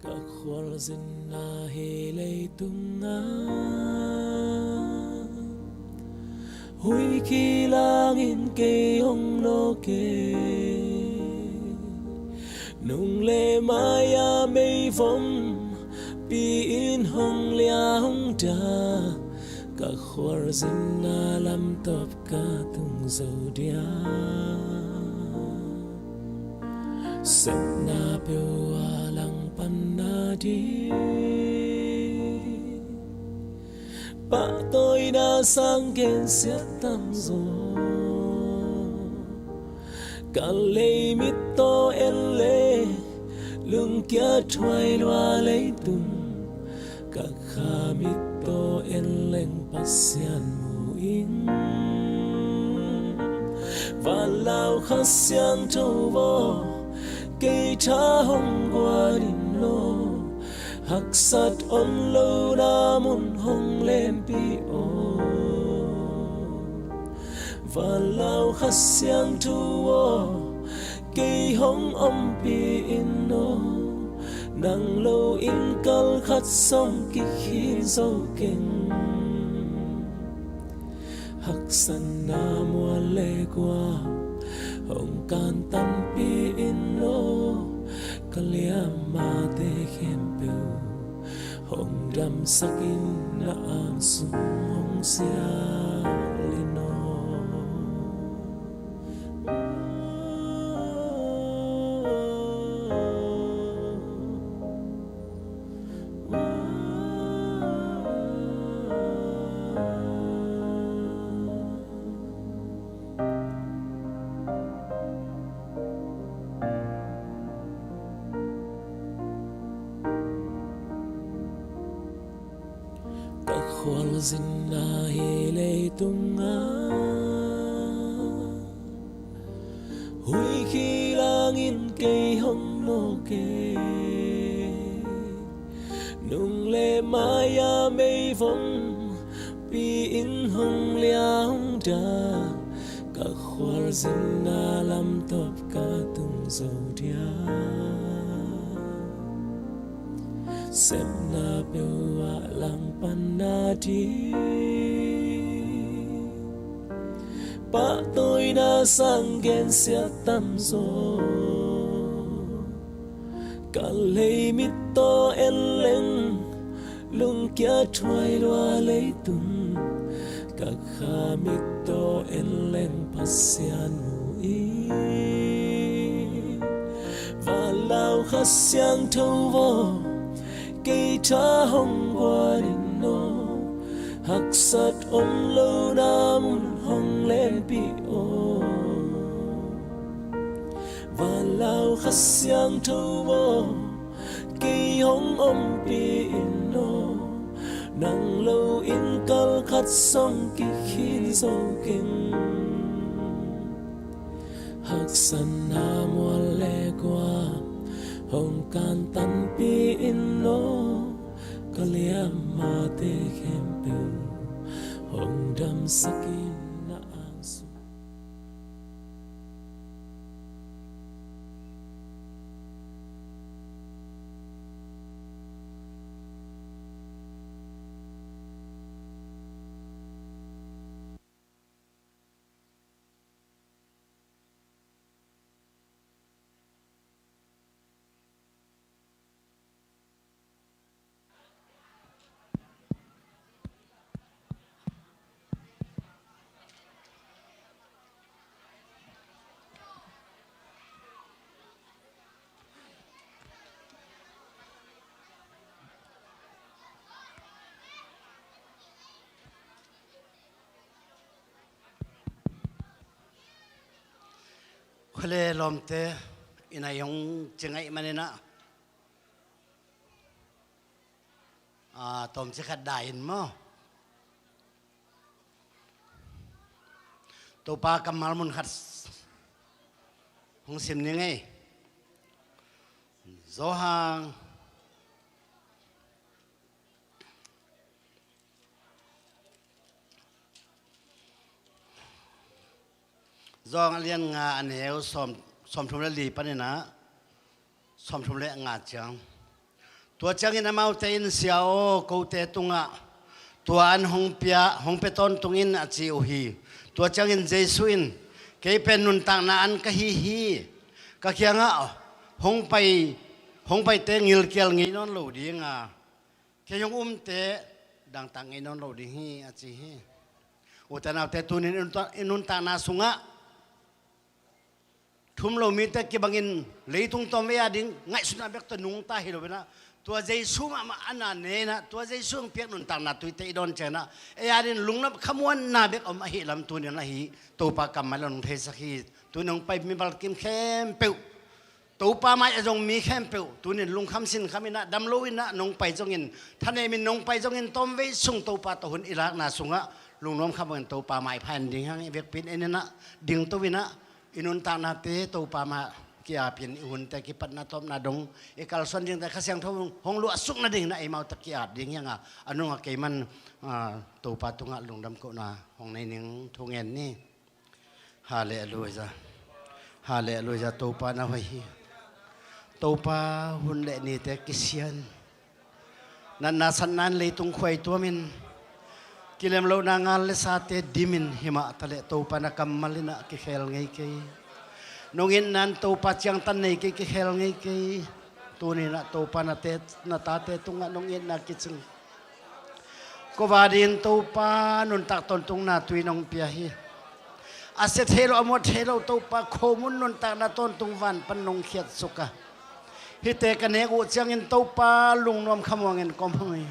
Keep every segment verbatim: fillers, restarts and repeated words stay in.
Ka khualzinna hi leitungah huih kilang in kei hong nawk e. Nung le mai-a meivompi in hong lia hong dah, ka khualzinna lamtop ka tung zo dia. Sepna peuh ah langpanna ding pahtawina sang gensiat tamzaw. Ka lei mittaw en le lungkia thuai lua leitung, ka kha mittaw en leng Pasian mu in. Vanlau Kha Siangtho aw, kei tha hong guan in aw, haksat om lona mun hong lenpih aw. Vanlau Kha Siangtho aw, kei hong ompih in aw, nang lo in kal khat zong kikhin zo keng. Haksatna mual le gua hong kantanpih in aw, ka liammate khempeuh hong damsak in, na angsung hong sial in aw. Ka khualzinna hi leitungah huih kilang in kei hong nawk e. Nung le mai-a meivompi in hong lia hong dah, ka khualzinna lamtop ka tung zo dia. Sepna peuh ah langpanna ding pahtawina sang gensiat tamzaw. Ka lei mittaw en leng lungkia thuai lua leitung, ka kha mittaw en leng Pasian mu in. Vanlau Kha Siangtho aw, kei tha hong guan in aw, haksat om lona mun hong lenpih aw. Vanlau Kha Siangtho aw, kei hong ompih in aw, nang lo in kal khat zong kikhin zo keng. Haksatna mual le gua hong kantanpih in aw, ka liammate khempeuh hong damsak in, na angsung. Khua le lawmte, inn ah i hong ciang ahih manin ah, a, tawmcik khat dai in maw. Topa kammal mun khat hong sim ning ei. Johan, Johan a lian nga, a neu sawm, sawmthum le li panin ah sawmthum le nga ciang. Tua ciangin amaute in, "Sia aw, kote tungah tua an hong pia, hong pia tawntung in," a ci uh hi. Tua ciangin Jesu in, "Kei pen nuntakna an ka hi hi. Ka kiangah hong pai, hong paite ngilkial ngei nawn lo ding a, kei hong umte dangtak ngei nawn lo ding hi," a ci hi. Ute naute, tunin i nunta-, i nuntakna sungah thum lo mite kibangin leitung tawmvei a ding ngaihsutna bek tawh nungta hi lo in ah, tua Jesu mahmah a na ne in ah, tua Jesu hong piak nuntakna tuite i dawn ciangin ah, ei adingin lungnop khamuanna bek om ahih lam tunin ah hih Topa kammal in hong theisak hi. Tunin hong pai mimal kim khempeuh, Topa mai a zong mi khempeuh, tunin lungkham sinkham in ah, dam lo in ah nong pai zongin, thanem in nong pai zongin, tawmvei sung Topa tawh hun i lakna sungah lungnuam khamuangin Topa maipha in ding hi hang. I vekpi in en in ah, dingto in ah, i nuntaknate Topa mai ah ki-apin, i hunte kipatna tawpna dong i kalsuan dingte Kha Siangtho hong luahsuk nadingin ah eimau tak ki-ap ding hi hang a, a nungah kei man, ah, Topa tungah lungdam kohna hong nei ning. Thu ngen ni. Halleluia. Halleluia. Topa na hoih hi. Topa hun le nite kisian, natna satna in leitung khuai tuamin, kilem lohna ngal le sate dimin, himah taleh Topa na kammal in ah kikhel ngei kei. Nong itna in Topa ciangtan nei kei, kikhel ngei kei. Tunin ah Topa na te, na tate tungah nong itna kicing. Kua dingin Topa nuntak tawntungna tui nong pia hi. A sia thei lo, a muat thei lo Topa khomun nuntakna tawntung van pan nong khiatsuk a, hihte ka nek uh ciangin Topa lungnuam khamuangin ka om hi.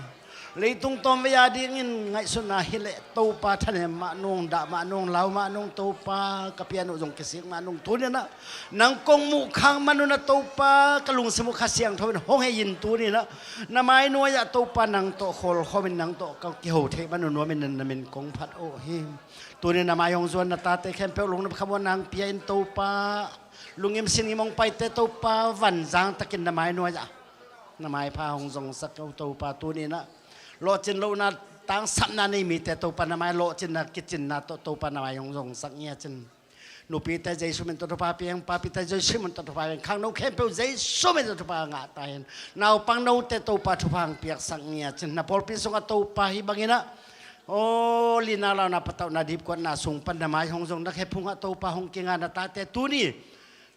Leitung tawmvei a dingin ngaihsutna hi leh Topa thanem mah nung, dah mah nung, lau mah nung, Topa ka pian uh zong kisik mah nung, tunin ah nang kong muh khak man un ah Topa ka lungsim uh Kha Siangtho in hong hei in, tunin ah na mai nuai-ah Topa nang tawh khawlkhawm in, nang tawh ka kiho theih man uh nuam in, na min kong phat uh hi. Tunin na mai hong zuan na tate khempeuh lungnuam khamuanna hong pia in Topa, lungngim sinngim hong paite Topa vanzang takin na mai nuai-ah na maipha hong zongsak uh Topa. Tunin ah lawhcin lohna tangsapna nei mite Topa, na mai lawhcinna kicinna tawh Topa na mai hong zongsak ngiat in. Nupite Jesu min tawh thupha pia in, papite Jesu min tawh thupha pia in, khangno khempeuh Jesu min tawh thupha ngah ta hen. Naupang note Topa thupha hong piaksak ngiat in. Na pawlpi sungah Topa hih bangin ah, aw, lina launa patauhna dipkuatna sung pan na mai hong zong, na khe phungah Topa hong kinga na tate tuni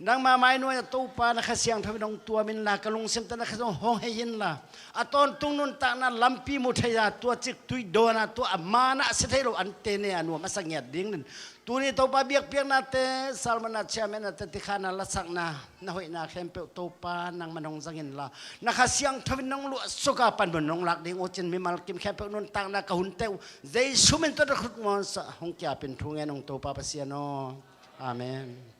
nangma mai nuai-ah Topa na Kha Siangtho in hong tuam inla, ka lungsimte na Kha Siangtho hong hei inla, a tawntung nuntakna lampi mu thei a, tua ciktui dawn a, tua a man a sia thei lo ante ne a nuam a sa ngiat dingin, tuni Topa biakpiaknate, sermon a chairman ate, tikhan a lasakna, na hoihna khempeuh Topa nangman hong zang inla, na Kha Siangtho in nong luahsuk a panmun nong lak ding uh cin, mimal kim khempeuh nuntakna ka hunte uh Jesu min tawh na khut muansa hong kiapin thu ngen ung Topa Pasian aw. Amen.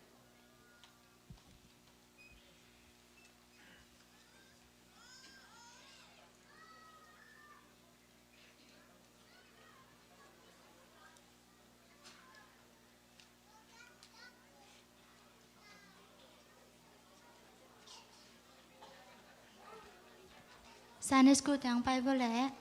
Sunday school teng pai vo leh.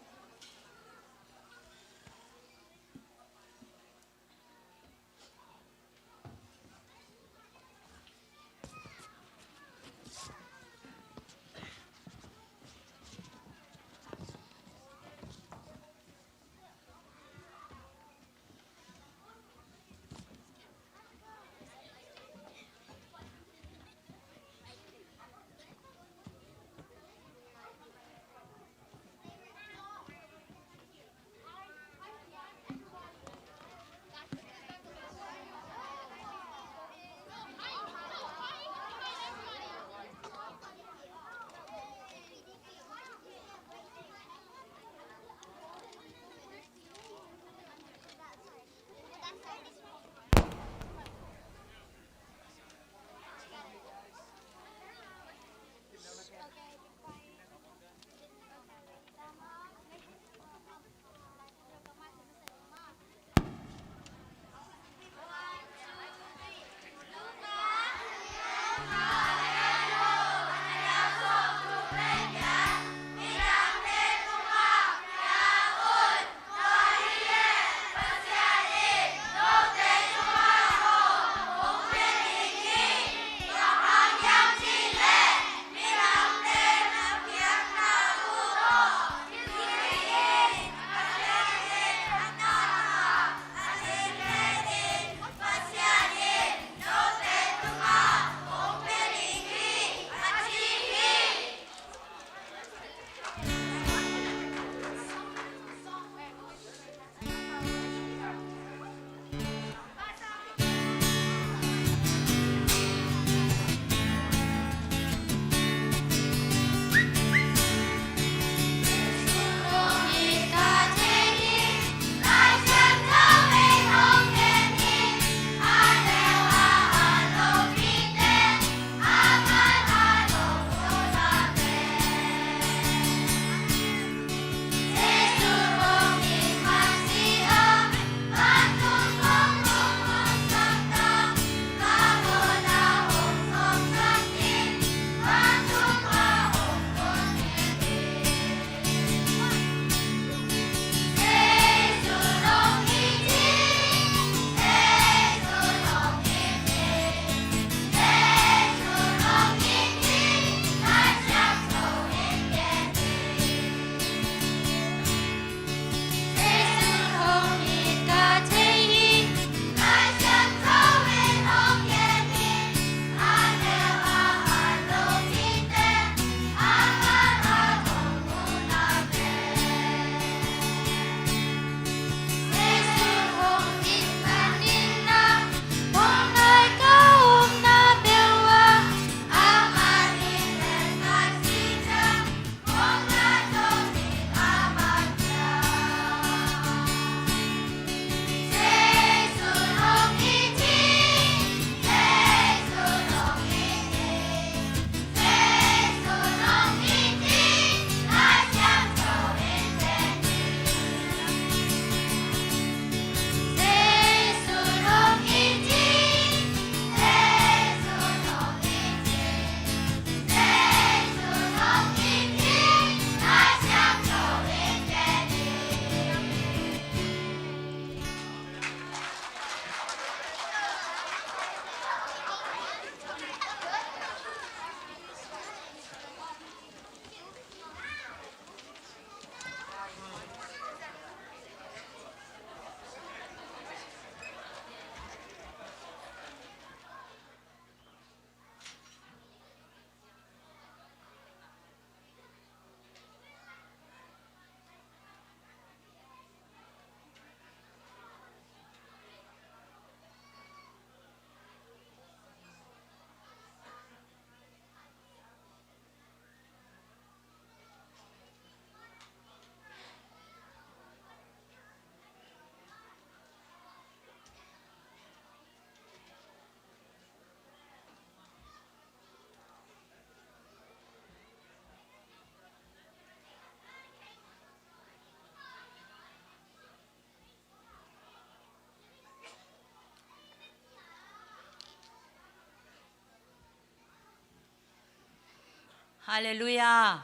Halleluiah.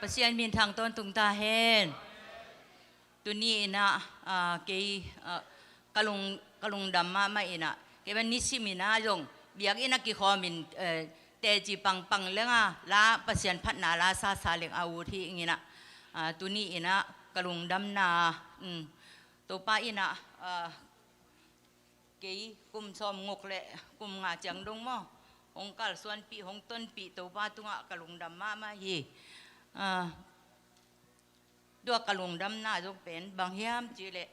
Pasian minthang tawntung ta hen. Tuni in ah, ah, kei, ah, ka lung, ka lungdam mahmah in ah, kei bang nisim in ah zong biakinn ah kikhawm in, eh, teci pangpang leng ah, la Pasian phatna la sasa leng a ut hi ing in ah, ah, tuni in ah ka lungdamna, um, Topa in ah, ah, kei kum sawmnguk le kum nga ciang dong maw, hong kalsuanpih, hong tonpih Topa tungah ka lungdam mahmah hi. Ah, tua ka lungdamna zong pen bang hiam cih leh,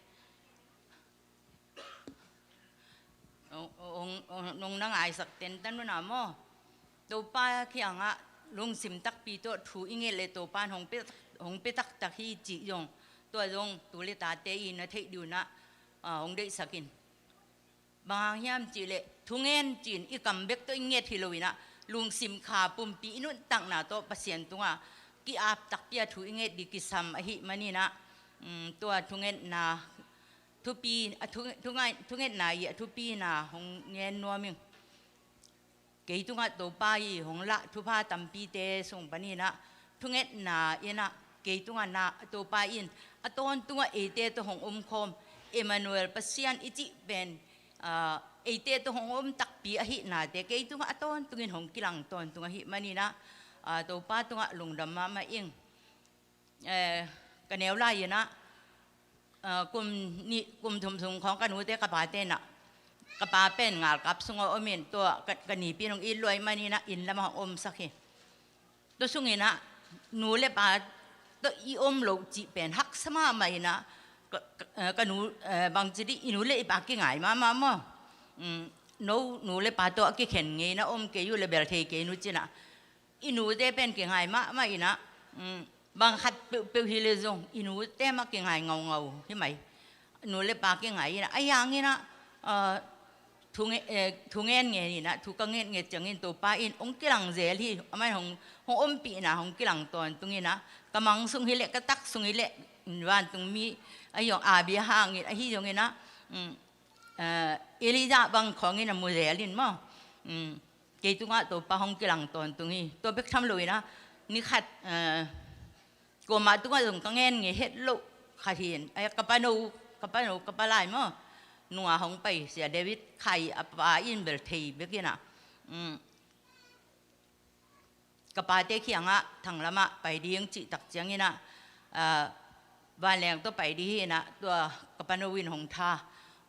hong, hong, hong, nong na ngaisak tentan un ah maw, Topa kiangah lungsim takpi tawh thu i nget leh Topa in hong pia, hong pia taktak hi cih zong, tua zong tu le tate i na theih ding un ah, ah, hong deihsak in. Bang hang hiam cih leh, thungen ci-in i kam bek tawh i nget hi lo in ah, lungsim kha pumpi i nuntakna tawh Pasian tungah ki-ap takpi a thu i nget ding kisam ahih manin ah, um, tua thungetna thupi, a thu, thungai, thungetna i a thupina hong ngen nuam ing. Kei tungah Topa i hong lah thupha tampite sung panin ah, thungetna in ah, kei tungah na, Topa in a tawntungah eite tawh hong omkhawm, Emmanuel, Pasian i cih pen, ah, eite tawh hong om takpi ahihnate kei tungah a tawntungin hong kilang tawntung ahih manin ah, ah, Topa tungah lungdam mahmah ing. Eh, ka neu lai in ah, ah, kum nih, kum thum sung khawng ka nute ka pate in ah, ka pa pen ngalkap sungah om in, tua ka, ka nipi in hong it lua ahih manin ah inn lamah hong omsak hi. Tua sungin ah nu le pa tawh i om loh cih pen haksa mahmah in ah, ka, ka, eh, ka nu, eh, bangci dih, i nu le i pa kingai mahmah maw. Um, no nu le pa tawh a kikhen ngei na om kei uh leh bel thei kei nu ci-in ah, i nute pen kingai mahmah in ah, um, bang khat peuhpeuh hi leh zong i nute mah kingai ngaungau hi mai. Nu le pa kingai in ah, ahi hangin ah, ah, thu nge-, eh, thu ngenngen in ah, thu ka ngenngen ciangin Topa in hong kilang zel hi. Amah in hong, hong ompihna hong kilang tawntung in ah, ka mang sung hi leh, ka tak sung hi leh, vantung mi ahi zong, Abraham in ahi zongin ah, um, eh, Elijah bang khawngin a mu zel in maw. Um, kei tungah Topa hong kilang tawntung hi. Tua bek tham lo in ah, ni khat, eh, kuamah tungah zong ka ngen ngei het loh khat hi in, eh, ka pano, ka pano, ka palai maw, nunga hong pai, Sia David Khai, a pa in bel thei bek in ah, um, ka pate kiangah thanglamah pai ding cih tak ciangin ah, ah, vanleng tawh pai ding hi in ah, tua ka pano in hong tha.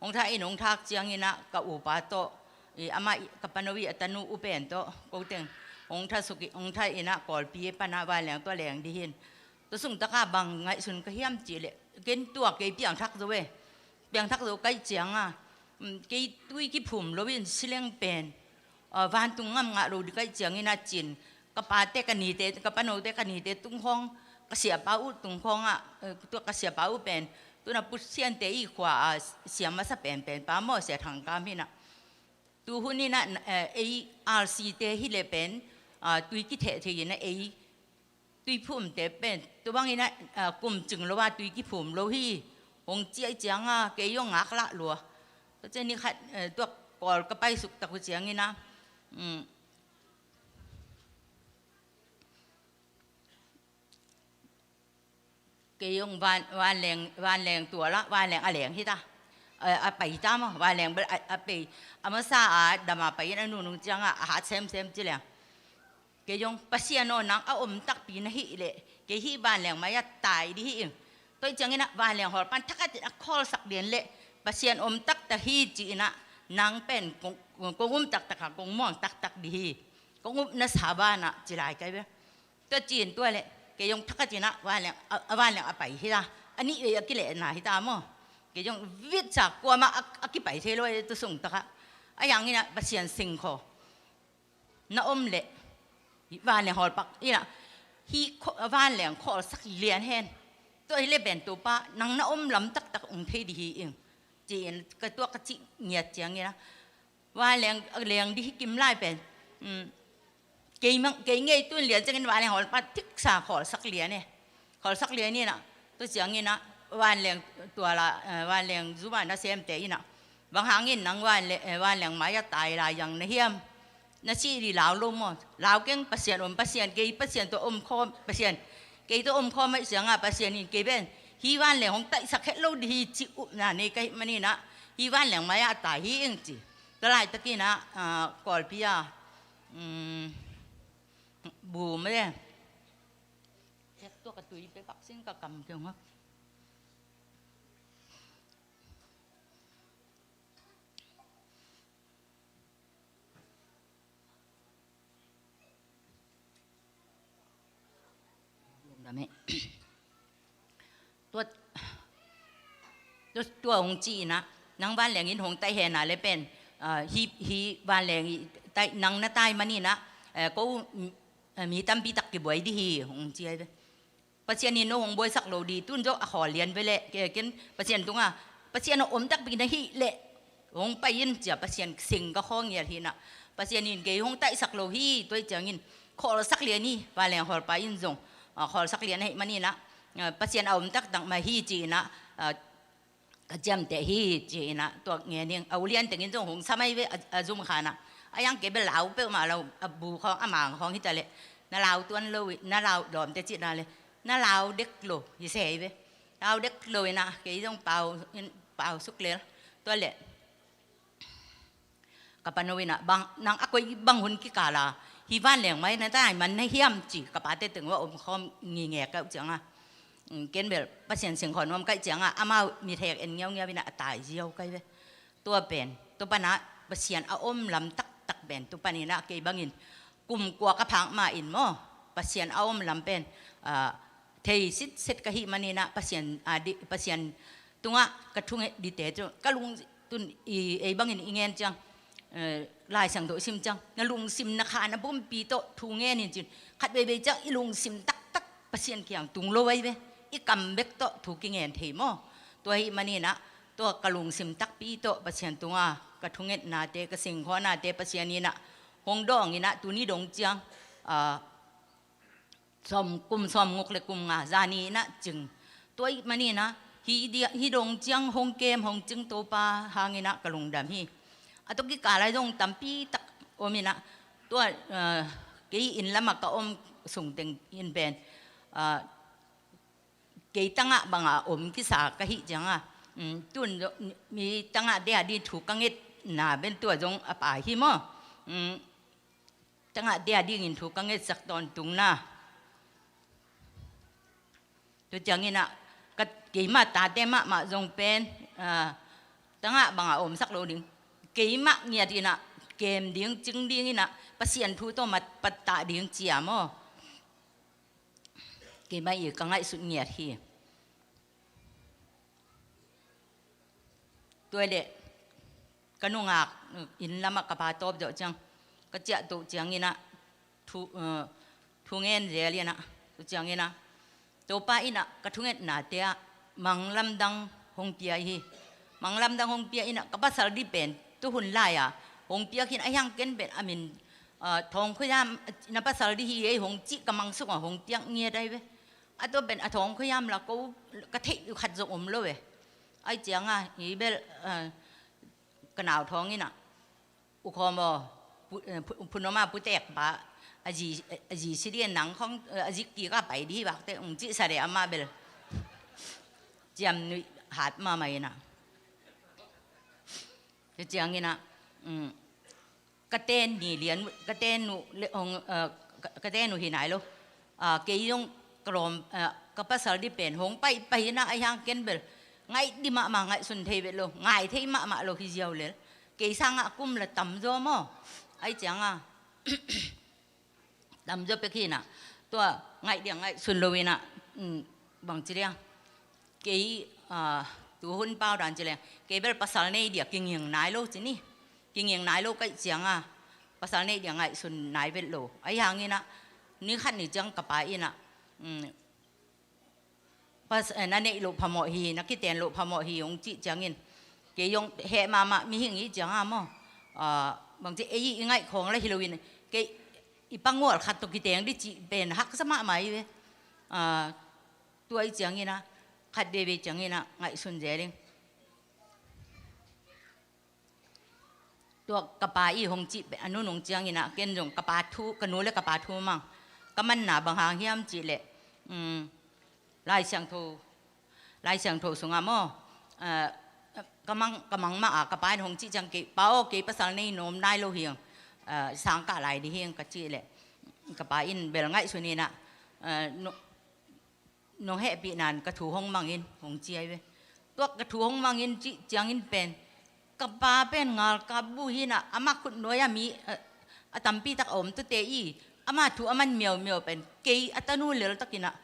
Hong tha in hong thak ciangin ah ka upa tawh, i, amah i, ka pano i a tanu upen tawh, ko teng hong tha suk i, hong tha in ah Kawlpi pan ah vanleng tawh leng ding hi in. Tua sung takah bang ngaihsun ka hiam cih leh, ken tua kei piangthak zo e. Piangthak zo ka hih ciangah, um, kei tui kiphum lo in si leng pen, ah, vantung ngam ngah lo ding ka hih ciangin ah ci-in, ka pate ka nite, ka panote ka nite tung khawng, ka siapa uh tung khawngah, eh, tua ka siapa uh pen, tu-in ah Pu Siante i khua, ah, siam masa penpen pa maw, Sia Thang Kam hi in ah. Tu hun in ah, eh, ei R C te hi leh pen, ah, tui kitheh thei in ah ei tuiphumte pen, tua bangin ah, ah, kum cing lo a tui kiphum lo hi, hong ci ahih ciangah kei zong ngaklah lua. Tua ciang ni khat, eh, tua Kawl ka paisuk tak uh ciangin ah, um, kei zong van, vanleng, vanleng tua lah, vanleng a leng hi ta. Eh, a pai hi ta maw, vanleng bel a, a pai, a masa a dam a pai in a nunung ciangah a hat semsem ci leng. Kei zong, Pasian aw, nang a om takpi na hih leh, kei hih vanleng mai-ah tai ding hi ing. Tua hih ciangin ah vanleng hawlpa'n thakhatin a khawlsak lian leh, Pasian om taktak hi ci-in ah, nang pen kong, kong um taktak a, kong muang taktak ding hi. Kong upna sa banah ci lai kai ve. Tua ci-in tua leh, kei zong thakhatin ah vanleng, a, a vanleng a pai hi ta. A nih vei a kilehna hi ta maw. Kei zong vitsa kuamah a, a kipai thei lo e, tua sung takah. Ahi hangin ah Pasian singkhaw na om leh, vanleng hawlpak in ah, hih khaw-, vanleng khawlsak lian hen. Tua hi leh pen Topa, nang na om lam taktak hong thei ding hi ing, ci-in ka tuak ka cih ngiat ciangin ah, vanleng, leng ding hi kim lai pen, um, kei mang, kei ngei tun lian ciangin vanleng hawlpak thiksa khawlsak lian e. Khawlsak lian in ah, tua ciangin ah, vanleng tua la, eh, vanleng zuma nasemte in ah, bang hangin nang vanle-, eh, vanleng mai-ah tai lai zang na hiam? Na sih dih lau lo maw? Lau keng, Pasian om, Pasian kei, Pasian tawh om khawm, Pasian kei tawh om khawm ahih ciangah Pasian in kei pen hih vanleng hong taihsak het lo dih hi cih upna nei ka hih maninah hih vanleng mai-ah tai hi ing ci. Tua laitakinah, ah, Kawlpi ah, um, bu mah le. Tua ka tui pe bak sin ka kam keng ha. Tua, tua, tua hong ci inah, nang vanleng in hong taih hen a le pen, ah, hi, hi vanleng i taih, nang na taih maninah, eh, ko, mm, eh, mi tampi tak kibuai dih hi hong ci ai ve. Pasian in no hong buaisak lo dih, tun zawh a khawl lian ve leh, ke ken Pasian tungah, Pasian a om takpi na hih leh hong pai in cia Pasian sing ka khawng ngial hinah. Pasian in kei hong taihsak lo hi, tua hi ciangin khawlsak lian hi, vanleng khawlpa in zong, ah, khawlsak lian ahih maninah, ah, Pasian a om taktak mah hi ci-inah, ah, ka ciamteh hi ci-inah tua ngen ing. A ulian tengin zong hong sa mai ve a, a zum khanah. A yang kei bel lau peuhmah lo, a bu khawng a mang khawng hi ta leh na lau tuan lo, na lau lawmte cihna le na lau dek lo hi se hi ve. Lau dek lo inah kei zong pau, in, pau suk lel. Tua leh ka pano inah bang, nang a koi bang hun kikala hih vanleng mai na tai man na hiam ci ka pate teng uah om khawm ngingek ka uh ciangah. Ken bel Pasian singkhaw nuam kaih ciangah amau mithek en ngiaungiau inah a tai ziau kai ve. Tua pen, tua panah Pasian a om lam taktak pen, tua paninah kei bangin kum kua ka phak ma in maw, Pasian a om lam pen, ah, thei sitset ka hih maninah Pasian, ah, di, Pasian tungah ka thunget dite cu ka lung tun i, ei bangin i ngen ciang, eh, Lai Siangtho sim ciang, na lungsim na kha na pumpi tawh thu ngen in cin, khat veivei ciang i lungsim taktak Pasian kiang tung lo ai ve, i kam bek tawh thu kingen thei maw? Tua hi maninah, tua ka lungsim takpi tawh Pasian tungah ka thungetnate, ka singkhawnate Pasian inah hong dawng inah tuni dong ciang, ah, sawm, kum sawm nguk le kum nga zani inah cing. Tua ih maninah hih dia, hih dong ciang hong kem hong cing Topa hanginah ka lungdam hi. A tua kikal lai zong tampi tak om inah tua, ah, kei inn lamah ka om sungteng in pen, ah, kei tangah bangah om kisa ka hih ciangah, um, tun mi tangah dia dih thu ka ngetna pen tua zong a pai hi maw? Um, tangah dia dingin thu ka ngetsak tawntungna. Tua cianginah ka keimah tate mahmah zong pen, ah, tangah bangah omsak lo ding. Keimah ngiat inah kem ding, cing ding inah Pasian thu tawh mat pattah ding cia maw? Keimah i ka ngaihsut ngiat hi. Tua leh ka nungak inn lamah ka pa tawp zawh ciang ka ciah toh cianginah thu, eh, thu ngen zel inah, tua cianginah Topa inah ka thungetnate ah mang lamdang hong pia hi. Mang lamdang hong pia inah ka pasal dih pen tu hun lai-a hong piak hin a hiang ken pen a min, eh, Thawng Khuayam na pasal dih hi ei hong cih ka mang sungah hong piak ngiat ai ve. A tua pen a Thawng Khuayam la ko ka theih uh khat zong om lo ve. Ai cianga hi bel, eh, ka nau Thawng inah, U Khawm aw, pu-, eh, pu-, Phunoma putek pa, a zi, a zi si dih nang khawng, eh, a zik kik a pai dih vakte ung cih sa deh amah bel. Ciam nuih hat mahmah inah. Tua cianginah, um, ka ten ni lian, ka ten uh le hong, eh, ka, ka ten uh hi nai lo. Ah, kei zong ka lawm, eh, ka pasal dih pen hong paih paih inah a hiang ken bel ngaih dih mahmah, ngaihsun thei vet lo, ngai thei mahmah lo hi ziau lel. Kei sangah a kum la tamzaw maw? Ai cianga tamzaw pek hinah tua ngaih dih a ngaihsun lo inah, um, bangci dih a kei, ah, tuhun pau dan ci leng kei bel pasal nei dih a kinging nai lo ci ni. Kinging nai lo kaih cianga pasal nei dih a ngaihsun nai vet lo. Ai hanginah ni khat ni ciang ka pa inah, um, pas-, eh, na neih loh phamawh hi, na kiten loh phamawh hi hong cih ciangin kei zong heh mahmah, mihing i cianga maw? Ah, bangci ei i ngaih khawng la hi loin kei i pangual khat tawh kiteng dih cih pen haksa mahmah i ve. Ah, tua i cianginah khat veivei cianginah ngaihsun zel ing. Tua ka pa i hong cih pen a nunung ciangin ah ken zong ka pa thu, ka nu le ka pa thu mang. Ka manna bang hang hiam cih leh, um, Lai Siangtho, Lai Siangtho sungah maw, ah, ka mang, ka mang mah a, ka pa in hong cih ciang kei, "Pa aw, kei pasal nei nuam nai lo hi ing, ah, sang kah lai dih hi ing," ka cih leh ka pa in bel ngaihsun in ah, ah, nu, nong hehpih nan ka thu hong mang in hong ci ahi ve. Tua ka thu hong mang in cih ciangin pen ka pa pen ngalkap buh hi in ah, amah khut nuai ah mi, a, a tampi tak a om tute i, amah thu a man miaumiau pen kei a tanu lel takin ah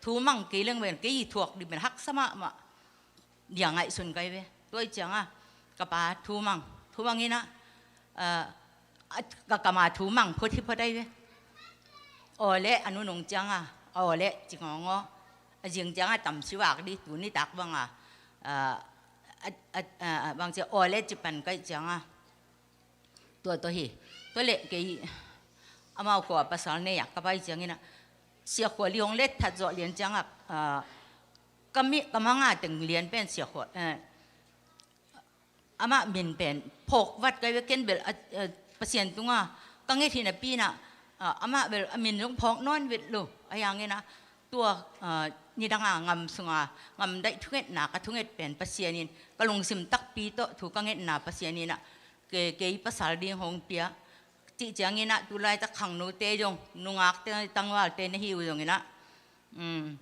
thu mang kei leng pen kei i thuak dih pen haksa mahmah. Dia ngaihsun kai ve. Tua i cianga ka pa thu mang, thu mang in ah, ah, a, ka, ka ma thu mang phot hi phot ai ve. Aw le a nunung cianga, aw le ci ngawngaw. A zing cianga tam sivak dih, tu nitak banga, ah, a, a, a, bang cia aw le ci pan kai cianga. Tua tua hi. Tua leh kei amau khua pasal nei ah ka pai ciangin ah, Sia Khua Li hong let that zawh lian ciangah, ah, ka mi, ka manga teng lian pen Sia Khua, eh, amah min pen phawk vat kai ve. Ken bel a, a, Pasian tunga ka nget hi napi in ah, ah, amah bel a min zong phawk nawn vet lo. Ahi hangin ah tua, ah, nidanga ngam sunga ngam daih thungetna ka thunget pen Pasian in ka lungsim takpi tawh thu ka ngetna Pasian in ah ke, kei pasal ding hong pia. Cih ciangin ah tulaitak khangnote zong, nungakte, tangvalte na hi uh zongin ah, um,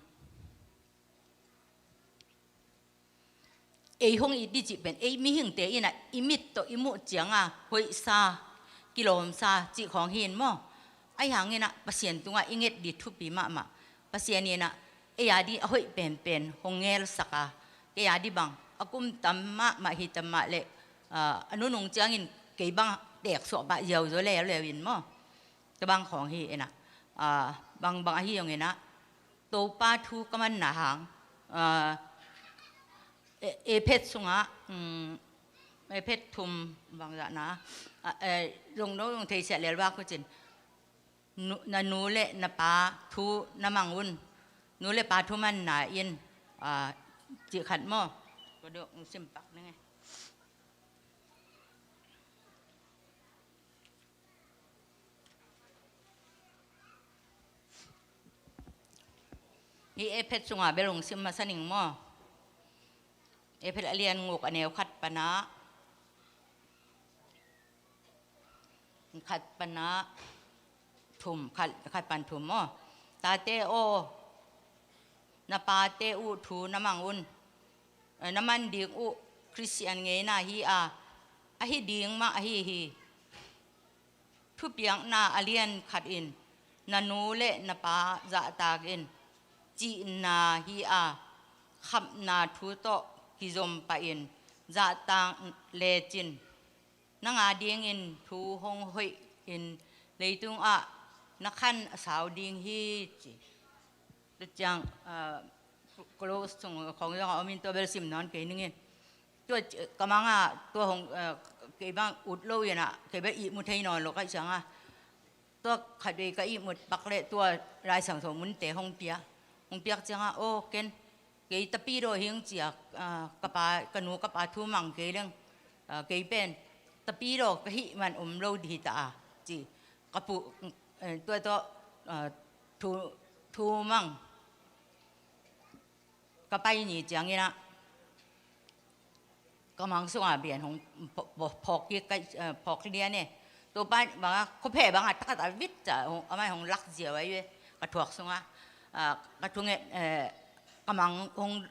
ei hong it dih cih pen ei mihingte in ah i mit tawh i muh cianga hoihsa, kilawmsa cih khawng hi in maw. Ahi hangin ah Pasian tungah i nget dih thupi mahmah. Pasian in ah ei a dih a hoih penpen hong ngelsak a, kei a dih bang a kum tam mahmah hi tam mah leh, ah, a nunung ciangin kei bang teksuah pah ziauzaw leuleu in maw. Tua bang khawng hi in ah, ah, bangbang ahi zongin ah Topa thu ka manna hang, ah, e, Ephet sungah, um, Ephet thum bangzahna, ah, eh, zong no zong theisiah lelvak uh cin, nu, na nu le na pa thu na mang un. Nu le pa thu manna in, ah, cih khat maw. Ka dong simpak ning e. Hih Ephet sungah bel hong sim masa ning maw. Ephet a lian nguk a neu khat panah, khat panah thum, khat, khat pan thum maw. Tate aw, na pate uh thu na mang un. Eh, na man ding uh Khristian ngeina hi a, ahi ding mah ahi hi. Thupiakna a lian khat in, na nu le na pa zahtak in, cihna hi a, khamna thu tawh kizom pah in, zahtak lecin, nang a dingin thu hong hoih in, leitungah na khan a sau ding hi ci. Tua ciang, ah, close sung khawng zong a om in tua bel sim nawn kei ning in. Tua ci, ka manga tua hong, ah, kei bang ut lo in ah, kei bel ihmu thei nawn lo ka hih ciangah. Tua khatvei ka ihmut pak leh tua Lai Siangtho munte hong pia. Hong piak ciangah, aw, ken kei Tapidaw hing cia, ah, ka pa, ka nu ka pa thu mang kei leng, ah, kei pen Tapidaw ka hih man om lo dih hi ta a, ci. Ka pu, eh, tua tawh, ah, thu, thu mang ka pai ni ciangin ah, ka mang sungah bian hong pho-, pho-, phawk kik, eh, phawk lian e. Topa bangah, khuaphe bangah takat a vit ca, hong, amah hong lak ziau ahi ve, ka thuak sungah, ah, ka thunget, eh, ka mang hong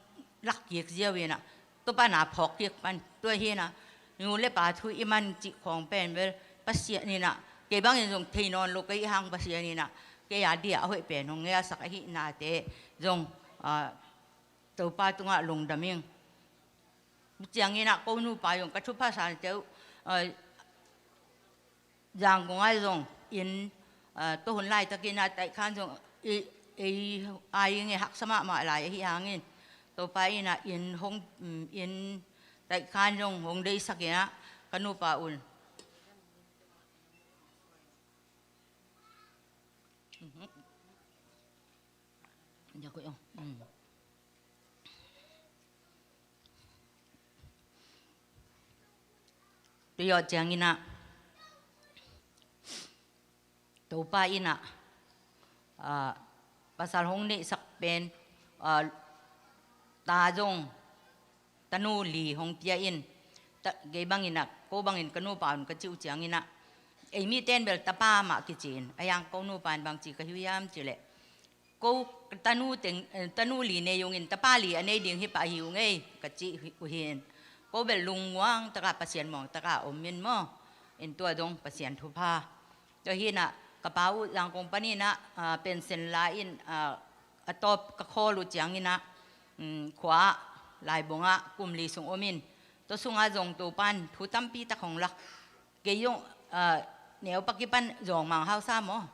lak kik ziau in ah, Topa na phawk kik pan, tua hi in ah, nu le pa thu i man cih khawng pen bel, Pasian in ah, kei bangin zong thei nawn lo ka hih hang Pasian in ah, kei a dih a hoih pen hong ngelsak ahih nate zong, ah, Topa tungah lungdam ing. Ciangin ah ko nupa zong ka thupha sa teuh, ah, Zangkong ah zong inn, ah, tua hun laitakin ah Taih Khan zong i, ei a ing e, haksa mahmah lai ahih hangin Topa in ah inn hong, mm, inn Taih Khan zong hong deihsak in ah ka nupa un. Tua zawh ciangin ah, Topa in ah, ah, pasal hong neihsak pen, ah, ta zong tanu li hong pia in, ta, kei bangin ah, ko bangin ka nupa un ka cih uh ciangin ah, ei mite in bel tapa mah kici in, a hiang ko nupa in bangci ka hi uh hiam cih leh, ko tanu teng, eh, tanu li nei ung in, tapa li a nei ding hi pah hi ung ei, ka cih uh hi in. Ko bel lungmuang taka, Pasian muang taka om in maw. In tua dong Pasian thupha. Tua hi in ah, ka pa uh Zangkong panin ah, ah, pension la in, ah, a tawp ka khawl uh ciangin ah, mm, khua ah, Laibung ah kum li sung om in, tua sungah zong Topa in thu tampi tak hong lak. Kei zong, ah, neu pakipan zawngmang hausa maw,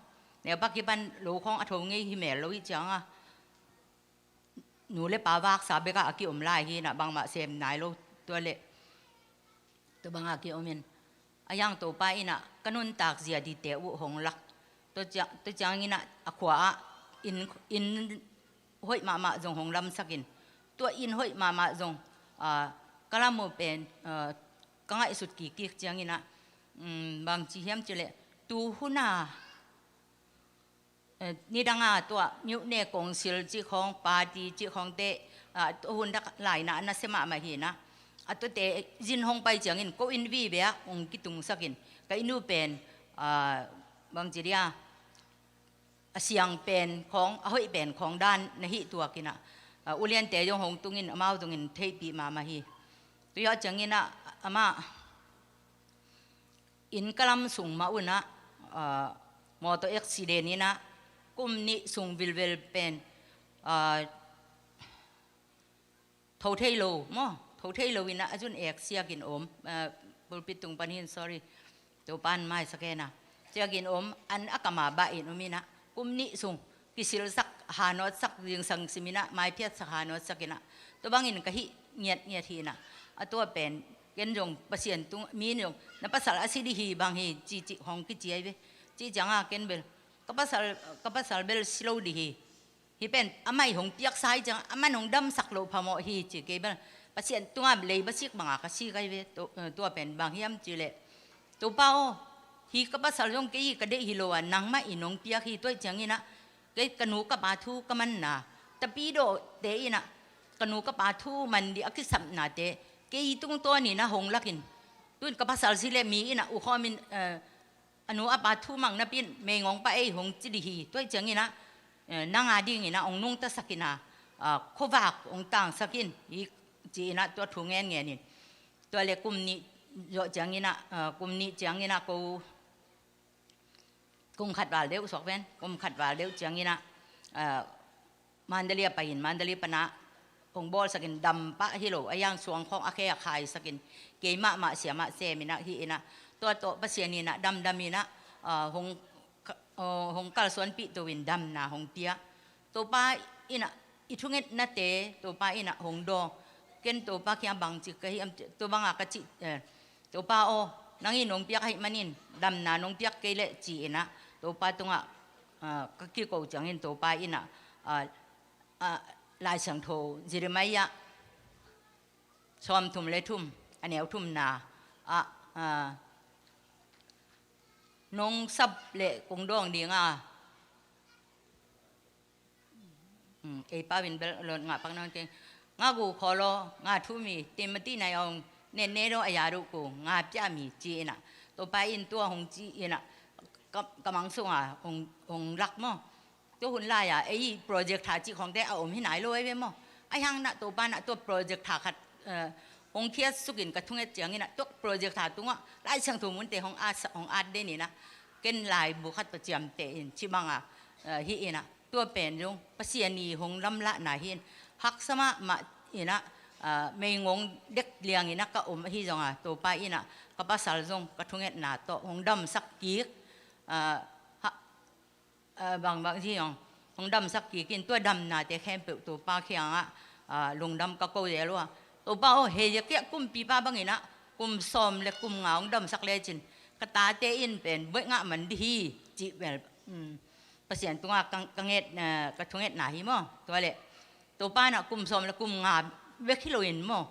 neu pakipan lo khawng a tho ngei hi mel lo hi ciangah, nu le pa vaksa bekah a kiom lai hi in ah, bangmah sem nai lo. Tua leh tua bangah a kiom in, a hiang Topa in ah ka nuntak zia dite uh hong lak. Tua cia-, tua ciangin ah a khua ah inn, inn hoih mahmah zong hong lamsak in, tua inn hoih mahmah zong, ah, ka lam uh pen, ah, ka ngaihsut kikkik ciangin ah, mm, bangci hiam cih leh, tu hun a, eh, nidang a tua myone kongsil cih khawng, party cih khawngte, ah, tua hun dak lai in ah a nasia mahmah hi in ah, a tuate zin hong pai ciangin ko inn vive ah hong kitungsak in, ka inn uh pen, ah, bangci dia, a siang pen khawng, a hoih pen khawng dan na hih tuak in ah, ah, uliante zong hong tung in, amau zong in theihpih mahmah hi. Tua ciangin ah amah inn ka lam sung mah un ah, ah, motor accident in ah kum nih sung vilvel pen, ah, tho thei lo maw, tho thei lo in ah a zun ek siak in om, ah, pulpit tung pan hin, sorry, Topa in maisak hen a, siak in om, an a kam a bah in om in ah, kum nih sung kisilsak, hanawtsak, zingsang sim in ah, maiphiatsak, hanawtsak in ah, tua bangin ka hih ngiatngiat hi in ah, a tua pen ken zong Pasian tung, mi in zong na pasal a si dih hi bang hi, ci, ci hong kici ai ve, ci ciangah ken bel ka pasal, ka pasal bel si lo dih hi. Hih pen amah in hong piaksa hi ciang, amah in hong damsak loh phamawh hi ci, kei bel Pasian tungah lei basik bangah ka si kai ve. Tua, eh, tua pen bang hiam cih leh, Topa aw, hih ka pasal zong kei ka deih hi lo a, nangmah in hong piak hi. Tua ciangin ah kei ka nu ka pa thu ka manna, tapidawte in ah ka nu ka pa thu man dih a kisapnate kei tungtawn in ah hong lak in, tu in ka pasal si leh mi in ah ukhawm in, eh, a nu a pa thu mang napi in meigong pah ei hong ci dih hi. Tua ciangin ah, eh, nang a dingin ah hong nungtasak in ah, ah, khuavak hong tangsak in, hi ci in ah tua thu ngenngen in. Tua leh kum nih zawh ciangin ah, ah, kum nih ciangin ah ko, kum khat val deuh suak ven, kum khat val deuh ciangin ah, ah, Mandalay a pai in, Mandalay pan ah hong bawlsak in, dam pah hi lo, a hiang suang khawng a khe a khaisak in, keimah mah siamah sem in ah hi in ah, tua tawh Pasian in ah damdam in ah, ah, hong ka-, ah, hong kalsuanpih to in damna hong pia. Topa in ah i thungetnate Topa in ah hong dawng. Ken Topa kiang bangci ka hiam, tua bangah ka cih, eh, Topa aw, nang in nong piak ahih manin damna nong piak kei leh ci in ah, Topa tungah, ah, ka kiko ciangin Topa in ah, ah, ah, Lai Siangtho Jeremiah sawmthum le thum, a neu thumna ah, ah, nong sap leh kong dawng ding a, um, ei pau in bel lo ngah pak nawn keng. Nga gu khawl aw, nga thu mi, Timothy nai aw, nen ne daw a ya duh ku, nga pia mi ci in ah, Topa in tua hong ci in ah, ka, ka mang sungah hong, hong lak maw. Tua hun lai-a ei project tha cih khawngte a om hi nai lo ei ve maw. A hiang in ah Topa in ah tua project tha khat, eh, hong khiatsuk in ka thunget ciangin ah tua project tha tungah Lai Siangtho munte hong at, hong at den in ah, ken laibu khat tawh ciamteh in ci bangah, eh, hi in ah, tua pen zong Pasian i hong lamlahna hi in, haksa mahmah in ah, ah, meigong dek liang in ah ka om ahi zongah, Topa in ah ka pasal zong ka thungetna tawh hong damsak kik, ah, ha, ah, bangbang hi zong hong damsak kik in, tua damnate khempeuh Topa kiangah, ah, lungdam ka ko zel uh a. Topa aw, Hezekiah kumpipa bangin ah kum sawm le kum nga hong damsak lecin ka tate in pen buaih ngah man dih hi, cih bel, um, Pasian tungah ka, ka nget, eh, ka thungetna hi maw. Tua leh Topa in ah kum sawm le kum nga bek hi loin maw,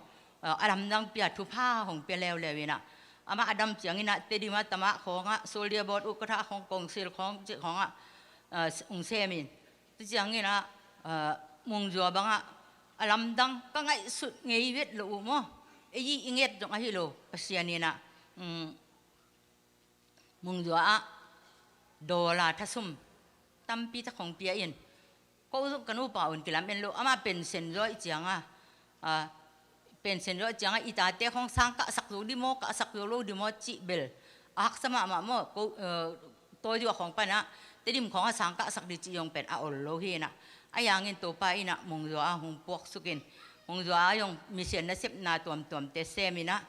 eh, a lamdang pia, thupha hong pia leuleu in ah, Amah a dam ciangin ah Tedim ah, Tamah khawng ah, soldier board uh, ka tha khawng, kongsil khawng cih khawng ah, ah, hong sem in. Tu ciangin ah, ah, Mungzua bang ah a lamdang ka ngaihsut ngei vet lo uh maw. Ei i nget zong ahi lo, Pasian in ah, um, Mungzua ah dollar thasum tampi tak hong pia in. Ko zong ka nupa un kilam en lo, amah pension zaw i ciang a, ah, pension zaw i ciang a, i tate khawng sang kahsak zo di maw, kahsak zo lo di maw cih bel a haksa mahmah maw. Ko, eh, Tawi Zua khawng pan ah Tedim khawng ah sang kahsak di cih zong pen a ol lo hi in ah. Ahi hangin Topa in ah Mungzua ah hong puaksuk in, Mungzua ah zong mission nasepna tuamtuamte sem in ah,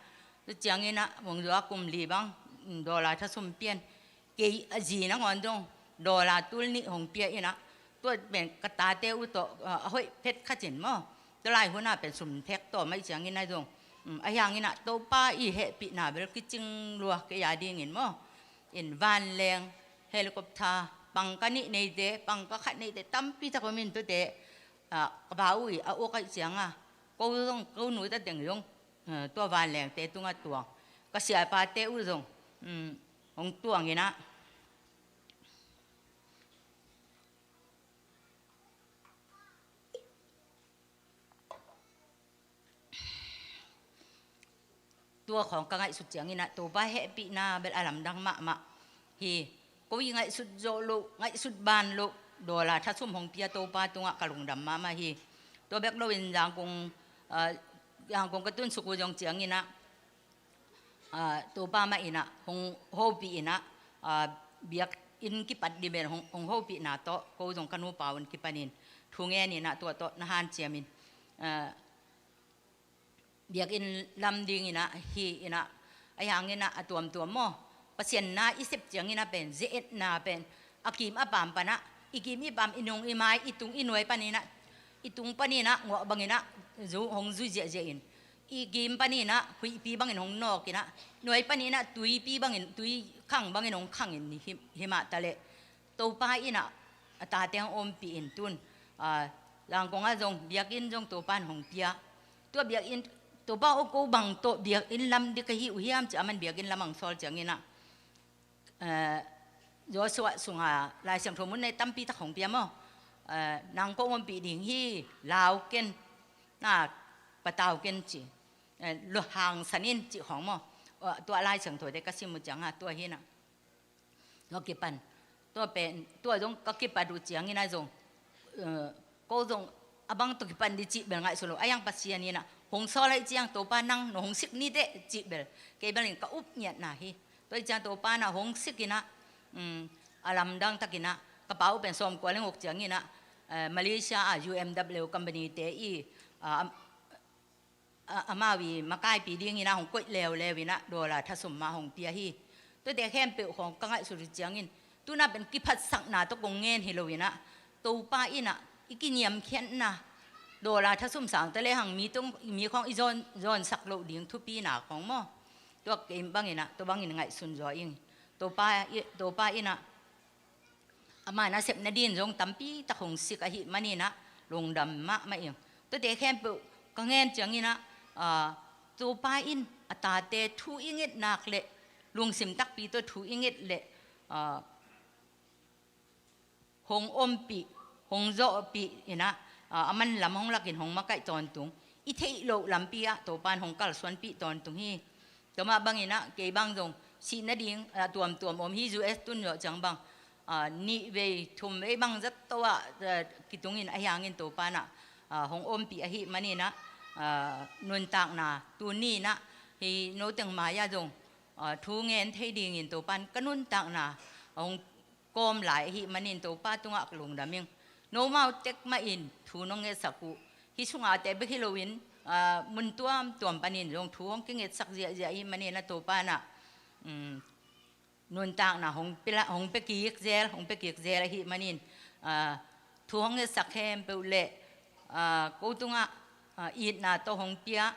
tu ciangin ah Mungzua kum li bang, mm, dollar thasum pia in. Kei a zi nangawn zong dollar tul nih hong pia in ah, tua pen ka tate uh tawh, ah, a hoih phet khat in maw. Tua lai hun ah pen sum thek tawm ahih ciangin ah zong, um, ahi hangin ah Topa i hehpihna bel kicing lua kei a dingin maw. In vanleng, helicopter, pangka nih neite, pangka khat neite tampi tak om in, tuate, ah, ka pa uh i a uk ahih ciang a, ko zong, ko nu ta teng zong, eh, tua vanlengte tungah tuang. Ka siapate uh zong, um, hong tuang in ah. Tua khawng ka ngaihsut ciangin ah Topa hehpihna bel a lamdang mahmah hi. Ko i ngaihsut zawh loh, ngaihsut ban loh, dollar thasum hong pia Topa tungah ka lungdam mahmah hi. Tua bek lo in Zangkong, ah, Zangkong ka tunsuk uh zong ciangin ah, ah, Topa mah in ah hong hopih in ah, ah, biakinn kipat ding pen hong, hong hopihna tawh ko zong ka nupa un kipanin thu ngen in ah tua tawh na hanciam in, ah, biakinn lam ding in ah hi in ah, ahi hangin ah a tuamtuam maw. Pasian na i sep ciangin ah pen, ze-etna pen a kim a paam pan ah, i kim i paam, i nung i mai, i tung i nuai panin ah, i tung panin ah nguah bangin ah zu, hong zui ziahziah in, i kim panin ah huihpi bangin hong nawk in ah, nuai panin ah tuipi bangin, tui khang bangin hong khang in hi, hi mah taleh Topa in ah a tate hong ompih in tun, ah, Zangkong ah zong biakinn zong Topa in hong pia. Tua biakinn, Topa aw, ko bang tawh biakinn lam ding ka hi uh hiam ci a, aman biakinn lam hong sawl ciangin ah, eh, Joshua sungah Lai Siangtho mun ah tampi tak hong pia maw. Eh, nang kong ompih ding hi, lau ken, na patau ken ci. Eh, lo hangsan in cih khawng maw. Eh, tua Lai Siangthote ka sim uh ciang a, tua hi in ah. Tua kipan, tua pen, tua zong ka kipat uh ciangin ah zong, eh, ko zong a bang tawh kipan ding cih bel ngaihsun lo. Ahi hang Pasian in ah hong sawl ahih ciang, Topa nang na hong sik ni teh cih bel kei bel in ka up ngiatna hi. Tua ahih ciang Topa in ah hong sik in ah, um, a lamdang takin ah, ka pa uh pen sawmkua le guk ciangin ah, eh, Malaysia ah U M W company te i, ah, a, amau i makaihpih dingin ah hong koih leuleu in ah dollar thasum mah hong pia hi. Tuate khempeuh khawng ka ngaihsut uh ciangin, tu in ah pen kiphatsakna tawh kong ngen hi lo in ah, Topa in ah i kiniamkhiatna, dollar thasum sang ta lehang mi tung, mi khawng i zawn, zawnsak loh ding thupina khawng maw. Tua kei bangin ah, tua bangin ngaihsun zaw ing. Topa i, Topa in ah ama nasepna dingin zong tampi tak hong sik ahih manin ah lungdam mahmah ing. Tuate khempeuh ka ngen ciangin ah, ah, Topa in a tate thu i nget nak leh, lungsim takpi tawh thu i nget leh, ah, hong ompih, hong zawhpih in ah, ah, a manlam hong lakin hong makaih tawntung, i theih loh lampi ah Topa in hong kalsuanpih tawntung hi. Tua mah bangin ah kei bang zong sih nading, ah, tuamtuam om hi. U S tun zawh ciang bang, ah, nih vei thum vei bang zato ah, ah, kitungin, ahi hangin Topa in ah, ah, hong ompih ahih manin ah, ah, nuntakna tuni in ah hi noteng mai-ah zong, ah, thu ngen thei dingin Topa in ka nuntakna hong kawm lai ahih manin Topa tungah ka lungdam ing. Nomau tek mahin thu nong ngetsak uh, hih sungah te bek hi loin, ah, mun tuamtuam panin zong thu hong kingetsak ziahziah ahih manin ah Topa in ah, um, nuntakna hong pia, hong pia kik zel, hong pia kik zel ahih manin, ah, thu hong ngetsak khempeuh leh, ah, ko tungah, ah, itna tawh hong pia,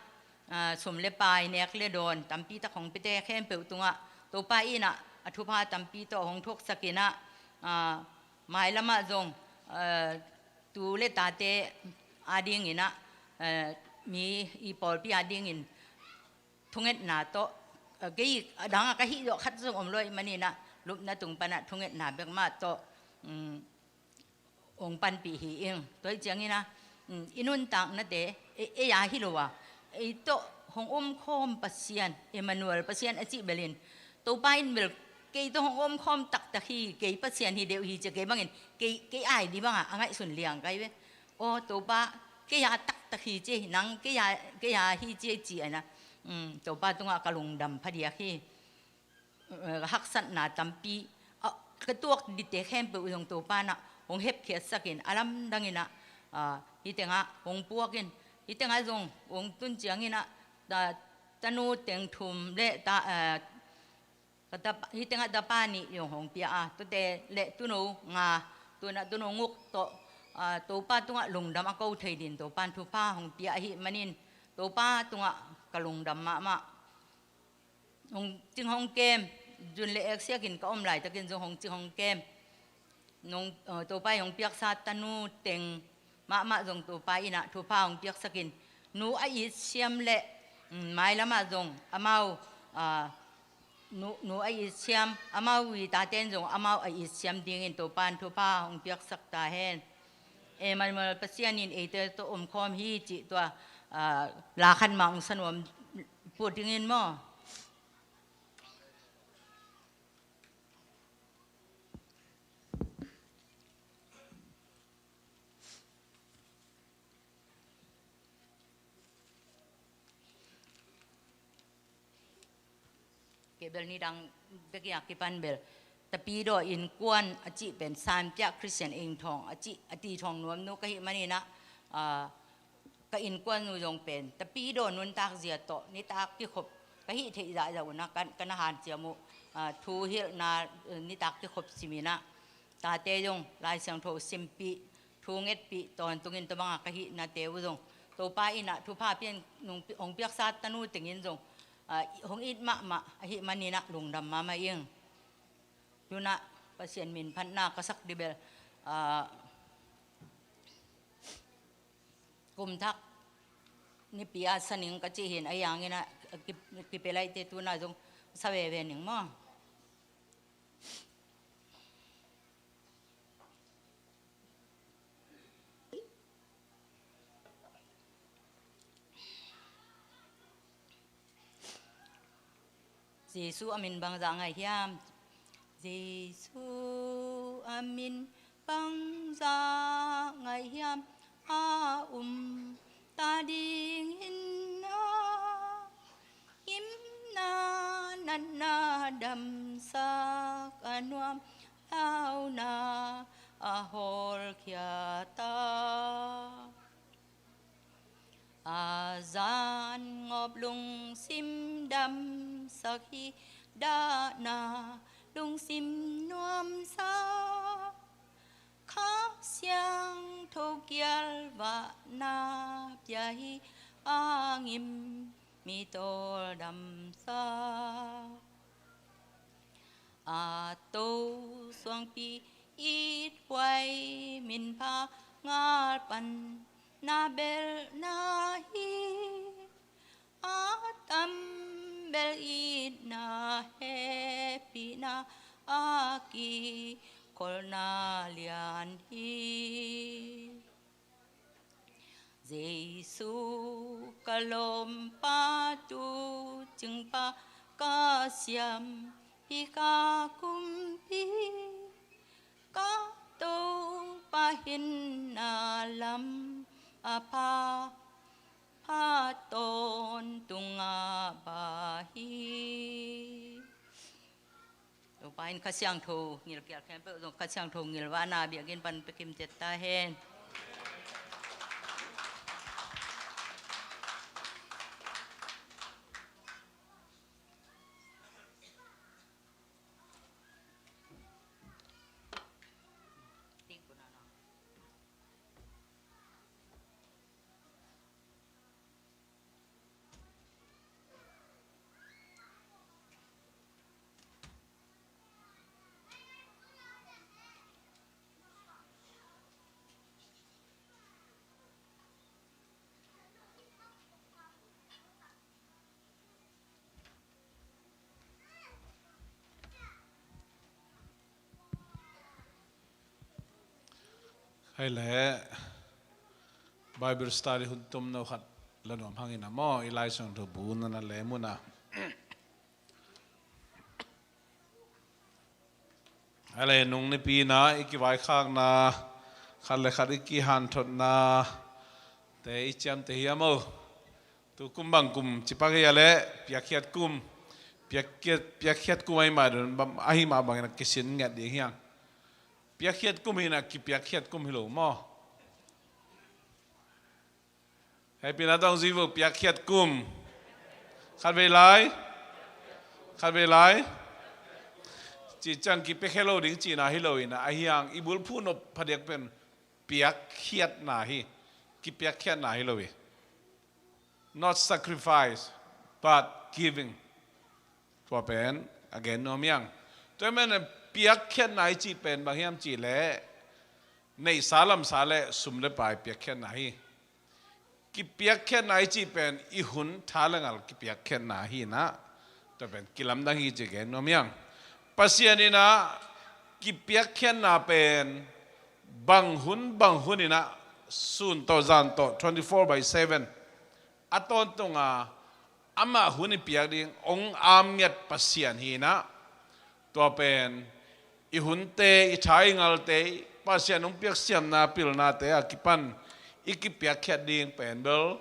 ah, sum le pai, nek le dawn tampi tak hong piate khempeuh tungah Topa in ah a thupha tampi tawh hong thuaksak in ah, ah, mailam ah zong, ah, tu le tate adingin ah, ah, mi i pawlpi adingin thungetna tawh, a, kei a dang a ka hih zawh khat zong om lo ahih manin ah, lupna tung pan ah thungetna bek mah tawh, um, hong panpih hi ing. Tua ahih ciangin ah, um, i nuntaknate, ei, ei a hi lo a, ei tawh hong omkhawm Pasian, Emmanuel Pasian a cih bel in, Topa in bel kei tawh hong omkhawm taktak hi, kei Pasian hi deuh hi ci a, kei bangin, kei, kei ai dih bang a, a ngaihsun liang kai ve. Aw, Topa, kei a taktak hi ci, nang kei a, kei a hi ci, ci a na. Um, Topa tungah ka lungdam phadiak hi. Eh, haksatna tampi, ah, ka tuak dite khempeuh zong Topa in ah hong hepkhiatsak in, a lamdang in ah, ah, hih tengah hong puak in, hih tengah zong hong tun ciangin ah, ta, tanu teng thum le ta, eh, ka tapa, hih tengah tapa nih zong hong pia a, tuate le tuno nga, tu-in ah tuno nguk tawh, ah, Topa tungah lungdam a ko thei dingin Topa in thupha hong pia ahih manin, Topa tungah ka lungdam mahmah. Hong cing hong kem, zun le ek siakin ka om laitakin zong hong cing hong kem. Nong, eh, Topa in hong piaksa tanu teng mahmah zong Topa in ah thupha hong piaksakin, nu a it siam le, mm, mailamah zong amau, ah, nu, nu a it siam, amau i tate in zong amau a it siam dingin Topa in thupha hong piaksak ta hen. Emmanuel Pasian in eite tawh omkhawm hi cih tua, ah, la khat mah hong sa nuam put dingin maw? Kei bel nidang bek a kipan bel Tapidaw innkuan a cih pen Sanpiah Christian Eng Thawng a cih a ti thawng nuamnu ka hih manin ah, ah, ka innkuan nu zong pen Tapidaw nuntak zia tawh nitak kikhop ka hih theih zahzah un ah ka, ka na hanciam uh, ah, thu hilhna, eh, nitak kikhop simin ah, tate zong Lai Siangtho simpih, thu ngetpih tawntungin tua bangah ka hihnate uh zong Topa in ah thupha pian nung pi-, hong piaksa tanu tengin zong, ah, hong it mahmah ahih manin ah lungdam mahmah ing. Tu-in ah Pasian min phatna ka sak dih bel, ah, kum thak Nipi a sa ning ka cih hi-in, ahi hangin ah ki, kipia laite tu-in ah zong sa veve ning maw? Jesu a min bangzah ngaih hiam? Jesu a min bangzah ngaih hiam? A um ta dingin a ngimna natna damsak a nuam, launa a hawlkhia ta. A zan ngawp lungsim damsak hi, dahna lungsim nuamsak, Kha Siangtho kialvahna pia hi, a ngim mi tawldamsak. A to suangpi it huai minpha ngalpan na belhna hi. A tam bel itna hehpihna a kikholhna lian hi. Jesu ka lawmpa, tu cingpa ka siam hi, ka kumpi, ka Topa hinna lam a pha, pha tawntung a ba hi. Topa in Kha Siangtho ngilkial khempeuh zong Kha Siangtho ngilvahna biakinn pan pia kim ciat ta hen. Hei le, Bible study hun tum no khat la nuam hangin a maw, i Lai Siangtho bu nana lem un a. Hei le, nung nipi in a i kivaikhakna, khat le khat i kihanthotna te i ciamteh hiam aw? Tu kum bang kum ci pak hi a le, piakkhiat kum, piakkhiat, piakkhiat kum ahi mah dun, bang, ahi mah bangin a kisin ngiat ding hiang. Piakkhiat kum hi na, kipiakkhiat kum hi lo maw? Hei pi na tawng zui vo, piakkhiat kum. Khat vei lai. Khat vei lai. Ci ciang kipiakkhiat lo ding cihna hi lo in a, ahi hang i bulphuh nop phadiak pen piakkhiatna hi. Kipiakkhiatna hi lo hi. Not sacrifice, but giving. Tua pen a gen nuam hiang. Tua hi manin piakkhiatna i cih pen bang hiam cih leh, neihsa lamsa le sum le pai piakkhiatna hi. Kipiakkhiatna i cih pen i hun tha le ngal kipiakkhiatna hi na. Tua pen kilamdang hi ci gen nuam hiang. Pasian in a kipiakkhiatna pen bang hun bang hun in a, sun tawh zan tawh, twenty-four by seven, a tawntung a, amah hun i piak ding hong am ngiat Pasian hi na. Tua pen i hunte, i tha i ngalte, Pasian hong piak siamna pilnate a kipan i kipiakkhiat ding pen bel,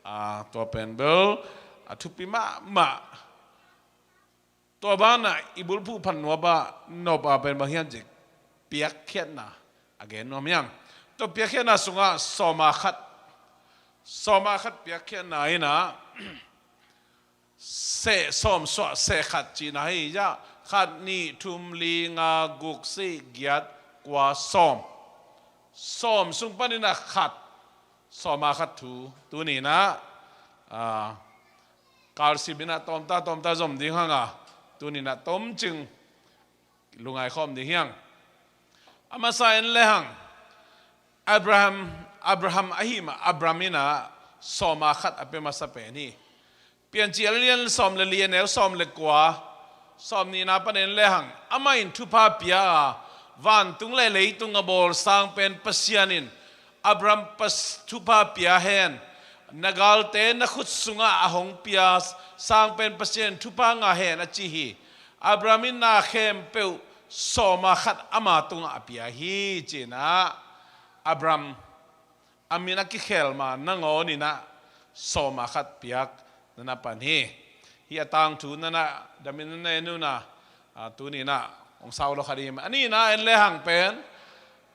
a, tua pen bel a thupi mahmah. Tua banah i bulphuh phat nuam a, nop a pen bang hiam cih leh piakkhiatna a gen nuam hiang. Tua piakkhiatna sungah sawma khat, sawma khat piakkhiatna in a, seh sawm suah seh khat cihna hi a, khat, nih, thum, li, nga, guk, sih, giat, kua, sawm. Sawm sung panin a khat, sawma khat thu, tuni in a, a, kalsim in a tawmta tawmta zom ding hang a, tuni in a tomcing lungngai khawm ding hiang. A masa en le hang, Abraham, Abraham ahi mah, Abram in a sawma khat a pia masa pen hi. Piancil a lian sawm le li, a neu sawm le kua, sawm nihna pan en le hang, amah in thupha pia a, vantung le leitung a bawl sang pen Pasian in Abraham pas-, thupha pia hen, na galte na khut sungah a hong pia sang pen Pasian thupha ngah hen a ci hi. Abraham in na khempeuh sawma khat ama tungah a pia hi, ci-in a, Abraham a min a kikhel ma nangawn in a sawma khat piak nana pan hi. Hih a tangthu nana damin nana en un a, a, tuni in a hong sau lo kha ding hi. A nihna en le hang pen,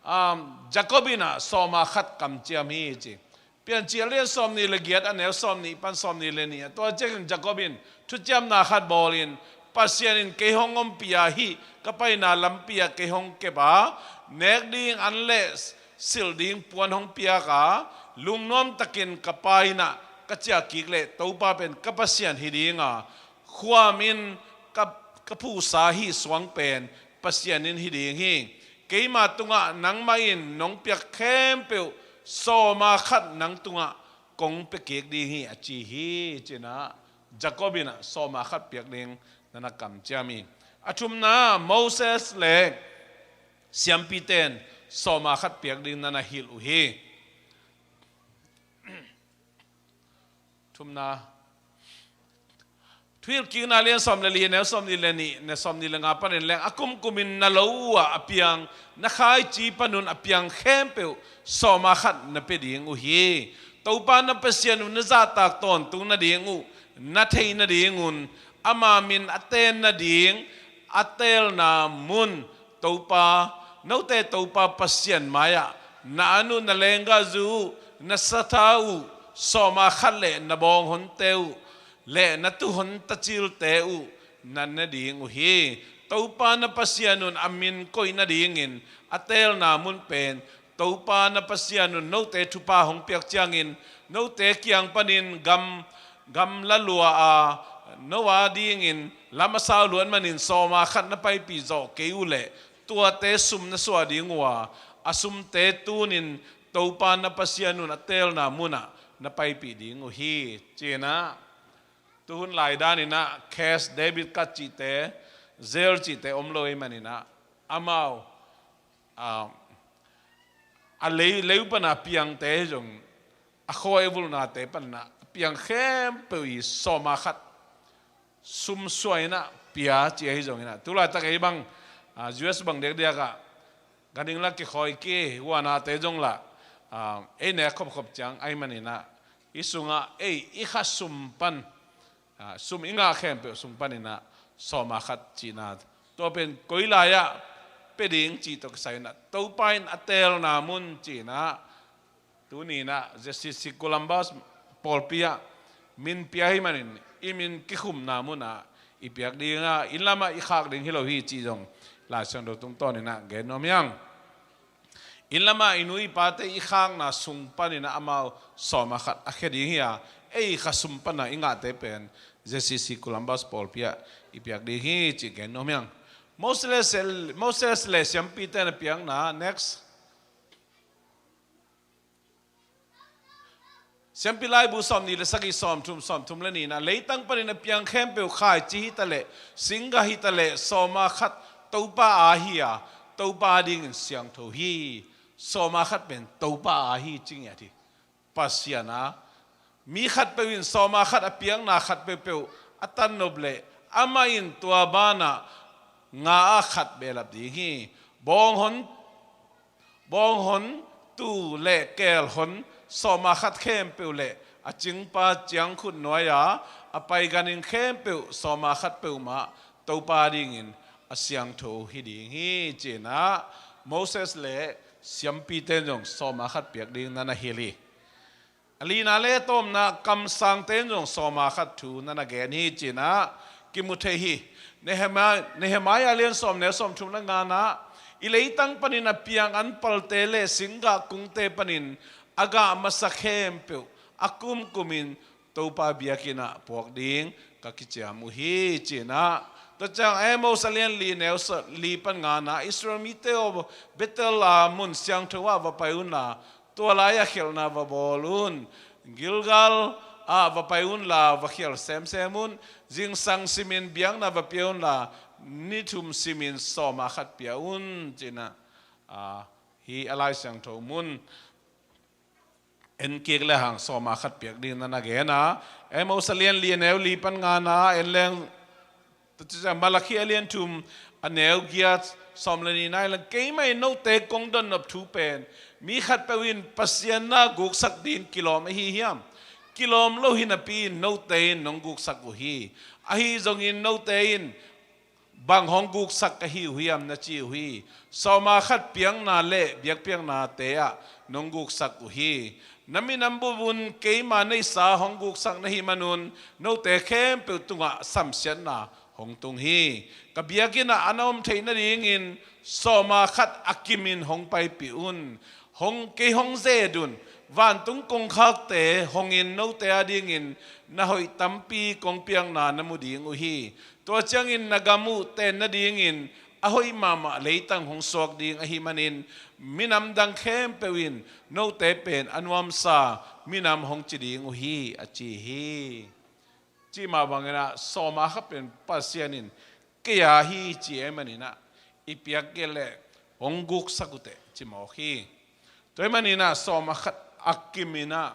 um, Jacob in a sawma khat kamciam hi ci. Piancil a lian sawm nih le giat, a neu sawm nih pan sawm nih le nih. Tua ciangin Jacob in thuciamna khat bawlin, Pasian in kei hong ompih a, hih ka paina lampi ah kei hong kep a, nek ding an le silh ding puan hong piak a, lungnuam takin ka pa inn ah ka ciah kik leh Topa pen ka Pasian hi ding a, khuam in ka, ka phuhsa hih suang pen Pasian inn hi ding hi. Keima tungah nangmah in nong piak khempeuh sawma khat nang tungah kong pia kik ding hi, a ci hi, ci-in a Jacob in a sawma khat piak ding nana kamciam hi. A thumna, Moses le siampite in sawma khat piak ding nana hilh uh hi. Thumna, Thuhilhkikna lian sawm le li, neu sawm nih le nih, neu sawm nih le nga panin leng, a kumkumin na lo uh ah a piang, na khaici panun a piang khempeuh sawma khat na pia ding uh hi. Topa na Pasian uh na zahtak tawntung nading uh na theih nadingun, ama min a ten nading, a teelna mun Topa, note Topa Pasian mai-ah na an uh, na lenggahzu uh, na sathau uh, sawma khat le na bawnghonte uh le na tuuhon tacilte uh na ne ding uh hi. Topa na Pasian un a min koih nadingin a teelna mun pen Topa na Pasian un note thupha hong piak ciangin, note kiang panin gam, gam la lua a, no a dingin lam a sau luat manin sawma khat na paipih zawh kei uh leh, tuate sum na suah ding uh a, a sumte tunin Topa na Pasian un a teelna munah na paipih ding uh hi, ci-in a. Tuhun lai danin a cash, debit card cihte, Zelle cihte om lo ahih manin a, amau, ah, a lei, lei pana piangte zong, a khawi vulnate pana piang khempeuh i sawma khat sumsuah inah pia ci ahi zonginah, tulaitak ei bang, ah, U S bang diakdiakah ganhing la kikhawi kei, huanate zong lah, ah, ei nek khopkhop ciang ahi maninah, i sungah ei i kha sum pan, ah, sum i ngah khempeuh sung paninah sawma khat cihna, tua pen koi lai-ah pia ding cih tawh kisai inah, Topa in a teelna mun cih inah, tuni inah Z C C Columbus pawlpi ah min pia hi manin, i min kikhumna munah i piak ding a, inn lamah i khak ding hi lo hi cih zong Lai Siangtho tungtawn inah gen nuam hiang. Inn lamah i nu i pate i khakna sung paninah amau sawma khat a khia ding hi a, ei kha sum pana i ngahte pen Z C C Columbus pawlpi ah i piak ding hi cih gen nuam hiang. Moses le, Moses le siampite na piakna, next. Siampi laibu sawmnih le sagih, sawmthum, sawmthum le nihna, leitang panin a piang khempeuh, khaici hitaleh, singgah hitaleh, sawma khat Topa aa hi a, Topa dingin siangtho hi. Sawma khat pen Topa aa hi ci ngiat hi. Pasian a, mi khatpeuh in sawma khat a piakna khat peuhpeuh a tannop leh, amah in tua banah nga-ah khat behlap ding hi. Bawnghon Bawnghon, tuu le keelhon sawma khat khempeuh le a cingpa ciangkhut nuai-a a pai ganhing khempeuh sawma khat peuhmah Topa dingin a siangtho hi ding hi, ci-inah Moses le siampite in zong sawma khat piak ding na na hilh hi. A lina le tawpna kamsangte in zong sawma khat thu na na gen hi, ci-inah kimu thei hi. Nehemiah, Nehemiah lian sawm neu sawmthum le ngana, i leitang panin a piang anpalte le singgah kungte panin a gah masa khempeuh a kumkumin Topa biakinn ah puak ding ka kiciam uh hi, ci-inah. Tua ciang Amos a lian li neu sa-, li pan ngana, Israel mite aw, Bethel a mun siangtho ah va pai unla, tua lai-ah khialhna va bawl un. Gilgal ah va pai unla, va khial semsem un. Zingsang simin biakna va pia unla, ni thum simin sawma khat pia un, ci-inah, a, hi a Lai Siangtho mun en kik le hang sawma khat piak ding na na gen a. Amos a lian li a neu li pan ngana en leng, Malakhi a lian thum a neu giat, sawm le nihna en leng, keimah in note kong dotnop thu pen, mi khatpeuh in Pasian na guksak ding kilawm ahi hiam? Kilawm lo hi napi-in note in nong guksak uh hi. Ahi zongin note in bang hong guksak ka hi uh hiam na ci uh hi. Sawma khat piakna le biakpiaknate ah nong guksak uh hi. Na minam bup un keima neihsa hong guksak na hih manun note khempeuh tungah samsiatna hong tung hi. Ka biakinn ah a na om theih nadingin sawma khat a kimin hong paipih un. Hong, kei hong ze-et un. Vantung kongkhakte hongin note adingin na hoih tampi kong piakna na mu ding uh hi. Tua ciangin na gam uh ten nadingin a hoih mahmah leitang hong suak ding ahih manin minam dang khempeuh in note pen a nuamsa minam hong ci ding uh hi, a ci hi. Cih mah bangin ah sawma khat pen Pasian in kei aa hi ci ahih manin ah i piak kei leh hong guksak uh teh ci mawk hi. Tua ahih manin ah sawma khat a kimin ah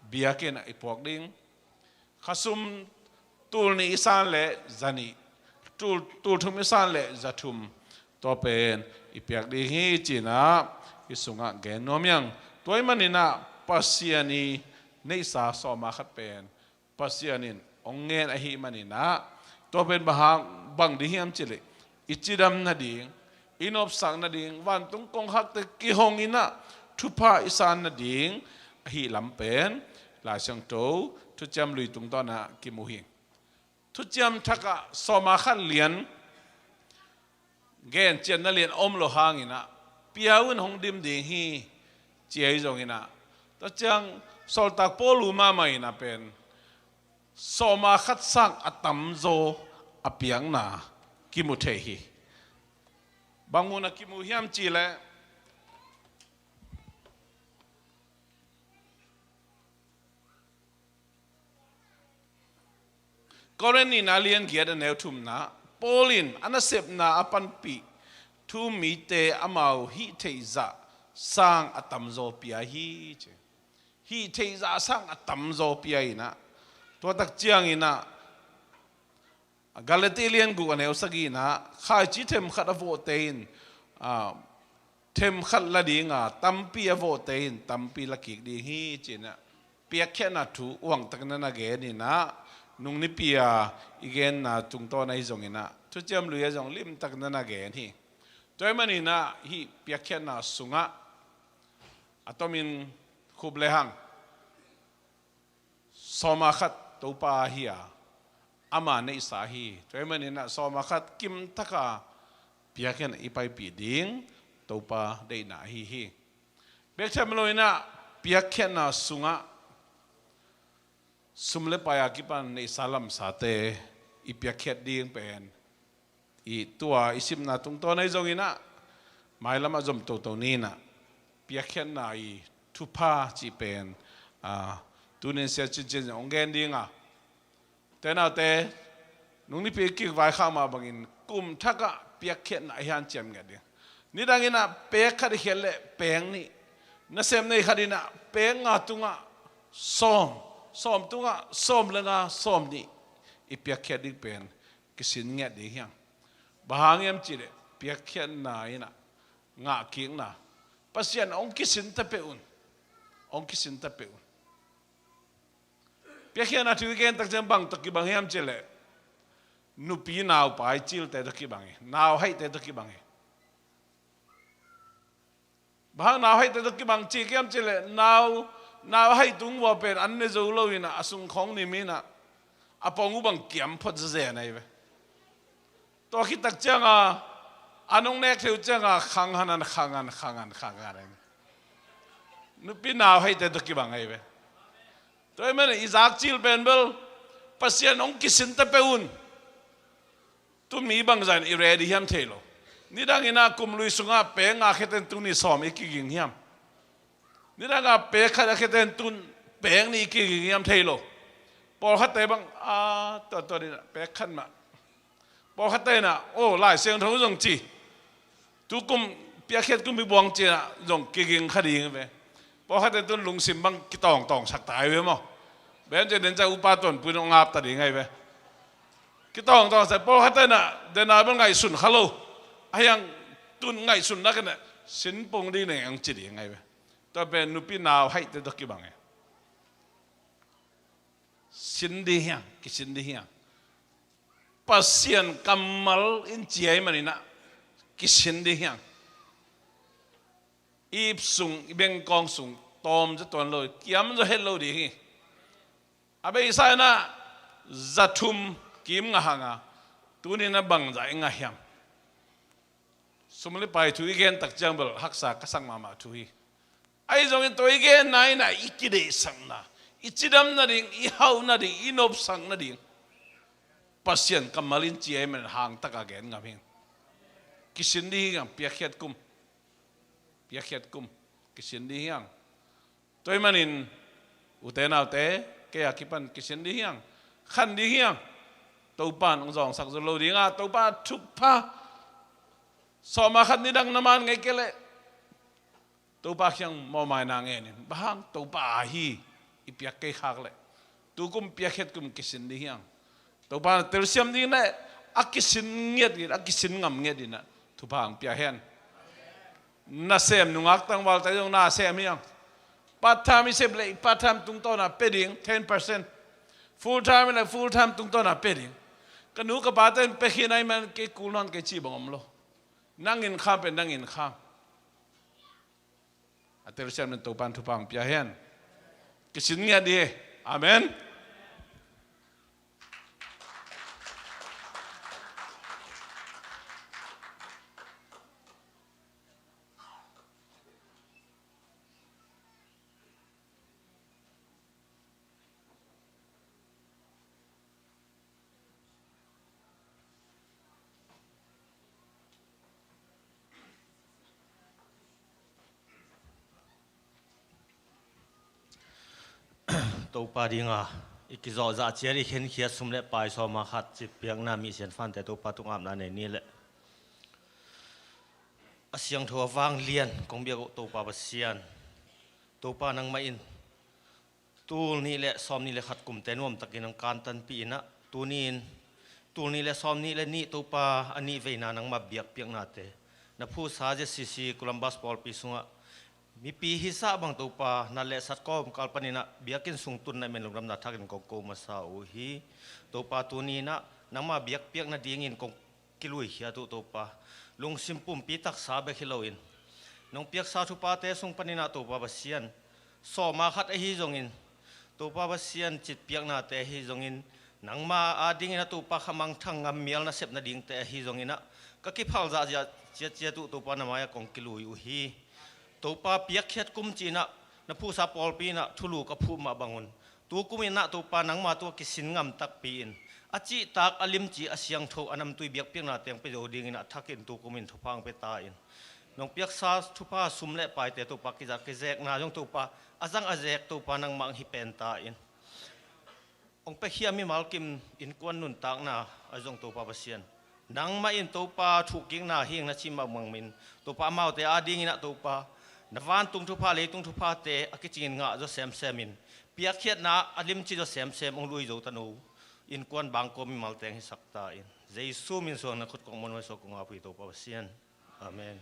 biakinn ah i puak ding. Khasum tul nih i san leh za nih, tul, tul thum i san leh za thum, tua pen i piak ding hi, ci-inah i sungah gen nuam hiang. Tua ahih manin ah Pasian i neihsa sawma khat pen Pasian in hong ngen ahih manin ah, tua pen bang hang, bang ding hiam cih leh, i cidam nading, i nopsak nading, vantung kongkhakte kihong in ah thupha i san nading ahih lam pen Lai Siangtho Thuciam Lui tungtawn ah kimu hi. Thuciam Thak ah sawma khat lian, gen ciatna lian om lo hangin ah, pia un hong dim ding hi, ci ahi zongin ah, tua ciang Sawltak Paul uh mahmah in ah pen sawma khat sang a tamzaw a piakna kimu thei hi. Bang mun ah kimu hiam cih leh, Korin nihna lian giat a neu thumna, Paul in a nasepna a panpih thu mite amau hih theih zah sang a tamzaw pia hi ci. Hih theihzah sang a tamzaw pia inah, tua tak cianginah Galati lian guk a neu sagih inah, khaici themkhat a vawhte in, ah, themkhat la dinga, tampi a vawhte in tampi la kik ding hi cinah, piakkhiatna thu uangtak na na gen inah, nung nipi a i genna tungtawn ahi zonginah, Thuciam Lui a zong limtak na na gen hi. Tua ahih maninah hih piakkhiatna sungah a tomin khup lehang sawma khat Topa ahi a, ama neihsa hi. Tua ahih maninah sawma khat kimtaka piakkhiatna i paipih ding Topa deihna ahi hi. Bek tham loinah piakkhiatna sungah sum le pai a kipan neihsa lamsate i piakkhiat ding pen, i tua i simna tungtawn ahi zonginah, mailamah zom toto ninah, piakkhiatna i thupha cih pen, ah, tunin sia cincin hong gen dinga, te naute, nung nipi kik vaikhak mah bangin kum thakah piakkhiatna a hianciam ngiat ding. Nidanginah pek khat i khiat leh pek nih, nasem nei khat inah pek nga tungah sawm, sawm tungah sawm le nga, sawm nih i piakkhiat ding pen kisin ngiat ding hiang. Bang hang hiam cihleh piakkhiatna inah ngahkikna, Pasian hong kisin ta peuh un, hong kisin ta peuh un. Piakkhiatna thu i gen tak ciang bang tawh kibang hiam cihleh, nupi naupai cilte tawh kibang hi, nauhaihte tawh kibang hi. Bang hang nauhaihte tawh kibang cih hiam cihleh, nau, nauhaih tung vua pen an ne zo loinah a sungkhawng nim inah a pawng uh bang kiam phot zezen ahi ve. Tua khit tak cianga an hong nek thei uh cianga khanghan an khanghan khanghan khanghan ahi ve. Nupi nauhaihte tawh kibang ahi ve. Tua ahih manin i zakcil pen bel Pasian hong kisin ta peuh un. Tun mi bangzah in i ready hiam thei lo. Nidanginah kum lui sungah pek nga khiaten tun nih sawm i kiging hiam? Nidangah pek khat a khiaten tun pek nih i kiging hiam thei lo. Pawlkhatte bang, a, tua tua dinah pek khat mah. Pawlkhatte inah, aw, Lai Siangtho zong ci, tukum piakkhiat kum i buang cinah zong kiging kha ding ve. Pawlkhatte tun lungsim bang kitawngtawngsak ta ahi ve maw? Bek ciah den ciah upa tuanpui nong ngap ta ding ahi ve. Kitawngtawngsak, pawlkhatte inah dena bel ngaihsun kha lo. Ahiang tun ngaihsun nak inah sin pong ding neng ang ci ding ahi ve. Tua pen nupi nauhaihte tawh kibang e. Sin ding hiang, kisin ding hiang. Pasian kammal in ci ahih maninah kisin ding hiang. I ip sung, i bengkawng sung tawm zaw tuan lo, kiam zaw het lo ding hi. A beisa inah za thum kim ngah hanga, tuni inah bangzah i ngah hiam? Sum le pai thu i gen tak ciang bel haksa ka sak mahmah thu hi. Ahi zongin tua i genna inah i kideihsakna, i cidam nading, i hauh nading, i nopsak nading Pasian kammal in ci ahih manin hangtaka gen ngam hi. Kisin ding hi hang, piakkhiat kum. Piakkhiat kum. Kisin ding hi hang. Tua ahih manin ute naute, kei a kipan kisin ding hi hang. Khan ding hi hang. Topa in hong zawngsak zo lo dinga, Topa thupha sawma khat nidang na man ngei kei leh Topa kiang mawhmaina ngenin, bang hang Topa ahi i piak kei khak leh, tukum piakkhiat kum kisin ding hi hang. Topa na telsiam ding leh a kisin ngiat in, a kisin ngam ngiat inah thupha hong pia hen. Nasem nungak tangvalte zong nasem hi hang. Part time i sep leh part time tungtawna pia ding ten percent. Full time leh full time tungtawna pia ding. Ka nu ka pate in pia khin ahih man kei kul nawn kei cih bang om lo. Nang inn kham pen nang inn kham. A telsiam in Topa in thupha hong pia hen. Kisin ngiat dih. Amen. Topa dinga i kizawh zah ciat i khenkhia sum le pai sawma khat cih piakna mi sianfante Topa tung apna nei ni leh. A siangtho a vanglian kong biak uh Topa Pasian, Topa nangmah in tul nih le sawm nih le khat kumte nuamtakin hong kantanpih in ah, tuni in tul nih le sawm nih le nih Topa a nih veina nangmah biakpiaknate na phuhsa Z C C Columbus pawlpi sungah mipi hisa bang Topa nat le sat kawmkal panin ah biakinn sung tun na i men lungdamna thakin kong ko masa uh hi. Topa tuni in ah nangmah biakpiak nadingin kong kiluikhiat uh Topa, lungsim pumpi taksa bek hi loin nong piaksa thuphate sung panin ah Topa Pasian, sawma khat ahi zongin, Topa Pasian citpiaknate ahi zongin, nangma adingin ah Topa khamangthang ngammial nasep nadingte ahi zongin ah ka kiphal zahziah ciatciat uh Topa na mai-ah kong kilui uh hi. Topa piakkhiat kum ci-in ah na phuhsa pawlpi in ah thulu ka phuh mah bangun, tu kum in ah Topa nangma tua kisin ngam takpi in a cihtak a limci a siangtho a namtui biakpiakna teng pia zo dingin ah thakin tu kum in thupha hong pia ta in, nong piaksa thupha sum le paite Topa kizat kizekna zong Topa a zang a zek Topa nangmah hong hi pen ta in, hong piakhia mimal kim innkuan nuntakna a zong Topa Pasian, nangmah in Topa thuhkikna hing na cih mahmah in Topa amaute adingin ah Topa na vantung thupha leitung thuphate a kicingin ngah zaw semsem in, piakkhiatna a limci zaw semsem hong lui zo ta no. Innkuan bangkua mimal teng hisak ta in, Jesu min suang na khut kong muanhuai suak kong ap uh hi Topa Pasian. Amen.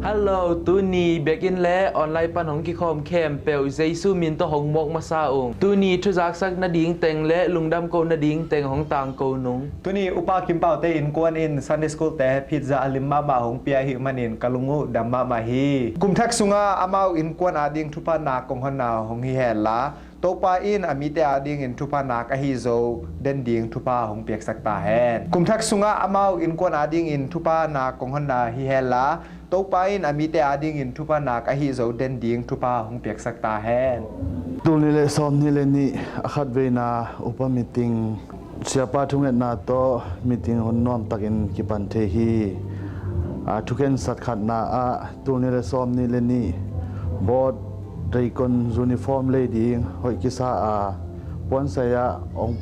Hello, tuni biakinn le online pan hong kikhawm khempeuh Jesu min tawh hong mawk masa ung. Tuni thuzaksak nading teng le lungdam ko nading teng hong tangko nung. Tuni Upa Kim Pau te innkuan in Sunday School te pizza a lim mahmah hong pia ahih manin ka lung uh dam mahmah hi. Kum thak sungah amau innkuan ading thupha nak kong honna hong hi hen la, Topa in a mite adingin thupha nak ahi zo den ding thupha hong piaksak ta hen. Kum thak sungah amau innkuan adingin thupha nak kong honna hi hen la, Topa in a mite adingin thupha nak ahi zo den ding thupha hong piaksak ta hen. Tul nih le sawm nih le nih a khat veina upa meeting, siapa thungetna tawh meeting hun nuamtakin kipan thei hi. A thukhensat khatna ah tul nih le sawm nih le nih board deacon uniform lei ding hoih kisa a, puansai ah hong,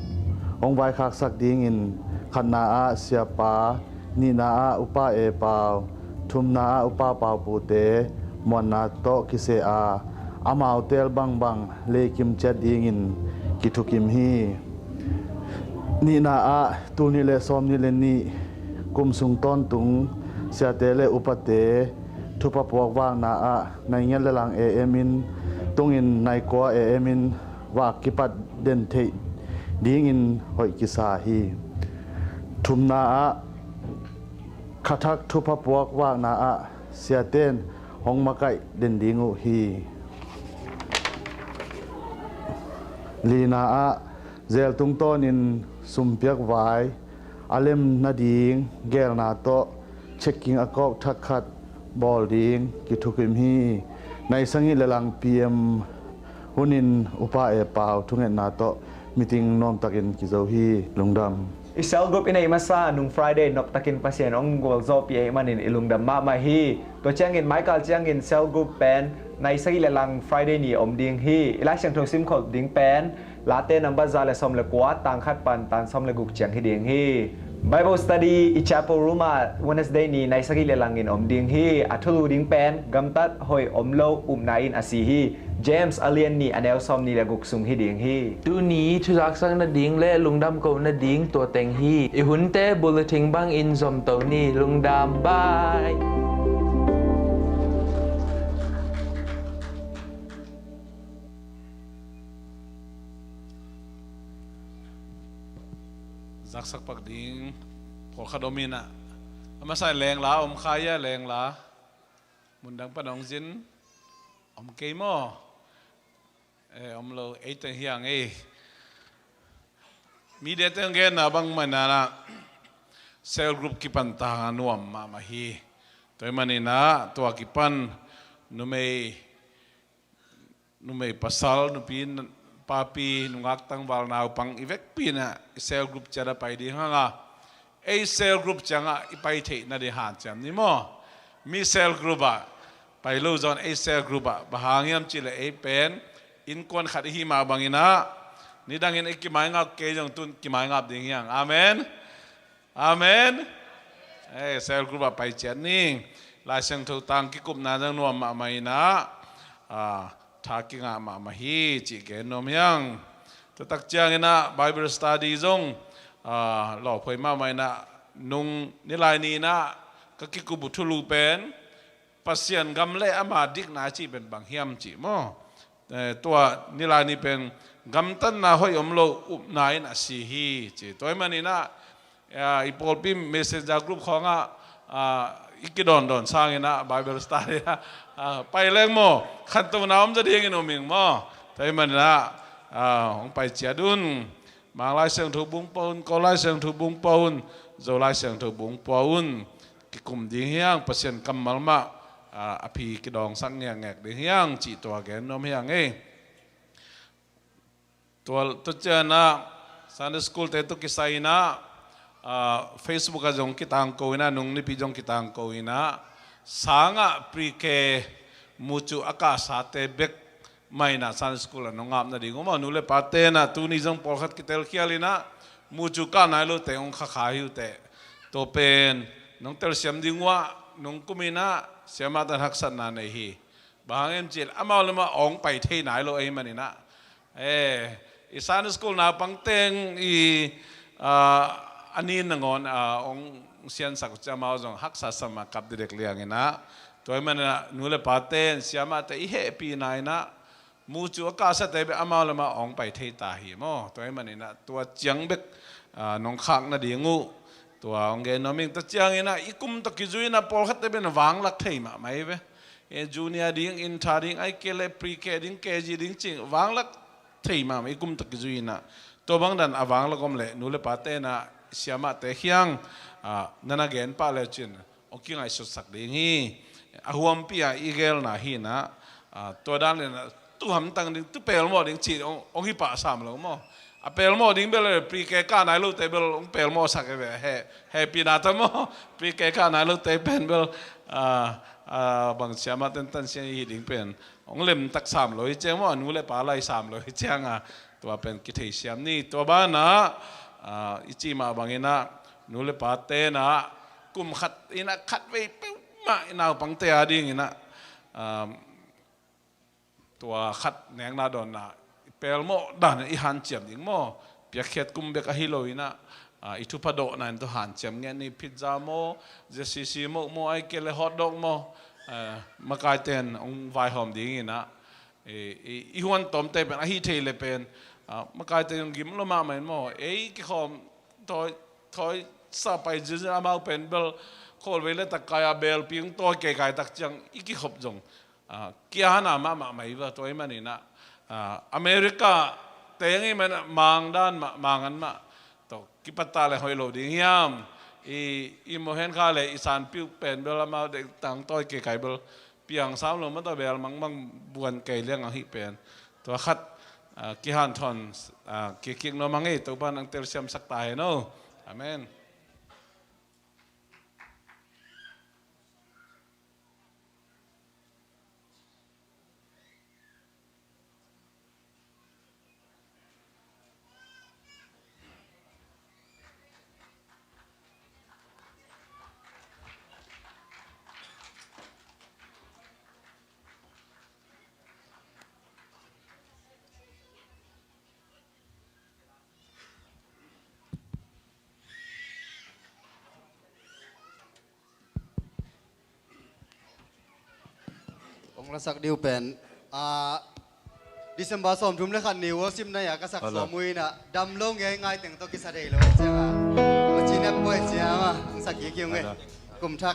hong vaikhaksak dingin khatna ah siapa, nihna ah Upa E Pau, thumna ah Upa Pau Pute muanna tawh kiseh a, amau teel bangbang leikim ciat dingin kithukim hi. Nihna ah tul nih le sawm nih le nih kum sung tawntung siate le upate thupha puak vakna ah nai giat le lang A M in tungin nai kua A M in vak kipat den theih dingin hoih kisa hi. Thumna ah khathak thupha puak vakna ah siaten hong makaih den ding uh hi. Lina ah zel tungtawnin sumpiak vai a lem nading gelna tawh checking a kawk thak khat bawl ding kithukim hi. Nai sagih le lang P M hunin Upa E Pau thungetna tawh meeting nuamtakin kizo hi. Lungdam. I cell group i neih masa nung Friday noptakin Pasian hong gualzawhpih ahih manin i lungdam mahmah hi. Tua ciangin Michael ciangin cell group pen nai sagih le lang Friday ni om ding hi. I Lai Siangtho simkholh ding pen Late number za le sawm le kua, tang khat pan tang sawm le guk ciang hi ding hi. Bible study i chapel room ah Wednesday ni nai sagih le langin om ding hi. A thulu ding pen gamtat hoih om lo upna in a si hi. James a lian ni a neu sawm ni le guk sung hi ding hi. Tuni thuzaksak nading le lungdam ko nading tua teng hi. I hunte bulletin bangin zomto ni. Lungdam, bye. Zaksak pak ding pawlkhat om inah, a masa in lengla om kha ia, lengla mundang pan hong zin om kei maw? Eh, om lo, ei teng hiang ei. Mite teng genna bang manana cell group kipan ta nuam mahmah hi. Tua hi maninah tua kipan numei numei pasal, nupi papi, nungak tangval naupang i vekpi inah i cell group ciat a pai ding hanga, ei cell group ciangah i pai theih nading hanciam ni maw. Mi cell group ah pai lo zong ei cell group ah, bang hang hiam cihleh ei pen innkuan khat ihi mah banginah nidangin ei kimaingap kei zong tun kimaingap ding hiang. Amen. Amen. Ei cell group ah pai ciat ni. Lai Siangtho tang kikupna zong nuam mahmah inah, ah, tha kingah mahmah hi cih gen nuam hiang. Tutak cianginah Bible study zong, ah, lawphoi mahmah inah, nung nilai ni inah ka kikup uh thulu pen Pasian gam le ama dikna cih pen bang hiam cih maw. Eh, tua nilai ni pen gamtatna hoih om lo upna in a si hi ci. Tua ahih maninah, ah, i pawlpi messenger group khawngah, ah, i kidawndawn sanginah Bible study ah, ah, pai leng maw, khantohna om zaw dingin um ing maw. Tua ahih maninah, ah, hong pai ciat un. Mang Lai Siangtho bung pua un, Kawl Lai Siangtho bung pua un, Zo Lai Siangtho bung pua un. Kikum ding hiang, Pasian kammal mah, ah, a phi kidawngsak ngekngek ding hiang cih tua gen nuam hiang ei. Tua, tua cianah Sunday school te tawh kisai inah, ah, Facebook ah zong kitangko inah, nung nipi zong kitangko inah, sangah pre-K mucu a kahsate bek mah inah Sunday school ah nong ngap nading uh maw. Nu le pa tenah tuni zong pawlkhat kitelkhial inah mucu kah nai lote hong khakha hi uh teh. Tua pen nong telsiam ding uh ah, nung kum inah siamah tan haksatna nei hi. Bang hang hiam cihleh amau le amau hong pai thei nai lo ahih maninah. Eh, i Sunday school naupang teng i, ah, a nin nangawn, ah, hong siansak uh ciang amau zong haksa sam a kap didek lianginah. Tua ahih maninah nu le pa ten siamahte i hehpihna inah mucu a kahsate bek amau le amau hong pai thei ta hi maw. Tua ahih maninah tua ciang bek, ah, nong khak nading uh. Tua hong gen nuam ing. Tua cianginah i kum tawh kizui inah pawlkhatte pen vanglak thei mahmah hi ve. Eh, junior ding, inter ding, ahih kei leh pre-K ding, K G ding cih vanglak thei mahmah i kum tawh kizui inah. Tua bang dan a vanglak om leh nu le pa tenah siamahte khiang, ah, na na gen pah le uh cin hong kingaihsutsak ding hi. A huampi ah i gelna hi inah, ah, tua dan le inah tu hamtang ding, tu pelmawh ding cih hong, hong hi pah sam lo maw. A pelmawh ding bel pre-K kah nai lote bel hong pelmawhsak hi ve. He, hehpihna tawh maw. Pre-K kah nai lote pen bel, ah, ah, bang siamah tentan sian hi ding pen hong lemtak sam lo hi ciang maw, a nu le pa lai sam lo hi ciang a, tua pen kitheisiam ni. Tua banah, ah, i cih mah banginah nu le pa tenah kum khat inah khatvei peuhmah i naupangte a dinginah, ah, tua khat nekna dawnna i pelmawh dan i hanciam ding maw. Piakkhiat kum bek ahi lo inah, ah, i thupha dawhna in tua hanciam ngen ni. Pizza maw, Z C C maw, maw ahih kei leh hotdog maw, ah, makaite in hong vaihawm ding inah. I, i, i huan tawmte pen ahi thei le pen, ah, makaite in hong gim lo mahmah in maw. Ei kikhawm thawi, thawi sa pai zizin amau pen bel khualvei le tak kai a belpi hong tawi keikai tak ciang i kikhop zong, ah, kiahna mahmah mai va. Tua ahih maninah, ah, America teng ahih maninah mangdan mah, mangan mah tawh kipattah le hoih lo ding hiam? I, i mohen kha le i sanpiuh pen bel amau dek tang tawi keikai bel piang sam lo mah tawh bel mangmang buan kei liang ahih pen. Tua khat, ah, kihanthawn, ah, kikik nuam hang ei. Topa nang telsiamsak ta hen aw. Amen. Hong lasak ding uh pen, ah, December sawmthum le khat ni worship night a ka sak sawm uh inah dam lo ngeingai teng tawh kisa thei lo ciangah maci nep poi ciang ah hong sak kik hi ung e. Kum thak.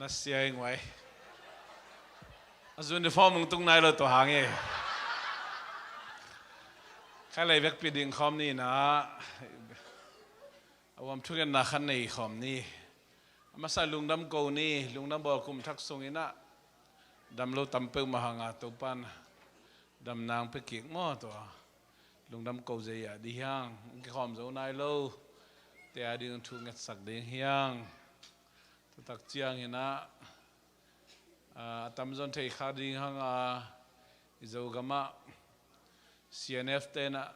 Sia ing wai. A uniform hong tung nai lo tua hang e. Khailei vekpi ding khawm ni na. A uam thungetna khan nei khawm ni. A masa lungdam ko ni, lungdam bawl kum thak sung inah. Dam lo tam peuhmah hanga Topan damna hong pia kik maw tua. Lungdam ko zei a dih hiang, hong kikhawm zo nai lo. Te a ding thu ngetsak ding hiang. Tutak ciang inah, a, a tamzaw in thei kha ding hanga, i Zogamah C N F tenah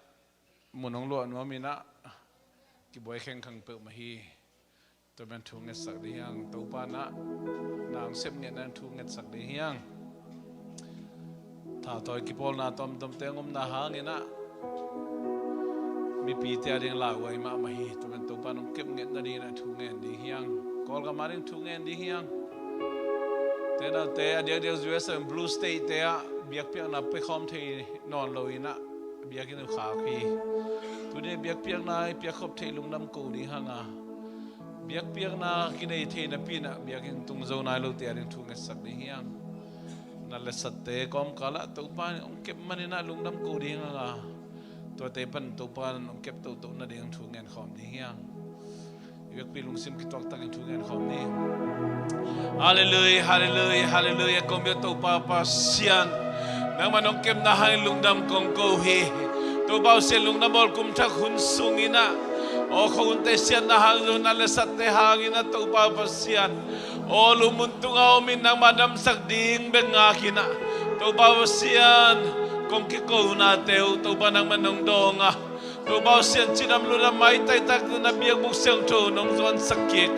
mun hong luah nuam inah, kibuai khengkhang peuhmah hi. Tua man thu ngetsak ding hiang, Topa na, na hong sep ngetna thu ngetsak ding hiang. Thautawi kipawlna tomtomte hong omna hang inah, mipite a ding lauhuai mahmah hi. Tua man Topa nong kep ngetna ding inah thu ngen ding hiang. Kawlgam a ding thu ngen ding hiang. Tenaute a diakdiak U S a blue state te ah biakpiakna pia khawm thei nawn lo inah, biakinn uh khak hi. Tuni biakpiakna i piakkhop thei lungdam ko ding hanga, biakpiakna kinei thei napi inah biakinn tung zo nai lote a ding thu ngetsak ding hiang. Na lesatte kawmkalah Topa hong kep man inah lungdam ko ding hanga, tuate pan Topa hong kep toto nading thu ngen khawm ding hiang. I vekpi lungsim kituaktakin thu ngen khawm ni. Halleluia, halleluia, halleluia. Kong biak Topa Pasian, nangman hong kepna hangin lungdam kong ko hi. Topa Pasian, lungdam bawl kum thak hun sung inah, aw khuahunte siatna hang zong na lesatte hang inah Topa Pasian, aw lungmun tunga om in nangma damsak ding bek ngak inah, Topa Pasian, kong kikonate uh Topa nangman hong dawng a, Topa Pasian, cidam ludam maitaitak na biakbuk siangtho nong zuansak kik,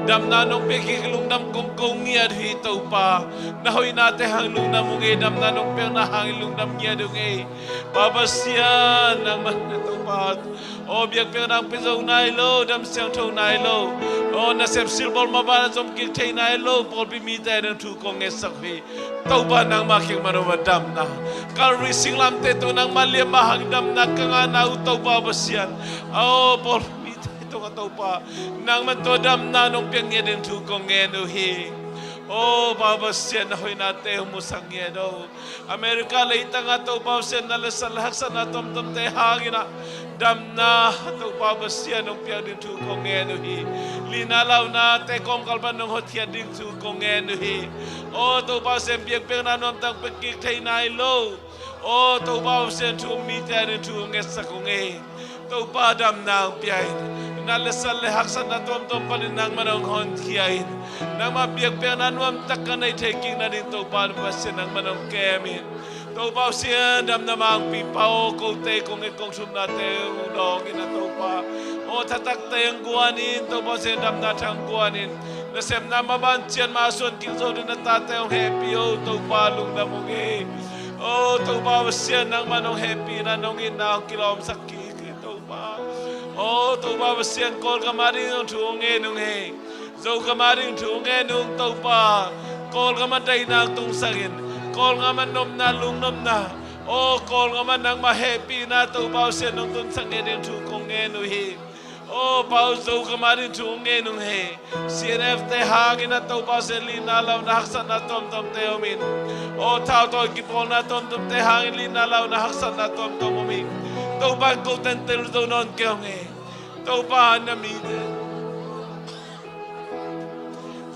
damna nong pia kik lungdam kong ko ngiat hi Topa. Na hoihnate hang lungdam ung ei, damna nong piakna hangin lungdam ngiat ung ei. Pa Pasian, nangman na Topa, aw biakpiakna hong pia zo nai lo, dam siangtho nai lo, aw nasep silbawl mah bana zom kik thei nai lo pawlpi mite a ding thu kong ngetsak uh hi. Topa nangma kiang mah nong va damna, Calvary singlamteh tawh nangma liamma hang damna ka ngahna uh Topa Pasian, aw pawlpi mite tungah Topa, nangman tua damna nong piak ngiat ding thu kong ngen uh hi. Aw Pa Pasian, na hoihnate hong musak ngiat aw. America leitangah Topa Pasian, na letsat le haksatna tomtomte hang inah damna Topa Pasian hong piak ding thu kong ngen uh hi. Lina launate kawmkal pan nong hotkhiat ding thu kong ngen uh hi. Aw Topa Pasian, biakpiakna nuamtak pia kik thei nai lo, aw Topa Pasian, thu um mite a ding thu hong ngetsak ung ei. Topa damna hong pia in, na letsat le haksatna tuamtuam panin nangman hong honkhia in, nangma biakpiakna nuamtak ka neih thei kik nading Topa Pasian nangman hong kem in. Topa Pasian, damna mangpipa aw, kote kong et kong thumnate uh dawng inah Topa, aw thatakte hong guan in, Topa Pasian, damna thang guan in. Nasepna maban ciat mah a suan kik zo ding na tate hong hehpih aw Topa, lungdam ung ei. Aw Topa Pasian, nangman hong hehpihna nong itna hong kilawmsak kik hi Topa. Aw Topa Pasian, Kawlgam a ding hong thu hong ngen ung ei. Zogam a ding thu hong ngen ung Topa. Kawlgam a daihna hong tungsak in, Kawlgam a nopna lungnopna, aw Kawlgam a nangma hehpihna Topa Pasian nong tunsak ngiat ding thu kong ngen uh hi. Aw Pa aw, Zogam a ding thu hong ngen ung ei. C N F te hang inah Topa Pasian, lina launa haksatna tomtomte om in, aw thautawi kipawlna tomtomte hangin lina launa haksatna tomtom om in, Topa in kote in tel zo nawn kei ung ei. Topa na mite,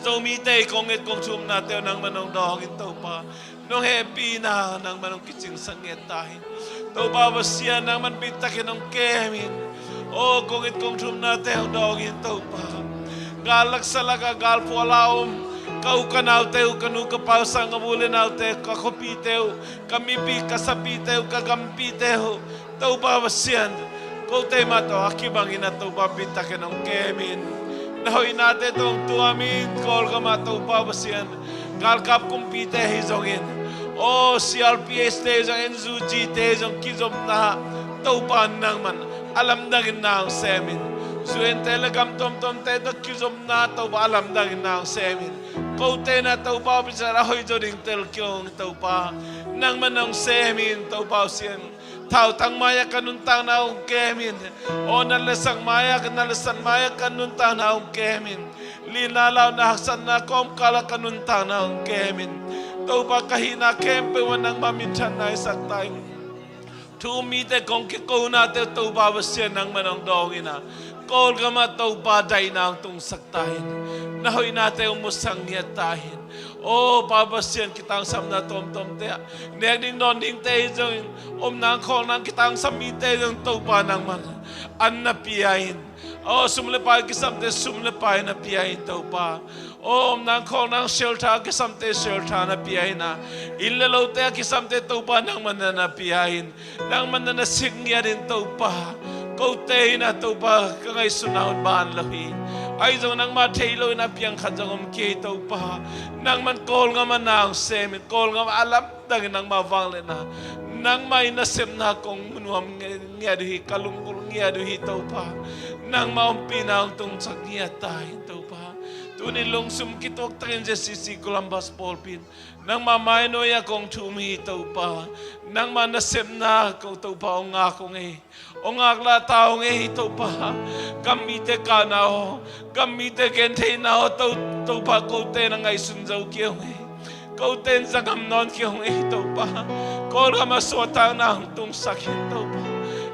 Zomite kong et kong thumnate uh nangman hong dawng in Topa, nong hehpihna nangman hong kicingsak ngiat ta hi. Topa Pasian, nangman bittakin hong kem in. Aw kong et kong thumnate hong dawng in Topa, gal laksa lakah gal phuala om ka u ka naute uh, ka nu ka pau, sang ka bu le naute, ka khuapite uh, ka mipi ka sapite uh, ka gampite uh, Topa Pasian, kote mah tawh a kibang inah Topa bittakin hong kem in. Na hoihnate tawh hong tuam in, Kawlgam ah Topa Pasian, galkap kumpite hi zongin, aw C R P H te hi zong, N U G te hi zong kizopna Topa nangman a lamdangin na hong sem in. U N te le gam tomtomte tawh kizopna Topa a lamdangin na hong sem in. Kote na Topa Pasian a hoih zaw ding tel kei ung Topa, nangman na hong sem in Topa Pasian. Thautang mai-ah ka nuntakna hong kem in. Aw nat le sak mai-ah, nat le sat mai-ah ka nuntakna hong kem in. Lina, launa, haksatna kawmkal ah ka nuntakna hong kem in. Topa, ka hihna khempeuh ah nangmah minthanna hisak ta in. Thu um mite kong kikonate uh Topa Pasian nangman hong dawng in ah, Kawlgam ah Topa daihna hong tungsak ta in. Na hoihnate hong musak ngiat ta in. Aw Pa Pasian, kitangsamna tuamtuamte ah nek ding dawn dingte hi zongin, omnang khawlnang kitangsam mite zong Topa nangman an na pia in. Aw, sum le pai kisamte sum le pai na pia in Topa. Aw, omnang khawlnang shelter kisamte shelter na pia in ah, inn le lote a kisamte Topa nangman na na pia in. Nangman na na sik ngiat in Topa. Kote in ah Topa ka ngaihsutna hun ban lo hi. Ahi zong nangmah thei lo in a piang khat zong om kei Topa. Nangman Kawlgam ah na hong sem in, Kawlgam ah a lam dangin nangmah vangliatna, nangmah in nasepna kong nuam ngiat uh hi, ka lunggulh ngiat uh hi Topa. Nangmah ompihna hong tungsak ngiat ta in Topa. Tuni lungsum kituak takin Z C C Columbus pawlpi in nangmah mainuai ah kong thum hi Topa. Nangmah nasepna ko Topa hong ngak hong ei. Hong ngaklah ta hong ei Topa. Gam mite kahna aw, gam mite gentheihna aw, To, Topa kote na ngaihsun zo kei hong ei. Kote in zangam nawn kei hong ei Topa. Kawlgam ah suahtakna hong tungsak hi Topa.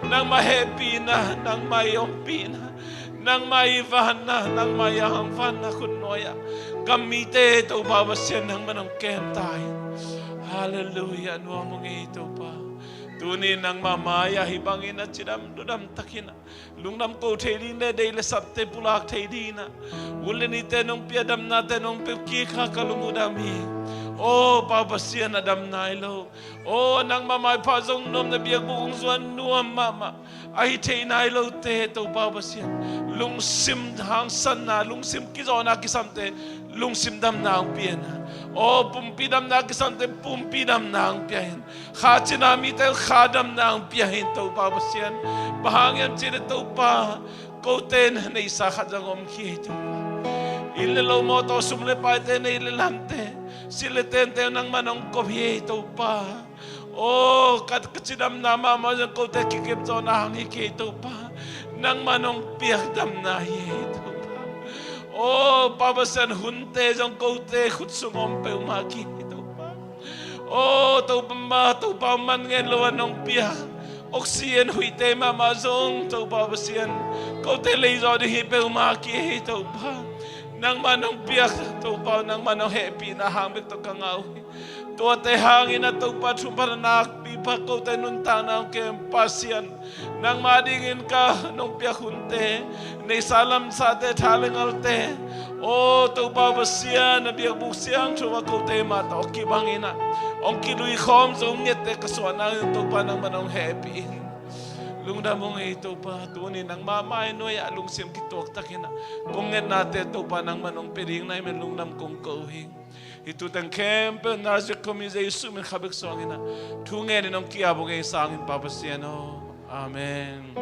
Nangmah hehpihna, nangmah i ompihna, nangmah i vanna, nangmah i hangvanna khutnuai ah gam mite Topa Pasian nangman hong kem ta in. Halleluiah, nuam hong ei Topa. Tuni nangmah mai-ah hih bangin a cidam ludam takin ah lungdam ko thei ding le deih le sapte pulak thei dingin ah, hun le nite nong pia damnate nong pia kik a ka lung uh dam hi. Aw Pa Pasian, a dam nai lo. Aw nangmah maipha zong nuam, na biakbuk hong zuan nuam mahmah, ahi thei nai lote Topa Pasian, lungsim hangsanna, lungsim kizawhna kisamte lungsim damna hong pia in. Aw pumpi damna kisamte pumpi damna hong pia in. Kha cina mite kha damna hong pia in Topa Pasian. Bang hang hiam cih leh Topa, kote in neihsa khat zong om kei Topa. Inn le lo, mawtaw, sum le paite, nei le lamte, silh le tente nangman hong kop hi Topa. Aw ka, ka cidamna mahmah zong kote kikepzawhna hang hi kei Topa. Nangman hong piak damna hi Topa. Aw Pa Pasian, hunte zong kote khut sung om peuhmah kei Topa. Aw Topa, Topa, man ngen lo a nong piak oxygen huihte mahmah zong Topa Pasian, kote leizawh ding hi peuhmah kei Topa. Nangmah nong piak Topa, nangmah nong hehpihna hang bek tawh ka ngah uh hi. Tuate hangin a Topa thupha nakpi pha kote nuntakna hong kem Pasian. Nangmah dingin ka nong piak hunte, neihsa lamsate, tha le ngalte, aw Topa Pasian, na biakbuk siangtho ah kote mah tawh kibangin ah hong kiluikhawm zo ngiatte ka suahna in Topa nangman hong hehpih in. Lungdam hong ei Topa, tuni nangmah mainuai ah lungsim kituak takin ah kong ngetnate Topa nangman hong pia ding na hi man lungdam kong ko hi. Hih thu teng khempeuh Nazareth khuami Jesu min kha bek suangin ah thu ngenin hong ki-ap uh kei sangin Pa Pasian aw. Amen.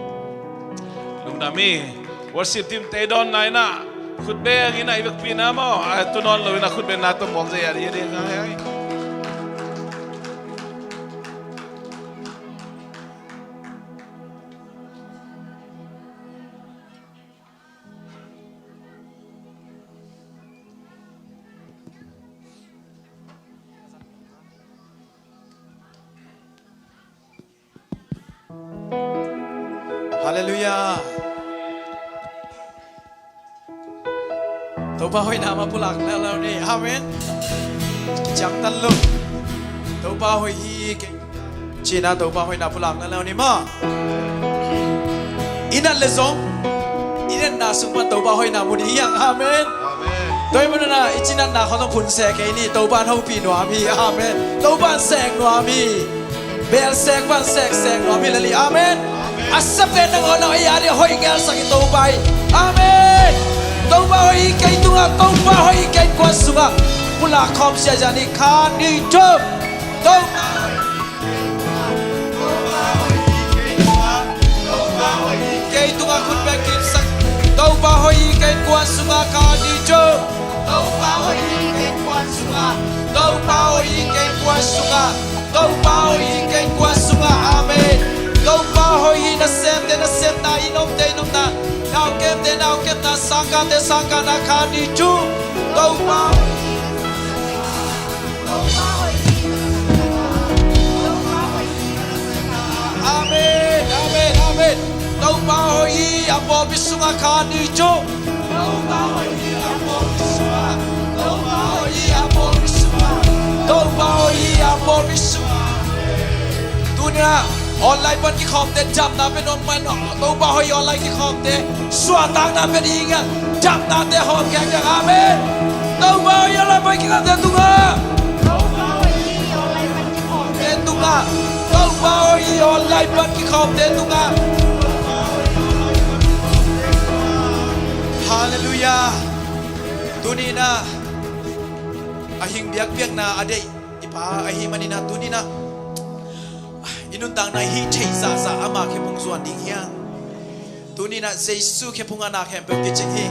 Lungdam hi. Worship team te dawnna in ah khut beng in ah i vekpi na maw, a tu nawn lo in ah khut bengna tawh muak zia ding a ding a. Halleluiah. Topa hoihna mah pulak leuleu ni. Amen. Ciangtan lo. Topa hoih hi kei. Cina Topa hoihna pulak leuleu ni maw. I nat le zong i natna sung pan Topa hoihna mu ding hi hang. Amen. Amen. Tua ahih manin ah i cinatna khawng zong phun seh kei ni. Topa in hopih nuam hi. Amen. Topa in sek nuam hi. Bel sek van sek sek nuam hi lel hi. Amen. Amen. A siapen nangawn a ei a ding a hoih ngelsak hi Topa hi. Amen. Topa hoih hi kei tungah, Topa hoih hi kei kuan sungah. Pulak khawm siasia ni, khat, nih, thum. Topa hoih hi kei tungah, Topa hoih hi kei kuan sungah. Topa hoih hi kei tungah khut beng kipsak. Topa hoih hi kei kuan sungah, khat, nih, thum. Topa hoih hi kei kuan sungah. Topa hoih hi kei kuan sungah. Topa hoih hi kei kuan sungah. Amen. Topa hoih hi nasemte nasepna, i nopte i nopna, nau kem Te nau kepna sangkahte sangkahna kha ni cu Topa. Amen, amen, amen. Topa hoih hi a pawlpi sungah kha ni cu. Topa hoih hi a pawlpi sungah. Topa hoih hi a pawlpi sungah. Topa hoih hi a pawlpi sungah. Tuni-in ah online pan kikhawmte damna pia nuam mah in, Topa hoih online kikhawmte suahtakna pia ding a, damnate hawm khekkhek. Amen. Topa hoih online pan kikhawmte tungah, te tungah, Topa hoih online pan kikhawmte tungah. Halleluiah. Tuni-in ah a hing biakpiakna a deih i Pa ahih manin ah tuni-in ah i nuntakna i hih theih zahzah ama khephung zuan ding hi hang. Tuni-in ah Jesu khephung ah na khempeuh kicing hi.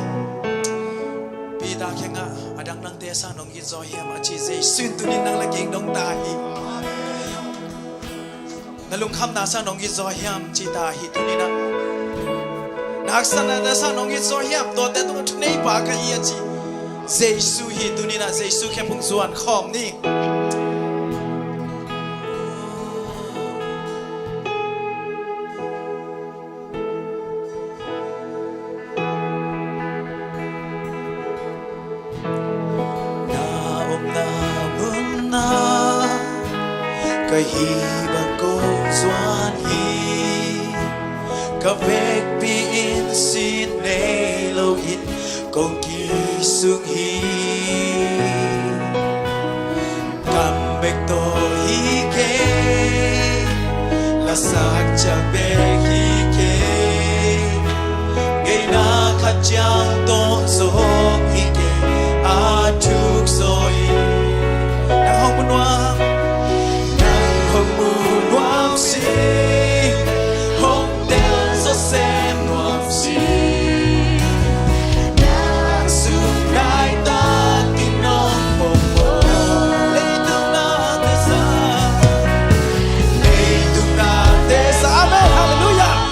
Peter kiangah, a dang nangte sang nong it zaw hiam a ci. Jesu in tuni-in nang le kei dong ta hi. Na lungkhamna sang nong it zaw hiam ci ta hi tuni-in ah. Na haksatnate sang nong it zaw hiam, tuate tungah thuneipa ka hi a ci. Jesu hi tuni-in ah Jesu khephung zuan khawm ni. Na omna munah ka hih bang kong zuan hi. Ka vekpi in sin nei loin kong kisung hi. Kam bek tawh hi kei, lasak ciang bek hi kei. Ngeina khat ciang tawh zawk hi kei, a thuk zaw hi. Nang hong mu nuam, nang hong mu nuam si, hong tel zaw sem nuam si. Nang sung nai takin nong pom pom. Leitung nate sang, leitung nate sang. Amen. Halleluiah.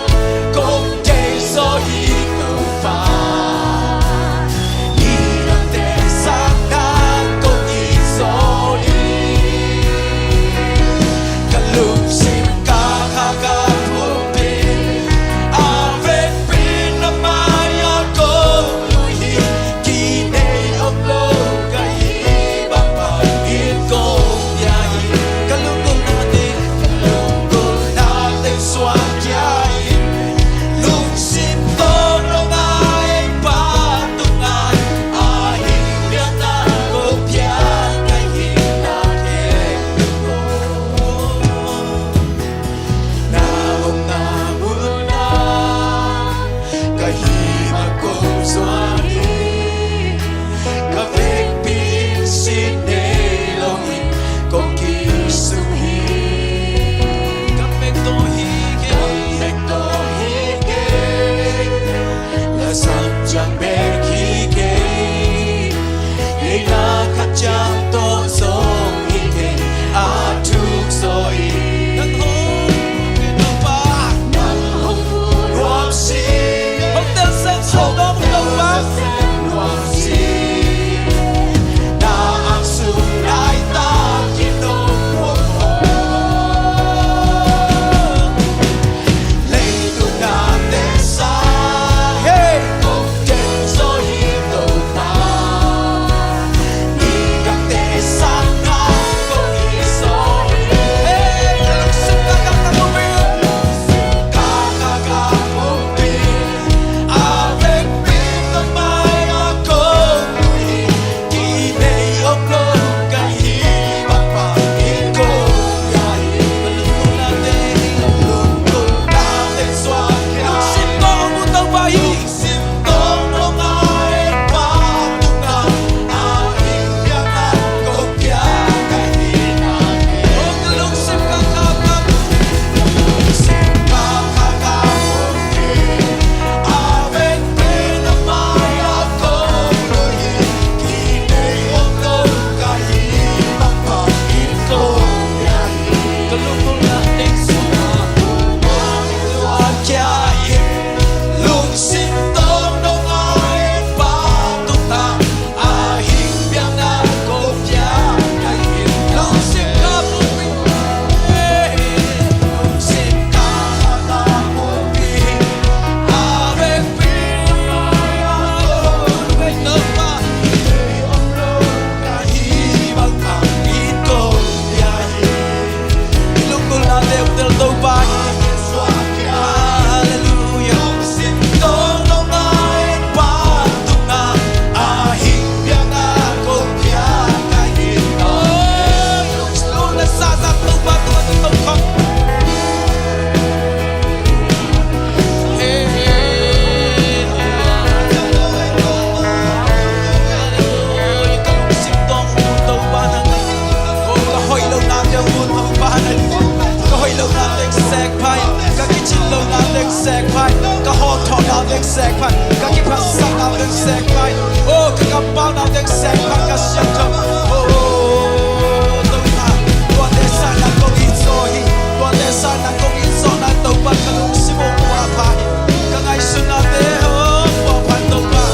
Sekphai, ka hawlthawhna teng sekphai, ka kiphatsakna teng sekphai, oh, ka kampauna teng sekphai, ka siangtho. Oh, Topa, tuate sangin nang kong it zaw hi, tuate sangin nang kong it zawhna Topa, ka lungsim uh puahpha hi, ka ngaihsutnate, oh, puahpha Topa.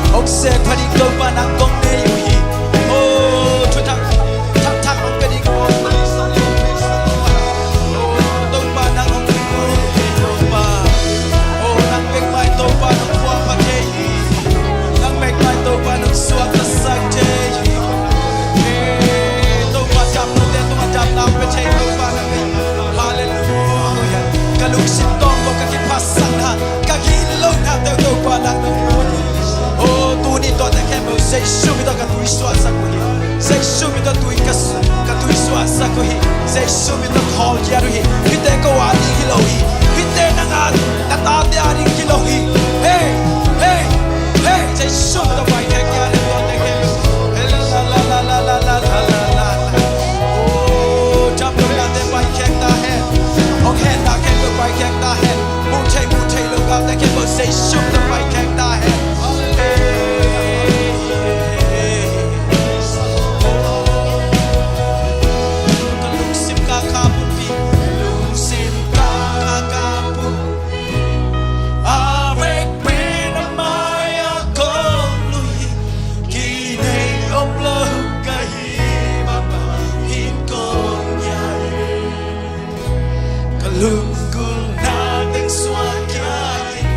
Hong sek pha ding Topa nang kong nei uh hi. Oh, thuthang thakthak hong pia ding Topa nang hong nei uh hi Topa. Oh, nang bek mah in Topa nong puahpha thei hi. Nang bek mah in Topa nong suaktasak thei hi. Eh, Topa dam lote tungah damna hong pia thei Topa nang hi. Halleluiah. Ka lungsim tawng ko ka kiphatsakna, ka gitlohna teng Topa nang nong puah hi. Oh, tuni tuate khempeuh Jesu min tawh ka tui suahsak uh hi. Jesu min tawh tui ka, ka tui suahsak uh hi. Jesu min tawh khawl khiat uh hi. Hihte ko a ding hi lo hi. Hihte nang a, na tate a ding hi lo hi. Hey, hey, hey, Jesu min tawh paikhia khiat uh hi tuate khempeuh. Hey, la, la, la. Oh, dam lohnate paikhia ta hen. Hong hehna khempeuh paikhia ta hen. Muh theih, muh theih loh galte khempeuh Jesu min tawh paikhia ta hen. Ka lungsim ka kha pumpi, lungsim ka kha pumpi. A vekpi na mai-ah kong lui, kinei om lo ka hih bang bang in kong ngai. Ka lunggulhna teng suahkhia in,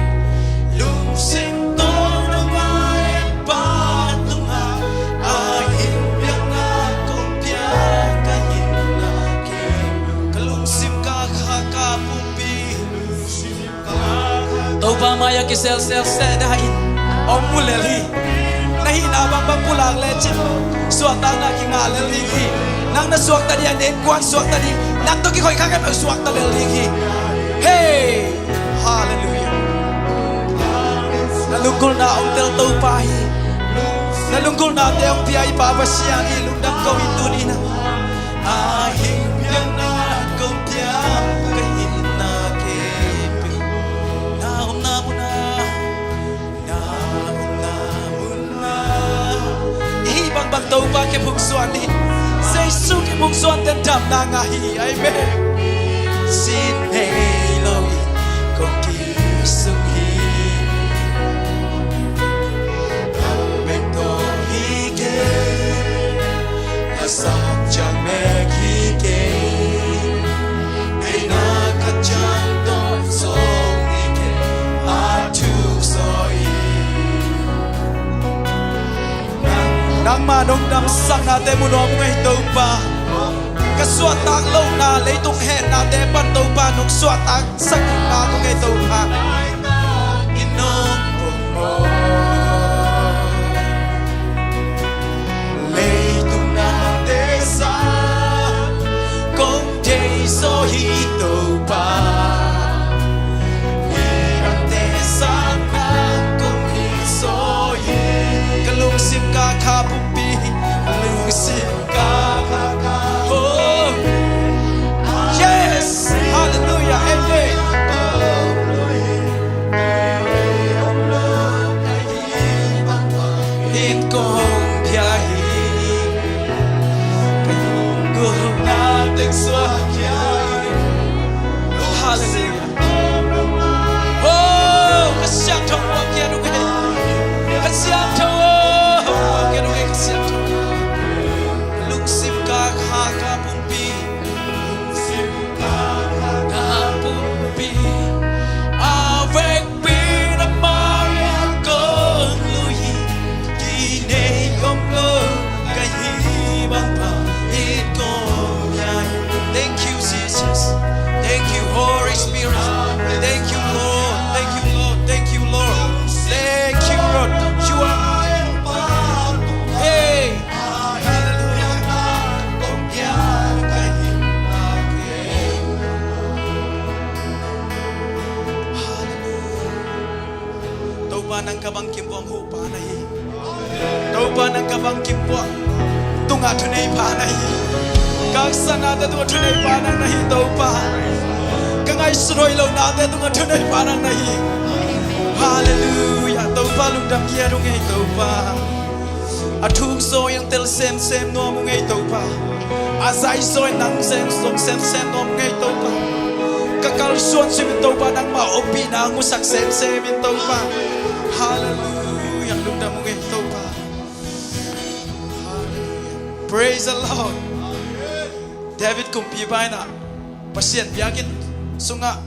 lungsim tawh na ngai-et pa tungah, a hing biakna kong pia ka hinna khempeuh. Ka lungsim ka kha ka pumpi. Topa mai-ah kiselsel sehna in hong mu lel hi. Na hihna bangbang pulak lecin suahtakna kingah lel ding hi. Nang na suakta ding a, na innkuan suakta ding, nang tawh kikhoih kha khempeuh suakta lel ding hi. Hey! Halleluiah. Na lunggulhna hong tel Topa hi. Na lunggulhnate hong pia i Pa Pasian hi. Lungdam ko hi tuni-in ah. A hing biakna kong pia ka hinna khempeuh. Na omna munah, na omna munah. I hih bangbang Topa kiphungsuan hi. Jesu kiphungsuan ten damna ngah hi. Amen. Sin nei lo in kong kisung hi. Kam bek tawh hi kei. A sak ciang bek hi kei. Deihna khat ciang tawh zong hi kei. A thuk zaw hi. Nangmah nong damsaknate mu nuam ung ei Topa. Ka suahtak lohna leitung hennate pan Topa nong suahtak sak kik nang ung ei Topa. I nong pom maw. Leitung nate sang kong thei zaw hi Topa. Hi nate sang nang kong hi zaw hi. Ka lungsim ka kha pumpi, lungsim ka kha ka. Oh. Yes. Hallelujah. Amen. In kong pia hi. Kong na teng suak hi. Hallelujah. Oh, ka siangtho muak khia nung ei. Ka siangtho muak khia nung ei, ka siangtho. Lungsim ka kha ka pumpi. Lungsim ka kha ka pumpi. A vekpi na mai-ah kong lui hi. Kinei om lo ka hih bang bang in kong pia hi. Thank you. Nang ka bang kimpuak tungah thuneipa na hi. Ka haksa nate tungah thuneipa nang na hi, Topa. Ka ngaihsut hoih loh nate tungah thuneipa nang na hi. Halleluiah. Topa, lungdam ngiat ung ei, Topa. A thuk zaw in tel semsem nuam ung ei, Topa. A zai zaw in nang zong semsem nuam ung ei, Topa. Ka kalsuan sungin, Topa, nangmah ompihna hong musak semsem in, Topa. Halleluiah. Lungdam ung ei, Topa. Praise the Lord. David kumpipa in ah Pasian biakinn sungah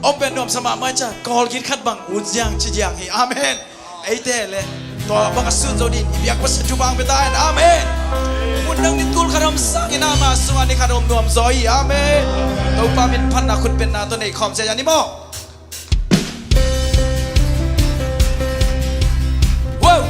om pen nuamsa mahmah hi ciang, Kawlgin khat bang ut ziang ci ziang hi. Amen. Eite le tua bang a sun zo ding i biak Pasian thupha hong pia ta hen. Amen. Mun dang ni tul khat om sangin ama sungah ni khat om nuam zaw hi. Amen. Topa min phatna khut benna tawh nei khawm sia ni maw. Wow.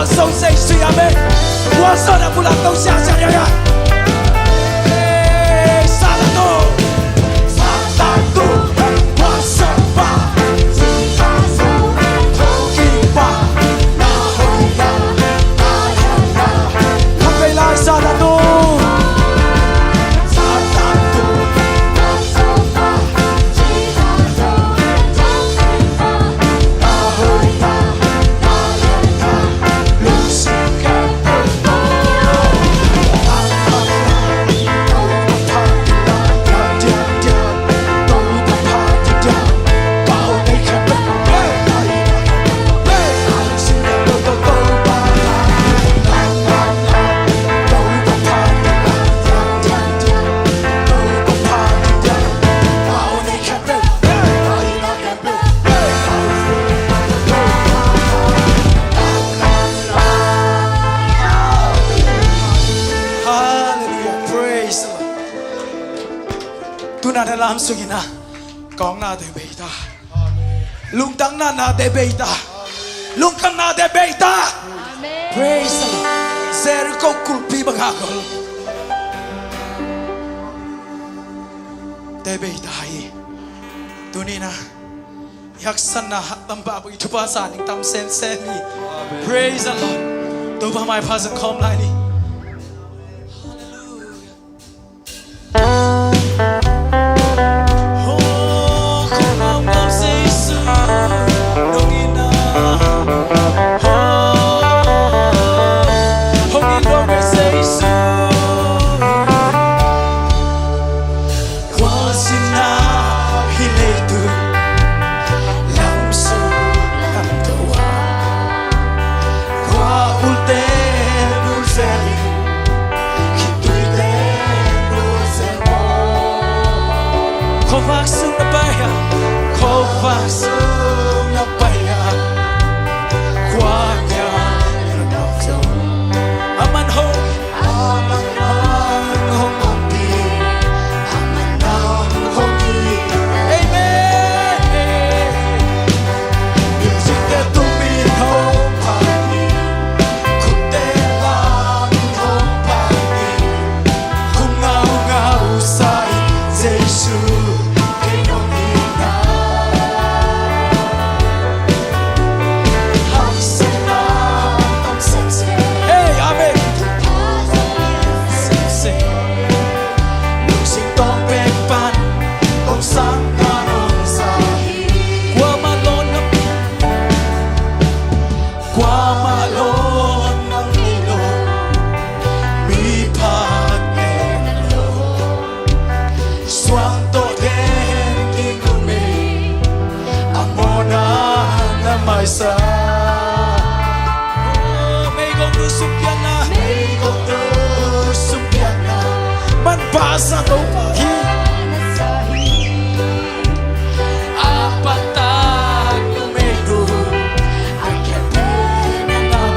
Amen. Hallelujah. Praise the Lord. Tuna na lam sungina kong na de beita. Lungtang na na de beita. Lungkam na de beita. Amen. Praise the Lord. Jericho kulpi bang a gol de beita hi. Tuni na i haksatna haksat bang i thupha sa ning tam semsem hi. Amen. Praise the Lord. Topa maipha zang khawm lai ni. Hallelujah. Khuazin ah hih leitung lamsung lamto ah, khua ulte nulzel in, khitui te nulzel maw. Khuavak sung na pai ah, khuavak sung na pai ah, khua ngian na nau zong a man hong Hey, amen. Lungsim tawng pek pan hong sang na hong sa hi. Kuamah lawn na, kuamah lawn na ngei lo, mi phat ngen lo. Suang tawh den ding om ei, a mawhna na maisak. Meigong nu sumpianna, meigong nu sumpianna, manpha sa Topa hi. A patak nu meigong, a khempeuh na nam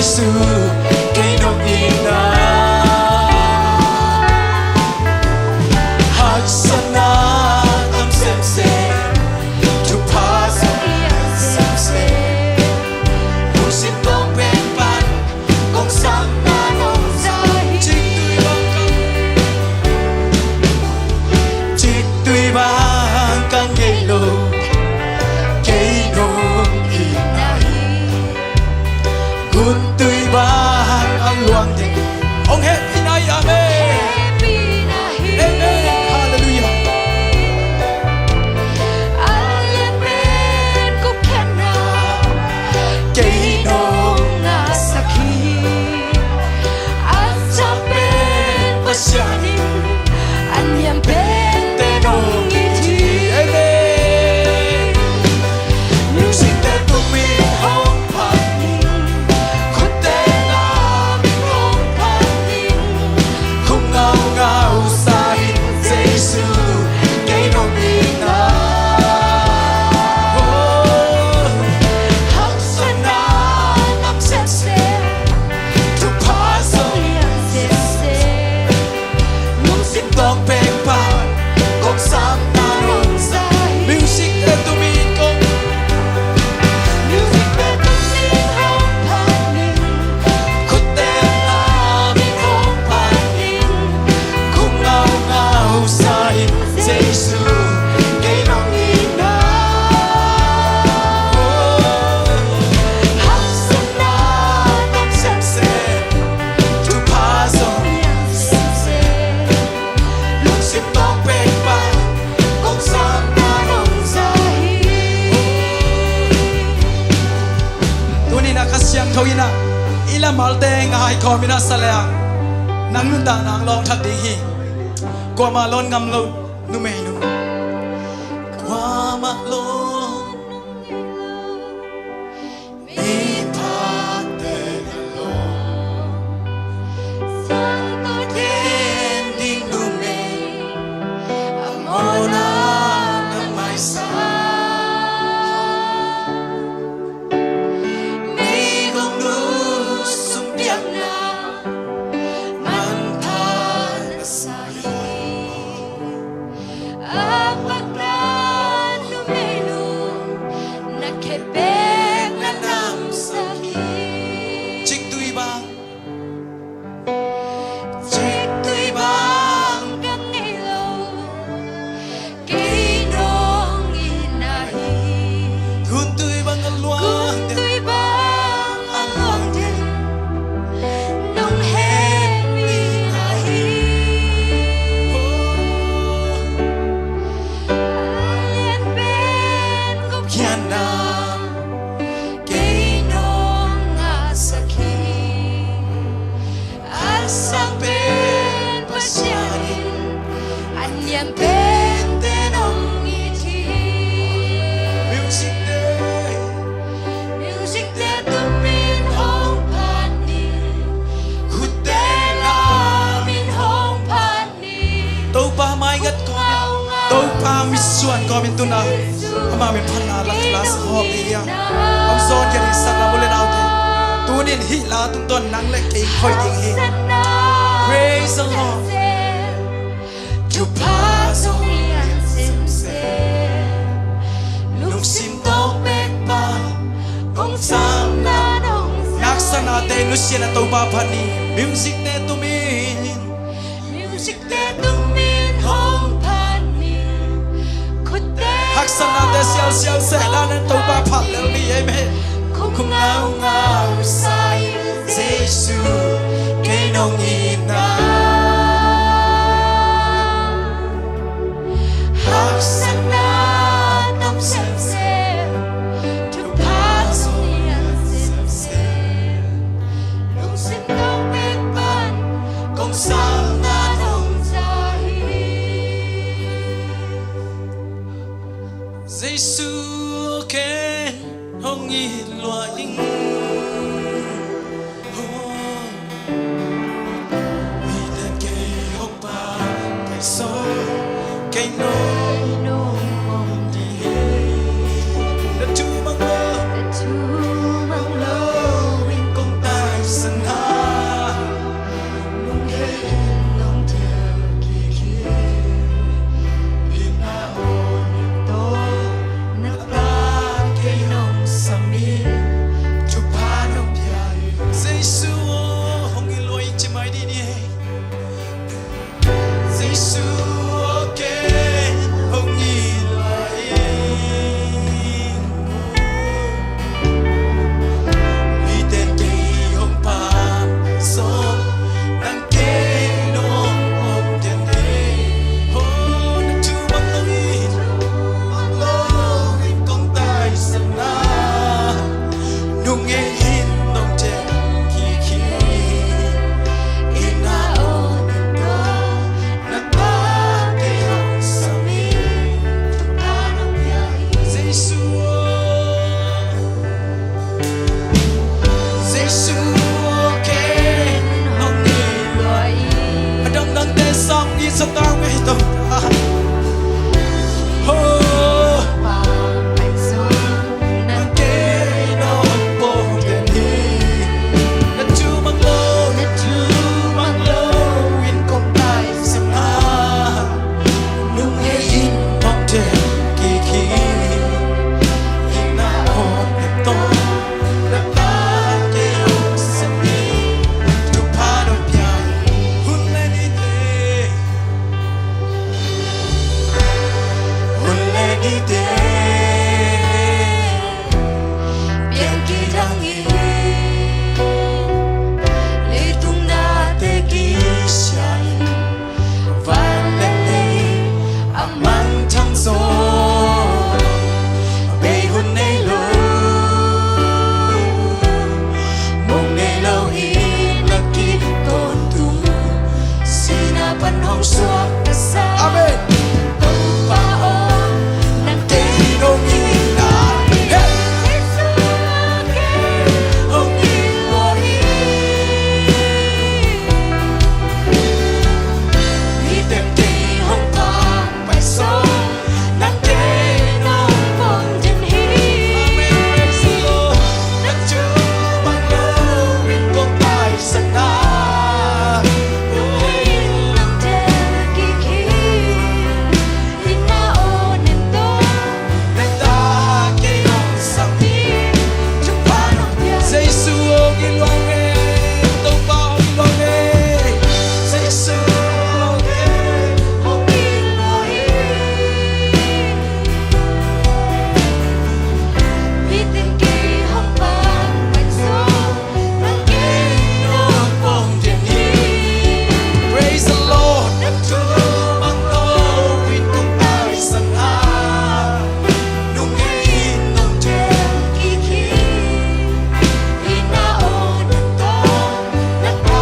Jesu, kei nong it na. Haksatna tam semsem, thupha zong lian semsem, lungsim tawng pek pan kong samna nong za hi. Ciktui bang ka, ciktui bang ka ngei lo, kei nong it na hi. Guntui bang a luang ding. Hong hehpihna hi, amen. Hehpihna hi. Amen. Halleluiah. A lian pen gupkhiatna kei nong ngahsak hi. A cang pen Pasian in, a niam pente nong it hi. Amen. Musicte tumin hong phat ning, khutte lamin hong phat ning, khum ngaungau sa in, Jesu, kei nong it na. Oh, haksatna tam semsem, thupha zong lian semsem, lungsim tawng pek pan kong samna nong za hi. Musicte tumin kong, musicte tumin hong phat ning, khutte lamin hong phat ning, khum ngaungau sa in, Jesu, kei nong it na. Oh, haksatna tam semsem, thupha zong lian semsem, lungsim tawng pek pan kong samna nong za hi. Tuni-in ah Kha Siangtho in ah i lamalte ngaikhawm in ah sa leh ah, nang nuntakna ah lawng thak ding hi. Kuamah lawn ngam lo numeinu, kuamah lawn, miphate ka lawm, sang tawh gen ding numei, a mawhna na maisak, meigong lus sum piakna manpha na sa hi. A pakta numeinu, na khepek na namsak hi. Ciktui bang, ciktui bang ka ngei lo, kei nong it na hi. Guntui bang a luang, guntui bang a luang ding, nong hehpihna hi. Oh, a lian pen gupkhiatna kei nong ngahsak hi. A sang pen Pasian in, a niam pente nong it hi. Musicte, musicte tumin hong phat ning, khutte lamin hong phat ning. Topa maingat kawmin, Topa mitsuan kawmin tu-in ah ama min phatna lak la sa hawm ni hia. Hong zawn kei ding sang a, u le naute, tuni-in hih la tungtawn nang le kei hoih ding hi. Praise the Lord. Thupha zong lian semsem, lungsim tawng pek pan kong samna nong za hi. Haksatnate nusia-in ah Topa phat ni. Musicte tumin, musicte tumin hong phat ning, khutte, haksatnate sialsial sehna-in Topa phat lel ni. Amen. Khum ngaungau sa in, Jesu, kei nong it na. Haksatna tam semsem, thupha zong lian semsem, lungsim tawng pek pan kong samna nong za hi. Jesu, ken hong it lua ing. Oh, mi ten kei hong paisawn, kei nong om ding hi. Na thu mang lo, na thu mang lo in kong tai Hihte piang kidang in leitung nate kisia in, van le lei a mangthang zong bei hun nei lo, mong nei lo in na kip tawntung, sihna pan hong suak ka sa. Amen. Topa aw, nang kei nong it na, hey, Jesu aw, kei hong it lua hi. Mite'n kei hong pang pai sawm, nang kei nong pom den hi. Amen. Praise the Lord. Nang thu mang lo in kong taisan na, nong tel kik hi. Ina aw nen tawh, na ta kei hong sam hi. Thupha nong pia. Jesu hong it lua e, Topa hong it lua e. Jesu hong it, hong it lua e. Mite'n kei hong pang pai sawm, nang kei nong pom den hi. Praise the Lord. Nang thu mang lo in kong taisan a, nong ngei in nong tel kik hi. Ina aw nen tawh, na ta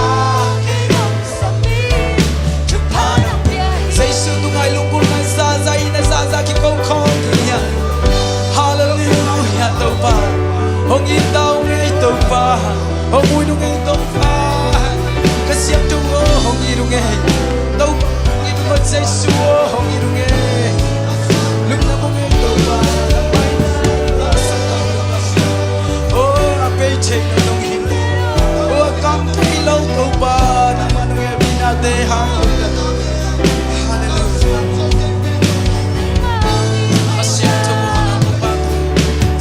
kei hong sam hi. Jesu tungah i lunggulhna zaza, i itna zaza kiko khawm hi hang. Halleluiah, Topa. Hong it ta ung ei, Topa. Hong it ung ei, Topa. Ka siangtho aw, hong it ung ei. Topa, hong it ung ei, Jesu aw, hong it ung ei. Lungdam ung ei, Topa. Oh, a bei theihna nong hi. Oh, a kam thei lo, Topa. Nangmah nong hehpihnate hang. Halleluiah. Pasian thu nang ka pang.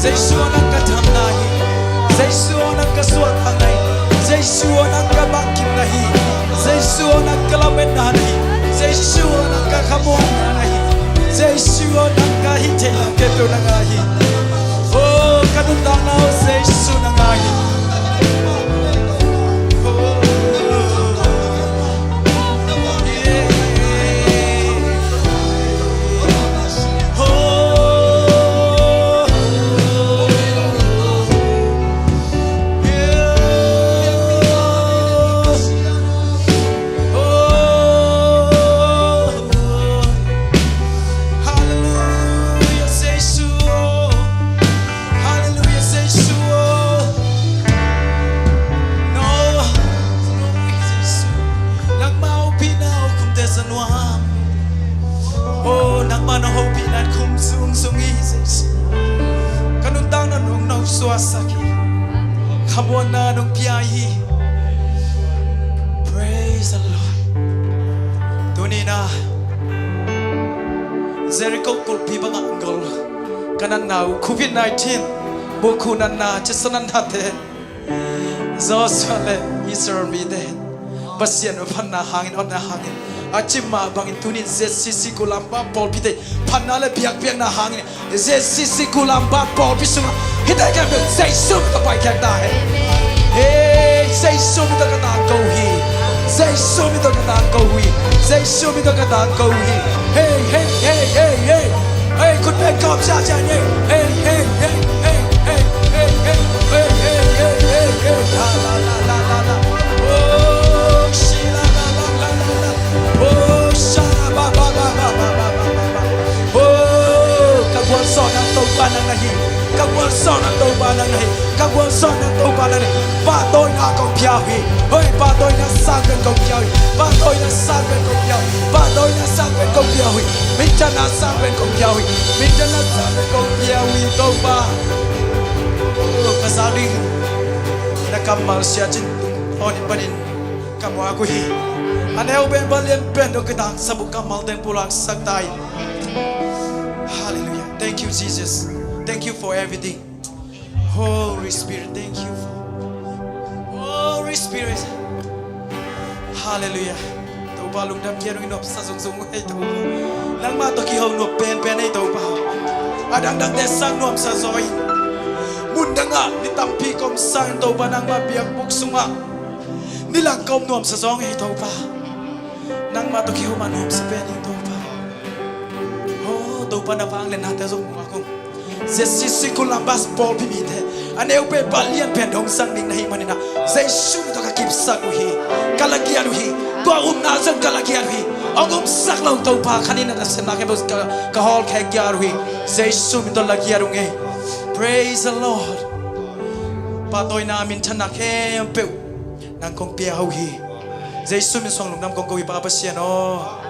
Jesu aw nang ka thamna hi. Jesu aw nang ka suahtakna hi. Jesu aw nang ka bangkimna hi. Jesu aw nang ka lametna hi. Jesu aw nang ka khamuanna hi. Jesu aw nang ka hih theih nang ka tel nang ahi. Oh, ka nuntakna aw Jesu nang ahi. Oh. Halleluiah, Jesu. Halleluiah, Jesu. No, no, Jesu. Nangmah hopihna aw khumte sa nuam. Oh, nangmah nong hopihna khum sung sung hi, Jesu. Ka nuntakna nong noksuahsak hi. Khamuanna nong pia hi. Praise the Lord. Tuni-in ah Jericho kulhpi bangah gol ka natna uh, covid nineteen, mukhu natna, cisa natnate, Joshua le Israel mite Pasian a phatna hangin, hotna hangin a cih mah bangin tuni-in Z C C Kulamba pawlpite phatna le biakpiakna hangin Z C C Kulamba pawlpi sungah hihte khempeuh Jesu min tawh paikhia ta hen. Hey, Jesu min tawh ka tangko hi. Jesu min tawh ka tangko hi. Jesu min tawh ka tangko hi. Hey, hey, hey, hey, hey. Hey, khut beng kawm siasia ni. Hey, hey, hey, hey, hey. La, la, la, la, la, la. Oh, shi, la, la, la, la, la, la. Oh, sha, la, ba, ba, ba. Oh, ka gualzawhna Topa nang na hi. Ka gualzawhna Topa nang na hi. Ka gualzawhna Topa nang na hi. Pahtawina kong pia uh hi. Hoi, pahtawina sangpen kong pia uh hi. Pahtawina sangpen kong pia uh hi. Pahtawina sangpen kong pia uh hi. Minthanna sangpen kong pia uh hi. Minthanna sangpen kong pia uh hi, Topa. Oh, ka za ding na kammal siacin awn panin ka muak uh hi. A neu pen, a lian pen dong ka tang, sabuk kammal teng pulaksak ta in. Hallelujah. Thank you, Jesus. Thank you for everything. Holy Spirit, thank you for Holy Spirit. Hallelujah. Topa lungdam kei ung, i nopsa zungzung uh ei Topa. Nangmah tawh kiho nuam penpen ei Topa. A dangdangte sang nuamsa zaw in, mun dangah ni tampi ka om sangin Topa nangmah biakbuk sungah ni lang ka om nuamsa zaw ngei Topa. Nangmah tawh kihoma nuamsa pen in Topa. Oh, Topa na vangliatnate zong mu ngak ung. Zia C C Columbus pawlpi mite a neu pen pah lian pen dong sang ding na hih maninah Jesu min tawh ka kipsak uh hi. Ka lagiat uh hi. Tua umna zong ka lagiat uh hi. Hong umsak lo Topa khanin a nasepna khempeuh ka, ka hawlkhia giat uh hi. Jesu min tawh lagiat uh ngei. Praise the Lord. Pahtawina minthanna khempeuh nang kong pia uh hi. Jesu min suang lungdam kong ko hi Pa Pasian aw.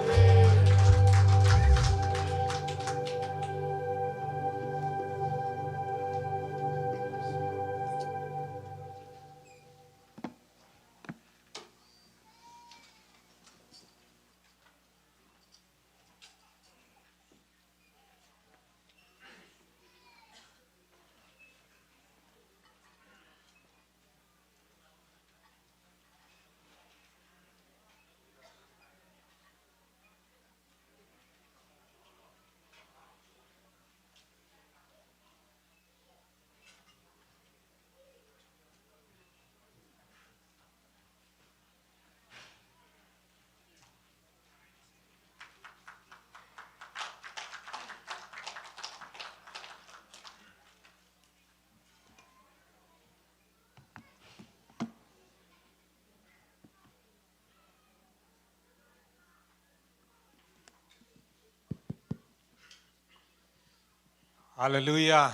Halleluiah.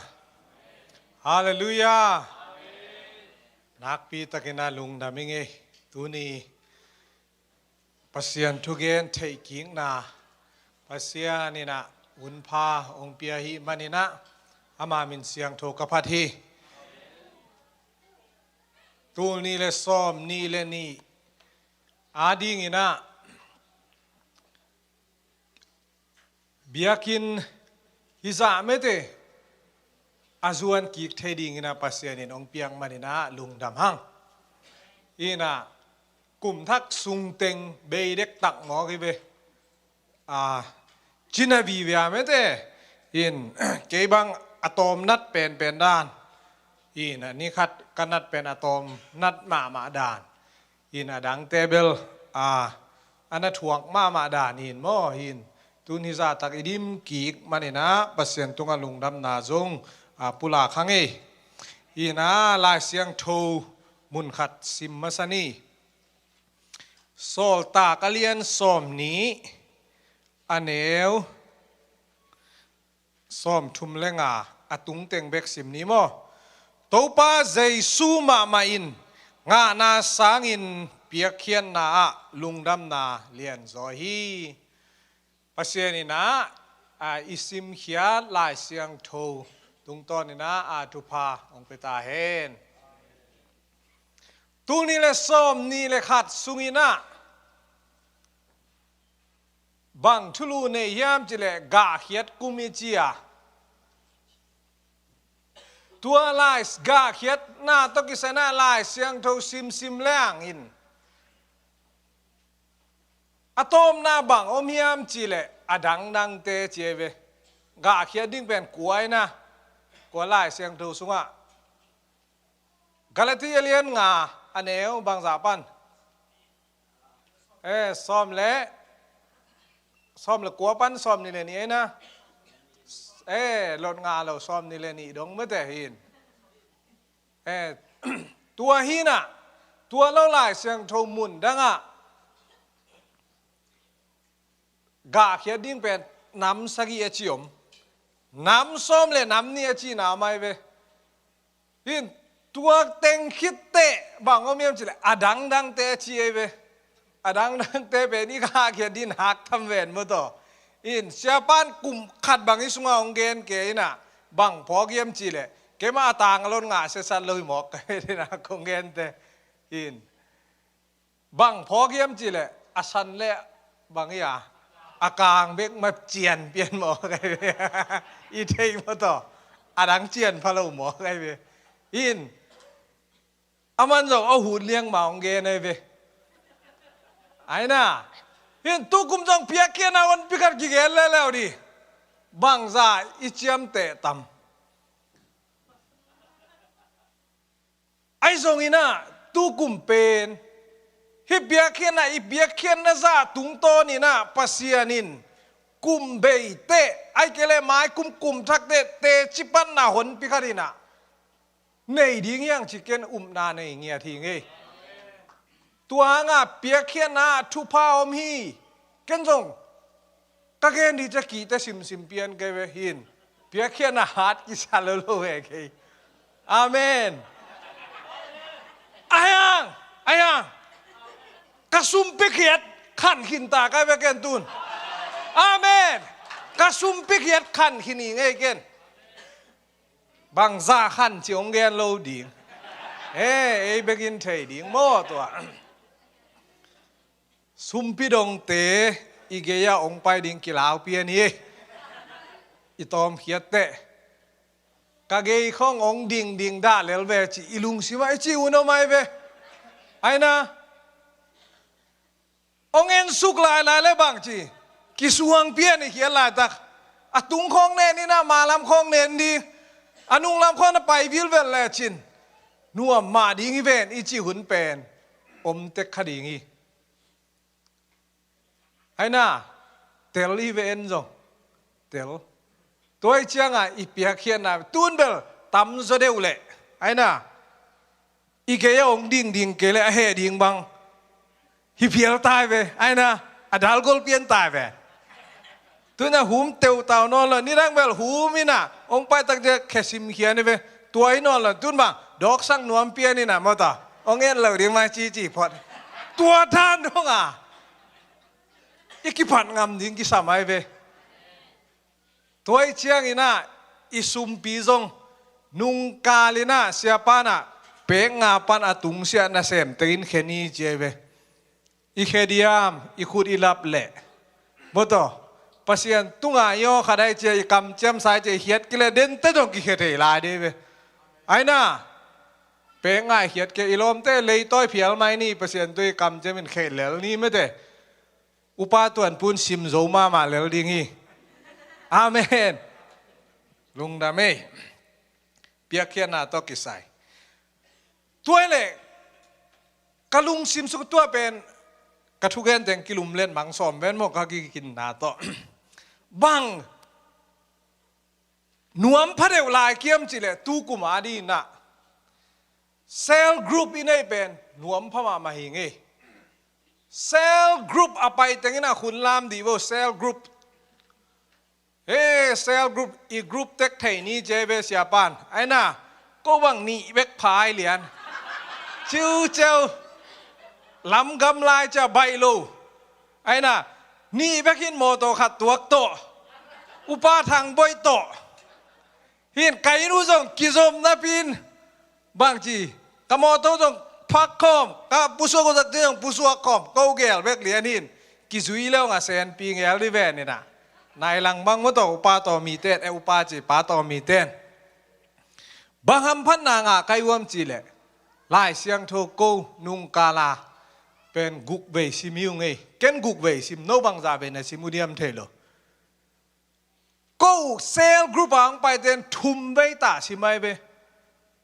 Halleluiah. Nakpi takin a lungdam ing ei. Tuni Pasian thugen theihkikna Pasian inah hunpha hong pia hih maninah ama min siangtho ka phat hi. Tul nih le sawm nih le nih a dinginah biakinn hizah mete a zuan kik thei dinginah Pasian in hong piak maninah lungdam hang. Inah kumthak sungteng bei dektak mawk hi ve. A, cina vivia mete in kei bang a tawm nat penpen dan. Inah ni khat ka nat pen a tawm nat mahmah dan. In a dangte bel a, a na thuak mahmah dan in maw in tun hizahtak i dim kik maninah Pasian tungah lungdamna zong a pulak hang ei. Inah Lai Siangtho mun khat sim masa ni. Sawltak a lian sawm nih a neu sawm thum le nga a tungteng bek sim ni maw? Topa Jesu mahmah in ngahna sangin piakkhiatna ah lungdamna lianzaw hi. Pasian inah a, i simkhiat Lai Siangtho tungtawn inah a thupha hong pia ta hen. Tul nih le sawm nih le khat sunginah bang thulu nei hiam cileh gahkhiat kum i ci a. Tua lai gahkhiatna tawh kisai inah Lai Siangtho simsim leng in a tawpna bang om hiam cileh a dangdangte ci ei ve. Gahkhiat ding pen kua inah kua Lai Siangtho sungah Galati a lian nga a neu bangzah pan? Eh, sawm le, sawm le kua pan sawm nih le nih ei na. Eh, lot nga lo sawm nih le nih dong mete hin. Eh, tua hinah, tua lo Lai Siangtho mun dangah gahkhiat ding pen nam sagih a ci om. Nam sawm le nam nih a ci nam ai ve. Hin, tua teng khitteh bang om hiam cileh a dangdangte a ci ai ve. A dangdangte pen i gahkhiat din hak tham ven maw taw. Hin, siapan kum khat bang i sungah hong gen ke inah bang phawk hiam cileh keimah a tang a lot nga siasat lo hi mawk ka ve dinah kong gente. Hin. Bang phawk hiam cileh a san le bang hi a, a kang bek ma cian pian mawk ai ve. I thei maw taw, a dang cian pha lo mawk ai ve. Hin, a man zong a hut liang ma hong gen ai ve. Ai na. Hin, tukum zong piakkhiatna honpi khat kigen leuleu dih. Bangza i ciamteh tam? Ahi zongin ah, tukum pen hih biakhiatna, i biakhiatna zah tungtawnin ah Pasian in kum beiteh, ahih kei leh mai kum, kum thakteh teci patna honpi khat in ah nei ding hi hang ci ken upna nei ngiat hi ing ei. Tua hangah piakkhiatna ah thupha om hi. Ken zong ka gen ding ciang kihte simsim pian kei ve hin. Piakkhiatna hat kisa lo lo ve kei. Amen. Ahi hang, ahi hang, ka sum piakkhiat khan khin ta kei ve ken tun. Amen. Ka sum piakkhiat khan khin hi ing ei ken. Bangza khan ci hong gen lo ding. Eh, ei bekin thei ding maw tua? Sumpi dongte i gei-ah hong pai ding kilau pian hi. I tawmkhiat teh ka gei khawng hong dingding dah lel ve ci i lungsimah i cih hun om ahi ve. Ahi na, hong ensuk lailai le bangci kisuang pian i khiat laitak, a tung khawng nen in ah, ma lam khawng nen ding, a nung lam khawng na pai vilvel lecin nuam mah ding hi ven i cih hun pen om tek kha ding hi. Ahi na, tel hi ve en zong. Tel. Tua ahih ciangah i piakkhiatna tun bel tamzaw deuh leh, ahi na, i gei-ah hong dingding kei leh a heh ding bang hi phial ta hi ve, ahi na, a dalgol pian ta hi ve. Tun ah hum teutau nawn lo, nidang bel hum in ah hong paitak ciang khe simkhia ni ve. Tua hi nawn lo, tun bang dawksak nuam pian in ah maw ta, hong et lo ding mai cici phot. Tua dan dong a i kipat ngam ding kisam ahi ve. Tua ahih ciangin ah i sumpi zong nungkal in ah siapa in ah pek nga pan a tungsiah nasemtein khe ni ci ahi ve. I khe diam, i khut i lap leh, maw taw, Pasian tungah i aw khat ahi ciang, i kamciam sa ahi ciang i khiat kei leh dente zong kikhe thei lai ding hi ve. Ahi na, pek nga i khiat kei, i lawmte leitawi phial mai ni, Pasian tungah i kamciam in khe lel ni mete. Upa tuanpun sim zo mahmah lel ding hi. Amen. Lungdam ei. Piakkhiatna tawh kisai. Tua hi leh ka lungsim sung tua pen ka thugen teng kilumlet mang sawm ven maw, ka kikinna tawh. Bang nuam pha deuh lai kiam cih leh tukum a ding in ah cell group i neih pen nuam pha mahmah hi ing ei. Cell group a pai teng in ah hun lam dih vo, cell group. He, cell group, i group tek thei ni ci ahi ve siapa in. Ahi na, ko bang nih bek pha ahi lian. Ciuciau lam gam lai cia baih lo. Ahi na, nih bek in mawtaw khat tuak tawh, Upa Thang Boih tawh. Hin ka inn uh zong kizom napi in, bangci, ka mawtaw zong phak khawm, ka pusuak uh zong pusuak khawm, ko gel bek lian hin. Kizui le hong a senpi ngel dih ven in ah. Nai lang bang maw taw, Upa Tawmi ten, eh, Upa ci, Pa Tawmi ten. Bang hamphatna ngah ka hi uam cih leh, Lai Siangtho ko nungkal a pen guk vei sim hi ung ei. Ken guk vei sim, no bangzah vei na sim uh diam thei lo. Ko cell group a hong paite in thum vei tah sim ahi ve.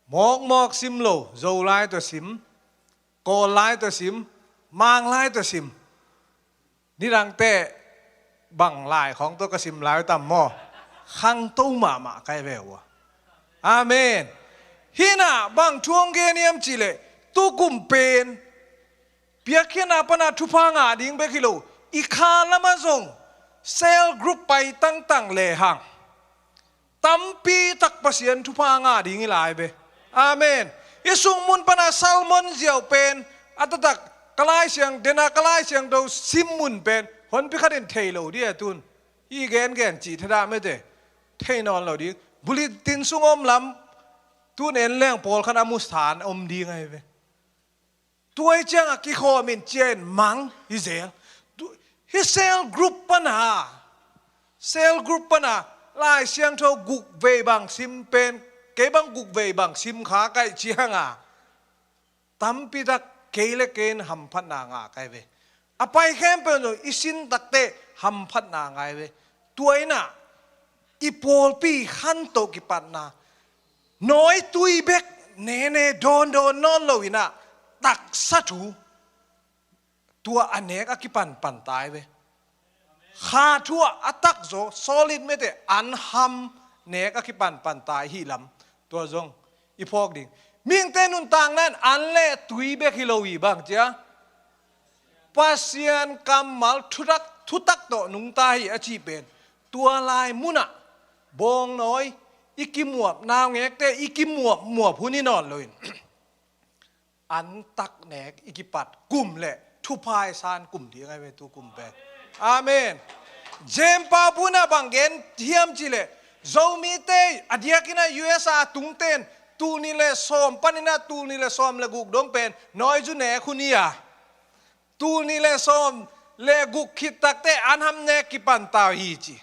Mawkmawk sim lo, Zolai tawh sim, Kawllai tawh sim, Manglai tawh sim. Nidangte bang lai khawng tawh ka sim lai uh tam maw? Khangto mahmah ka hi ve uh a. Amen. Hi in ah bang thu hong gen hiam cih leh, tukum pen piakkhiatna pan a thupha ngah ding bek hi lo, i kha lamah zong cell group pai tangtang lehang tampi tak Pasian thupha ngah ding hi lai ve. Amen. I sung mun pan a sermon ziau pen a taktak ka Lai Siang, den a ka Lai Siangtho sim mun pen honpi khat in thei lo ding a tun. I gengen cih thadah mete, thei nawn lo ding. Bulletin sung om lam, tun en leng pawlkhat a mu san om ding ahi ve. Tua hi ciangah kikhawm in cia in mang hi zel. Tu, hi cell group pan a, cell group pan a Lai Siangtho guk vei bang sim pen, kei bang guk vei bang sim kha ka hih ciangah tampi tak kei le kei in hamphatna ngah ka hi ve. A pai khempeuh zong i sin takteh hamphatna ngah hi ve. Tua in ah i pawlpi khantoh kipatna, nawitui bek nene dawndawn nawn lo in ah, taksa thu, tua a nek a kipanpan tai ve. Kha thu ah a takzaw, solid mete, an ham nek a kipanpan tai hi lam. Tua zong i phawk ding. Mihingte nuntakna in an le tui bek hi lo hi, bang cia, Pasian kammal thutak, thutak tawh nungta hi a cih pen, tua lai munah bawngnawi, i kimuap, naungekte i kimuap muap hun hi nawn loin, an tak nek i kipat kum le thupha i san kum ding ahi ve, tu kum pen. Amen. James Pau Pun ah bang gen hiam cih leh, Zomite a diakin ah U S A tungten tul nih le sawm panin ah tul nih le sawm le guk dong pen nawizu nek hun hi a, tul nih le sawm le guk khit takte an ham nek kipan ta uh hi ci.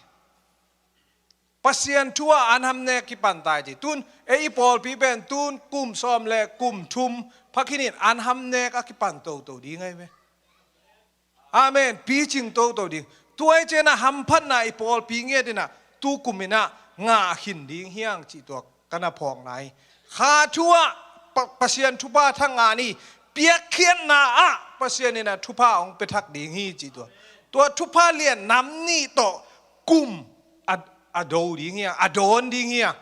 Pasian thu ah an ham nek kipan ta hi ci. Tun ei i pawlpi pen tun kum sawm le kum thum pha khin in an ham nek a kipan toto ding ahi ve. Amen. Picing toto ding. Tua i ciangin ah hamphatna i pawlpi ngiat in ah tu kum in ah ngah khin ding hi hang cih tua ka na phawkna hi. Kha thu ah Pa-, Pasian thupha thak ngah ni, piakkhiatna ah Pasian in ah thupha hong pia thak ding hi cih tua. Tua thupha lian nam nih tawh kum a, a do ding hi a, a dawn ding hi a.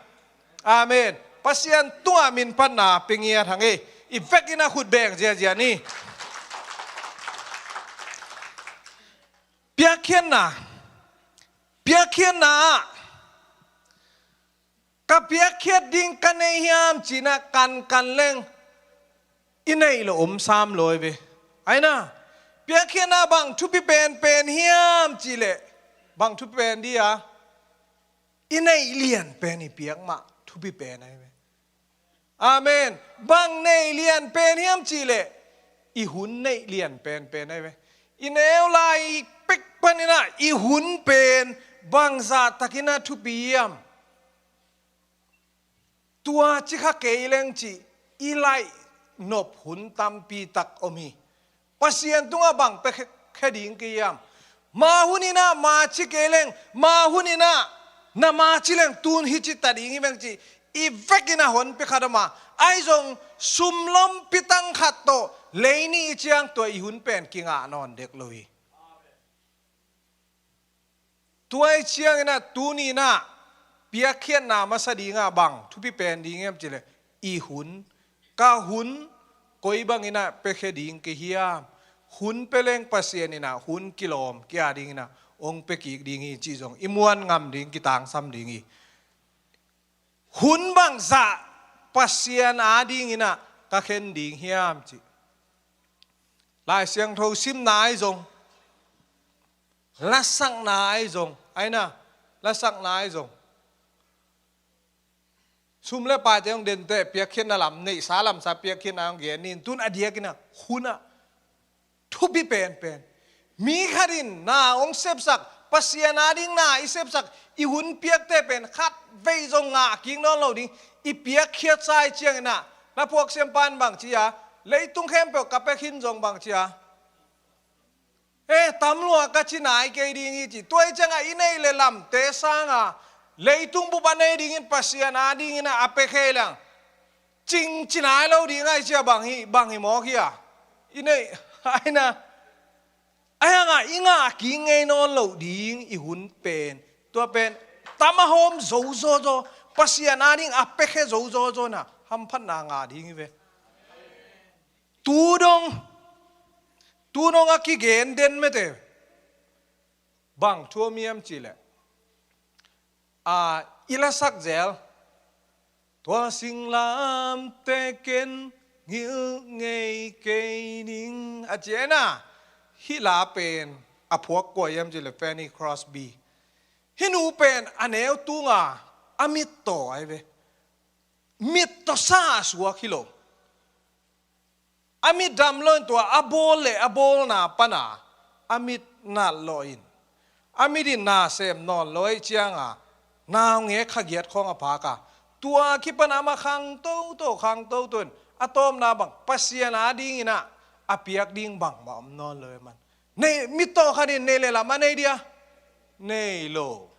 Amen. Pasian tungah minphatna pia ngiat hang ei. I vekin a khut beng ziazia ni. Piakkhiatna. Piakkhiatna ah, ka piakkhiat ding ka nei hiam ci-in ah kankan leng i neih lo om sam lo hi ve. Aina, piakkhiatna bang thupi penpen hiam cih leh, bang thupi pen ding a, i neih lian pen i piak mah thupi pen ahi ve. Amen. Bang neih lian pen hiam cih leh, i hun neih lian penpen ahi ve. I neu lai pek panin ah i hun pen bangzah takin ah thupi hiam? Tua ci kha kei leng cih i laih nop hun tampi tak om hi. Pasian tungah bang pia khe, khe ding ka hiam? Ma hun in ah ma ci kei leng, ma hun in ah na ma ci leng tun hi ci ta ding hi meng cih i vekin ah honpi khat om a, ahi zong sum lompi tang khat tawh lei nih i ciang tua i hun pen kingah nawn dek lo hi. Tua i ciangin ah tuni in ah piakkhiatna masa ding ah bang thupi pen ding hiam cih leh, i hun, ka hun koi bangin ah pia khe ding ka hiam? Hun pia leng Pasian in ah hun kilawm kia dingin ah hong pia kik ding hi cih zong i muan ngam ding, kitangsam ding hi. Hun bangzah Pasian adingin ah ka khen ding hiam cih. Lai Siangtho simna ahi zong, lasakna ahi zong, aina, lasakna ahi zong, sum le paite hong dente, piakkhiatna lam neihsa lamsa piakkhiatna hong gen ni in, tun a diakin ah hun ah thupi penpen. Mi khat in na hong sepsak, Pasian ading na i sepsak, i hun piakte pen khat vei zong ngah kik nawn lo ding i piakkhiatsa i ciangin ah, na phuak siampa in bang ci a, leitung khempeuh ka pia khin zong bang ci a, eh, tam lua ka ci nai kei ding hi ci. Tua i ciangah i neih le lamte sanga leitung bup a nei dingin Pasian adingin ah a pia khe leng cing ci nai lo ding ahi cia, bang hi, bang hi mawk hi a. I neih, aina, ahi hangah i ngah kik ngei nawn lo ding i hun pen, tua pen tam a hawm zo zawzaw, Pasian ading a pia khe zo zawzaw in ah hamphatna ngah ding hi ve. Tu dong, tu dong a kigen den mete bang thu om hiam cih leh, a, i lasak zel, tua singlamteh ken ngilh ngei kei ning a ci a, hih la pen a phuak kua hiam cih leh Fanny Crosby. Hih nu pen a neu tunga a mittaw ahi ve. Mittaw sa a suak hi lo. A mit dam lo in tua a bawl le a bawlna pana a mit nalh lawh in, a mit in na sem nawn lo ahih cianga naungek kha giat khawng a phak a, tua kipan amah khang toto, khang toto in a tawpna bang Pasian adingin ah a piak ding bangmah om nawn lo e man. Nei, mittaw khat in nei le lam a nei dia? Nei lo.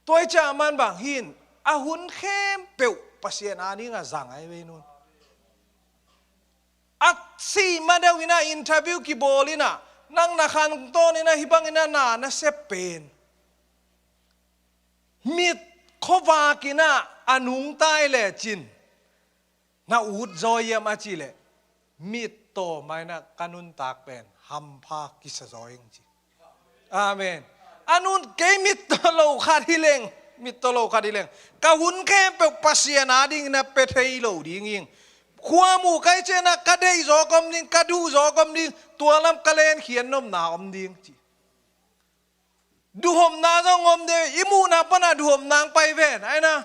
Tua hi ciang aman bang hi in, a hun khempeuh Pasian ading a zang ahi ve, i nu in. A sih ma deuh in ah interview kibawl in ah, nang na khantawn in ah hih bangin ah na na sep pen, mit khuavak in ah a nungta hi lecin, na ut zaw hiam a cih leh, mit tawm a in ah ka nuntak pen hampha kisa zaw ing, ci. Amen. A nu in kei mit tawh lo khat hi leng, mit tawh lo khat hi leng, ka hun khempeuh Pasian adingin ah pia thei lo ding ing. Khua mu ka hih ciang ah ka deih zawk om ding, ka duh zawk om ding, tua lam ka lenkhian nopna om ding, ci. Duhhopna zong om ding, i muhna pan ah duhhopna hong pai ven, ai na.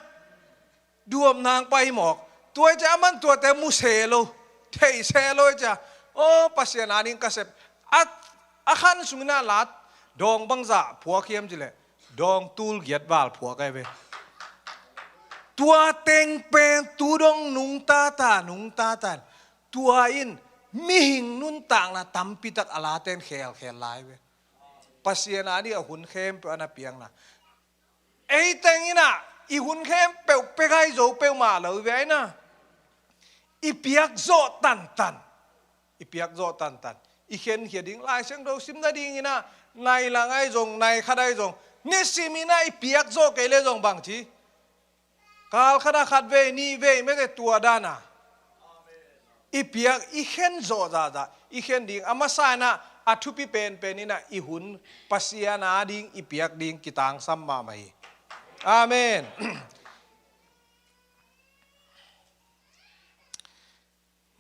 Duhhopna hong pai hi mawk. Tua hi ciang aman tuate mu se lo, thei se lo hi ciang, aw, Pasian ading ka sep. A, a khan sungin ah lat, dawng bangzah phuak hiam cih leh, dawng tul giat val phuak ahi ve. Tua teng pen tu dong nungta ta, nungta ta. Tua in mihing nuntakna tampi tak a laten khelkhel lai ve. Pasian ading a hun khempeuh a na piakna. Ei teng in ah i hun khempeuh pia gai zo peuhmah lo hi ve, ai na. I piak zawh tantan. I piak zawh tantan. I khenkhia ding, Lai Siangtho sim nadingin ah, nai lang ahi zong, nai khat ahi zong, nisim in ah i piak zawh kei leh zong bangci, kal khat ah khat vei, nih vei, mete tua dan a i piak, i khen zawh zahzah, i khen ding. A masa in ah a thupi penpen in ah i hun Pasian ading i piak ding kitangsam mahmah hi. Amen.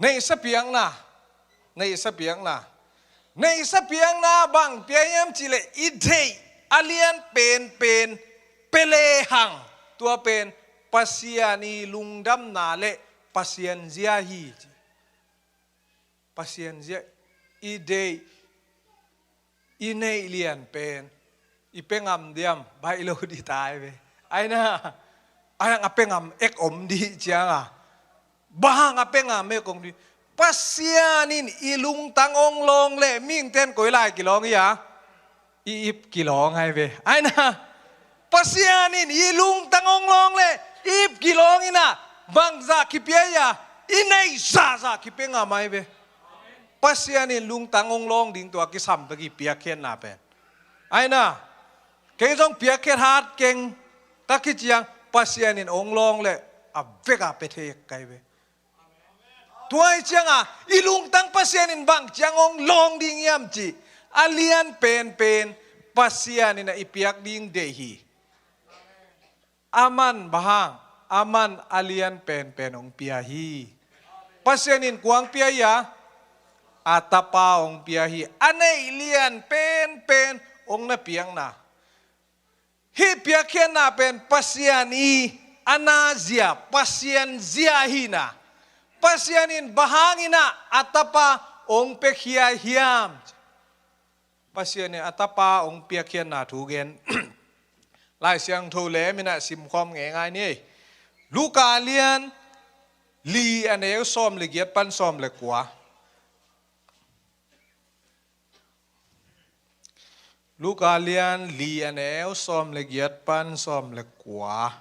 Neihsa piakna, neihsa piakna. Neihsa piakna bang pia hiam cih leh i deih a lian penpen pia lehang, tua pen Pasian i lungdamna le Pasian zia hi, ci. Pasian zia, i deih, i neih lian pen i pia ngam diam, baih lo dih ta ahi ve. Ai na, ai ang a pia ngam ek om dih ciang a, bang hang a pia ngam ek om dih? Pasian in i lungtang hong lawng leh mihingte'n koi lai kilawng hi a, i ip kilawng ahi ve. Ai na, Pasian in i lungtang hong lawng leh i ip kilawng in ah, bangzah kipia hi a, i neih zahzah kipia ngam ahi ve. Pasian in lungtang hong lawng ding tua kisam bek hi piakkhiatna pen. Ai na, kei zong piakkhiat hat keng ka kici ciang, Pasian in hong lawng leh a vek a pia thei ka hi ve. Tua hi ciang a, i lungtang Pasian in bang ciang hong lawng ding hiam cih a lian penpen Pasian in ah i piak ding deih hi. Aman bang hang, aman a lian penpen hong pia hi. Pasian in kua hong pia hi a, a Tapa hong pia hi. A neih lian penpen hong na piakna. Hih piakkhiatna pen Pasian i a na zia, Pasian zia ahihna. Pasian in bang hangin ah a Tapa hong piakhia hiam? Pasian in a Tapa hong piakkhiatna thu gen. Lai Siangtho lem in ah simkhawm ngeingai ni. Luka lian li, a neu sawm le giat pan sawm le kua. Luka lian li, a neu sawm le giat pan sawm le kua.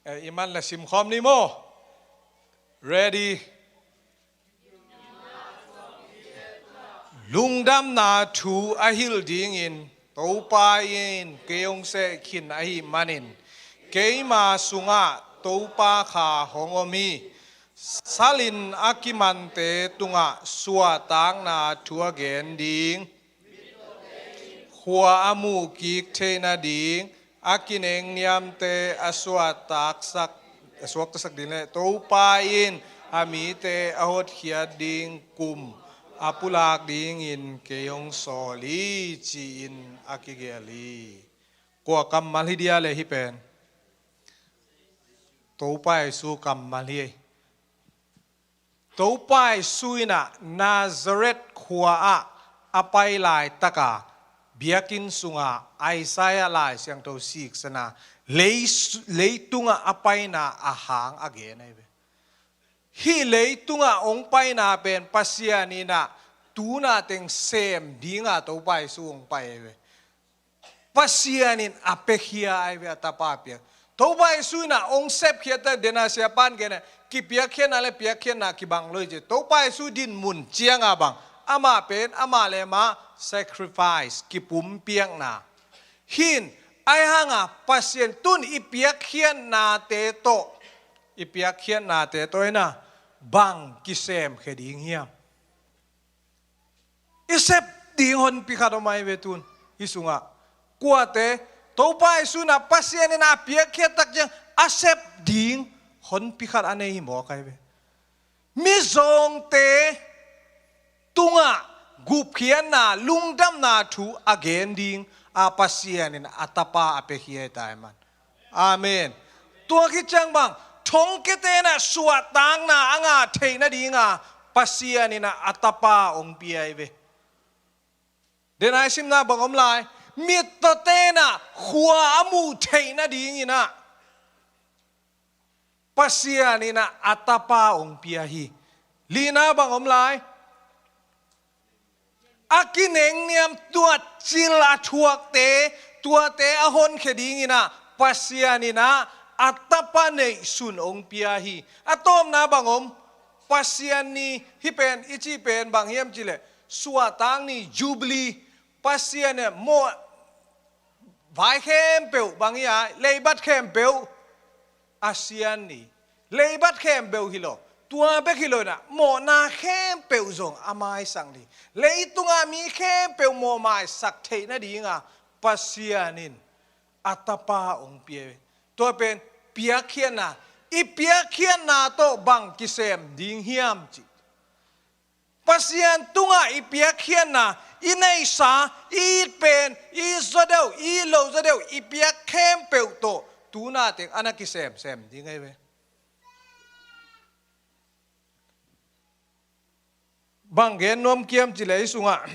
Eh, i man le simkhawm ni maw. Ready? Lungdamna thu a hilh dingin Topa in kei hong seh khin ahih manin, keima sungah Topa Kha hong om hi. Salin a kimante tungah suahtakna thu a gen ding, khua a muhkik theih nading, a kinengniamte a suahtaksak, a suaktasak ding le Topa in a mite a hotkhiat ding kum a pulak dingin kei hong sawl hi, ci-in a kigelh hi. Kua kammal hi dia le hih pen? Topa Jesu kammal hi. Topa Jesu in ah Nazareth khua-ah a pai laitaka biakinn sunga Isaiah Lai Siangtho siksana lei, leitungah a paina a hang a gen ahi ve. Hih leitungah hong paina pen Pasian in ah tu-in ah teng sem dingin Topa Jesu hong pai ahi ve. Pasian in a piakhia ahi ve, a tapa piak. Topa Jesu in ah hong sepkhiat tak, dena siapa in gen ah, kipiakkhiatna le piakkhiatna kibang lo hi ci. Topa Jesu dinmun ciangah bang, amah pen amah le amah sacrifice, kipumpiakna. Hih in ahi hangah Pasian, tu-in i piakkhiatnate tawh, i piakkhiatnate tawh in ah bang kisemkhia ding hiam? I sep ding honpi khat om ahi ve tu-in hih sungah. Kuate, Topa Jesu in ah Pasian in a piakkhiat tak ciang a sep ding honpi khat a nei hi mawk ahi ve. Mizawngte tungah gupkhiatna, lungdamna thu a gen ding a Pasian in a tapa a piakhia hi ta ahih man. Amen. Tua khit ciang bang, thongkiate in ah suahtakna a ngah theih nadinga Pasian in ah a tapa hong pia ahi ve. Dena i simna bang om lai, mittawte in ah khua a muh theih nadingin ah Pasian in ah a tapa hong pia hi. Lina bang om lai, a kinengniam, tua cil a thuakte, tuate a honkhia dingin ah Pasian in ah a tapa neihsun hong pia hi. A tawpna bang om, Pasian ni, hih pen i cih pen bang hiam cih leh, suahtak ni, Jubilee, Pasian in ah mawh vai khempeuh bang hi a, leibat khempeuh a sian ni. Leibat khempeuh hi lo, tua bek hi lo in ah mawhna khempeuh zong a maisak ni. Leitungah mi khempeuh mawh maisak theih nadinga Pasian in a tapa hong pia hi. Tua pen piakkhiatna, i piakkhiatna tawh bang kisem ding hiam cih. Pasian tungah i piakkhiatna, i neihsa, i it pen, i it zaw deuh, i it loh zaw deuh, i piak khempeuh tawh tu-in ah teng a na kisemsem ding ahi ve. Bang gen nuam ka hiam cih leh hih sungah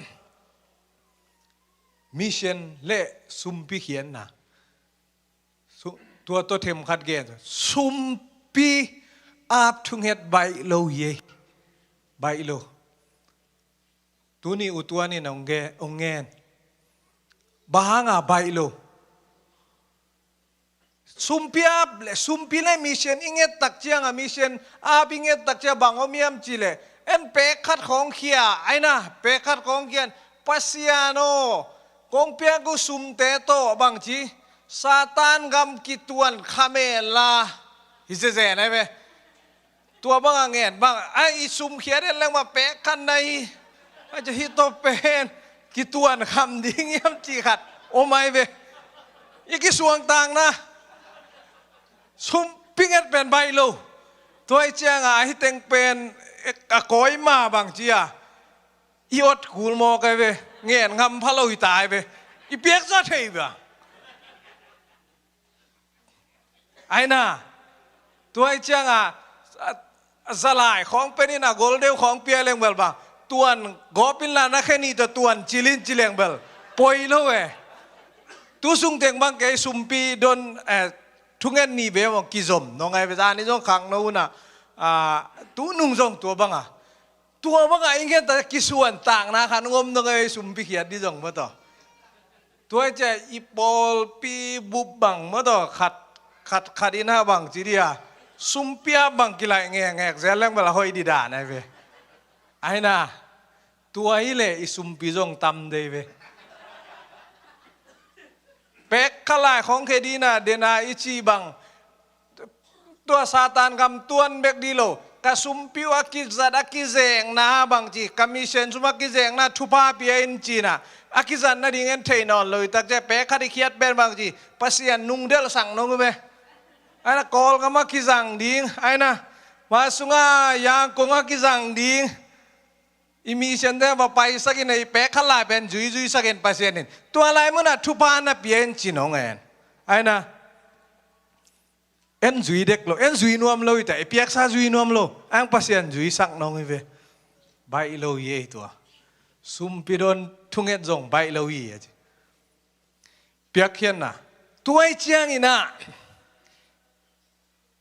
mission le sumpi khiatna. Su-, tua tawh themkhat gen. Sumpi ap thunget baih lo hi ei. Baih lo. Tuni U Tuan in hong ge-, hong ngen. Bang hanga baih lo? Sumpi ap le, sumpi le mission i nget tak ciangah, mission ap i nget tak ciangah bang om hiam cih leh, en pek khat khawng khia, ai na, pek khat khawng khia in, Pasian aw, kong piak uh sumte tawh bangci, Satan gam kituan kha men la, hi zezen ai ve. Tua banga ngen bang, ai, i sum khiat en leng mah pek khat na hi. Ai, cia hih tawh pen kituan kham ding hiam cih khat om ai ve. I kisuangtakna, sumpi nget pen baih lo. Tua hi cianga ahi teng pen, eh, a kawi ma bangci a, i ot kul mawk ai ve. Ngen ngam pha lo hi ta ai ve. I piak zaw thei ve. Ai na, tua hi cianga, a, a zalai khawng pen in a gol deuh khawng pia leng bel bang, tuan gawp inla na khe nih tawh tuan cil in ci leng bel poi lo e. Tu sung teng bang kei sumpi don, eh, thunget nih ve mawk kizom nong ai ve, zani zong khangno una, a, tu nung zong tua banga. Tua banga i ngen ta kisuantakna khat ngom nong ai sumpi khiat di zong maw taw. Tua hi cia i pawlpi bup bang maw taw, khat, khat, khat in a bangci dia. Sumpi a bang kilaih ngekngek zel leng bel a hoih di dan ai ve. Ai na, tua hi leh i sumpi zong tam dei ve. Pek kha lai khawng khe dina dena i ci bang. Tua Satan gam tuan bek di lo. Ka sumpi uh a kizat a kizengna bangci, ka mission sum a kizengna thupha pia in cina, a kizat nading en thei nawn lo i tak cia pek khat i khiat pen bangci, Pasian nungdelh sak nong uh ve. Ai na, Kawlgam a kizang ding, ai na, ma sunga Yangkong a kizang ding. I mission te va paisak in a i pek khat lai pen zuizuisak in Pasian in. Tua lai munah thupha na pia in ci nong en. Ai na. En zui dek lo, en zui nuam lo i ta, i piaksa zui nuam lo. Ang Pasian zuisak nong i ve. Baih lo i ei tua. Sumpi don thunget zong baih lo i a ci. Piakkhiatna. Tua i ciangin ah,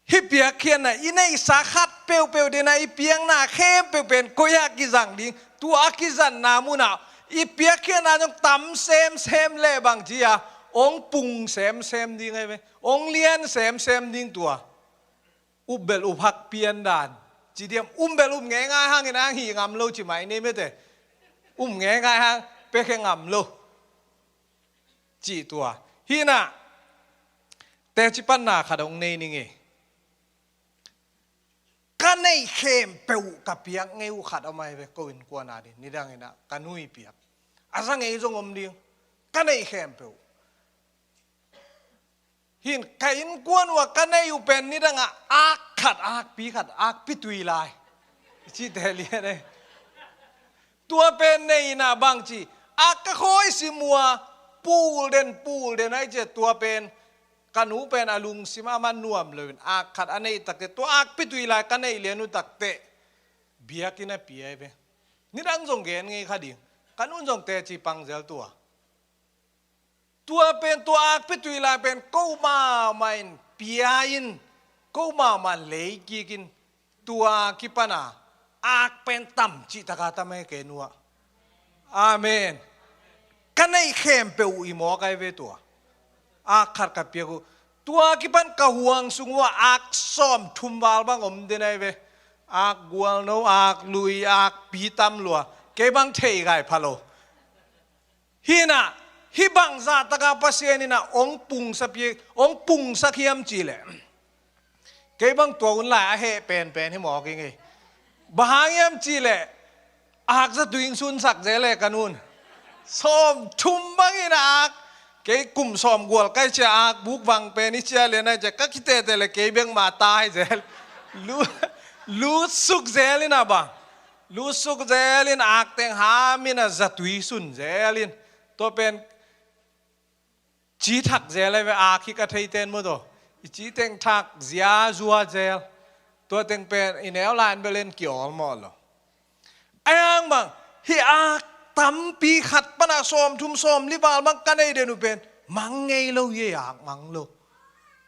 hih piakkhiatna i neihsa khat peuhpeuh dena i piakna khempeuh pen koi ah kizang ding, tua a kizanna munah i piakkhiatna zong tam semsem leh bang ci a, hong pung semsem ding ahi ve, hong lian semsem ding tua. Upbel uphak piandan ci diam, upbel up ngeingai hangin ang hih ngam lo ci mai nei mete. Up ngeingai hang pekhe ngam lo. Cih tua. Hinah teci panna khat hong nei ning ei. Ka neih khempeuh ka piak ngei uh khat a mai ve ko innkuan a din. Nidangin ah ka nui piak a za ngei zong om ding. Ka neih khempeuh. Hin ka innkuan uh a ka neih uh pen nidangah ak khat, akpi khat, akpi tui lai. Cite lian ei. Tua pen nei inah bang ci, ak ka khawi sim uh a, pul den, pul den ai cia tua pen. Ka nu pen a lungsim a man nuam lo in ak khat a neih takte, tua akpi tui lai ka neih lian uh takte. Biakinn a pia ei ve. Nidang zong gen ngei kha ding. Ka nun zong teci pangzel tua. Tua pen tua akpi tui lai pen ko mahmah in pia in, ko mahmah in leikik in, tua kipana ak pen tam cihtaka tam ei kei nuah. Amen. Ka neih khempeuh uh i mawk ai ve tua. Ak khat ka piak uh. Tua kipan ka huang sung uh a ak sawm thum val bang om den ai ve. Ak gualno, ak lui, ak pi tam lua. Kei bang thei gai pha lo. Hinah, hih bangzah taka Pasian inah hong pungsak pi, hong pungsak hiam cih leh. Kei bang tua hun lai a heh penpen hi mawk ing ei. Bang hang hiam cih leh, ak zatui in sunsak zel leh ka nun. Sawm thum bangin a ak. Kei kum sawm gual kai cia ak buk vang pen i cia lian ai cia ka kitete leh kei bek mah tai zel. Lu, lutsuk zel inah bang. Lutsuk zel in ak teng ham inah zatui sun zel in. Tua pen ci thak zel ei ve, ak hi ka thei ten maw taw. I ci teng thak zia zua zel. Tua teng pen i neu lai in bel en kiawl mawh lo. Ai ang bang, hih ak tampi khat panah sawm thum sawm li val bang ka nei den uh pen mang ngei lo hi ei, ak mang lo.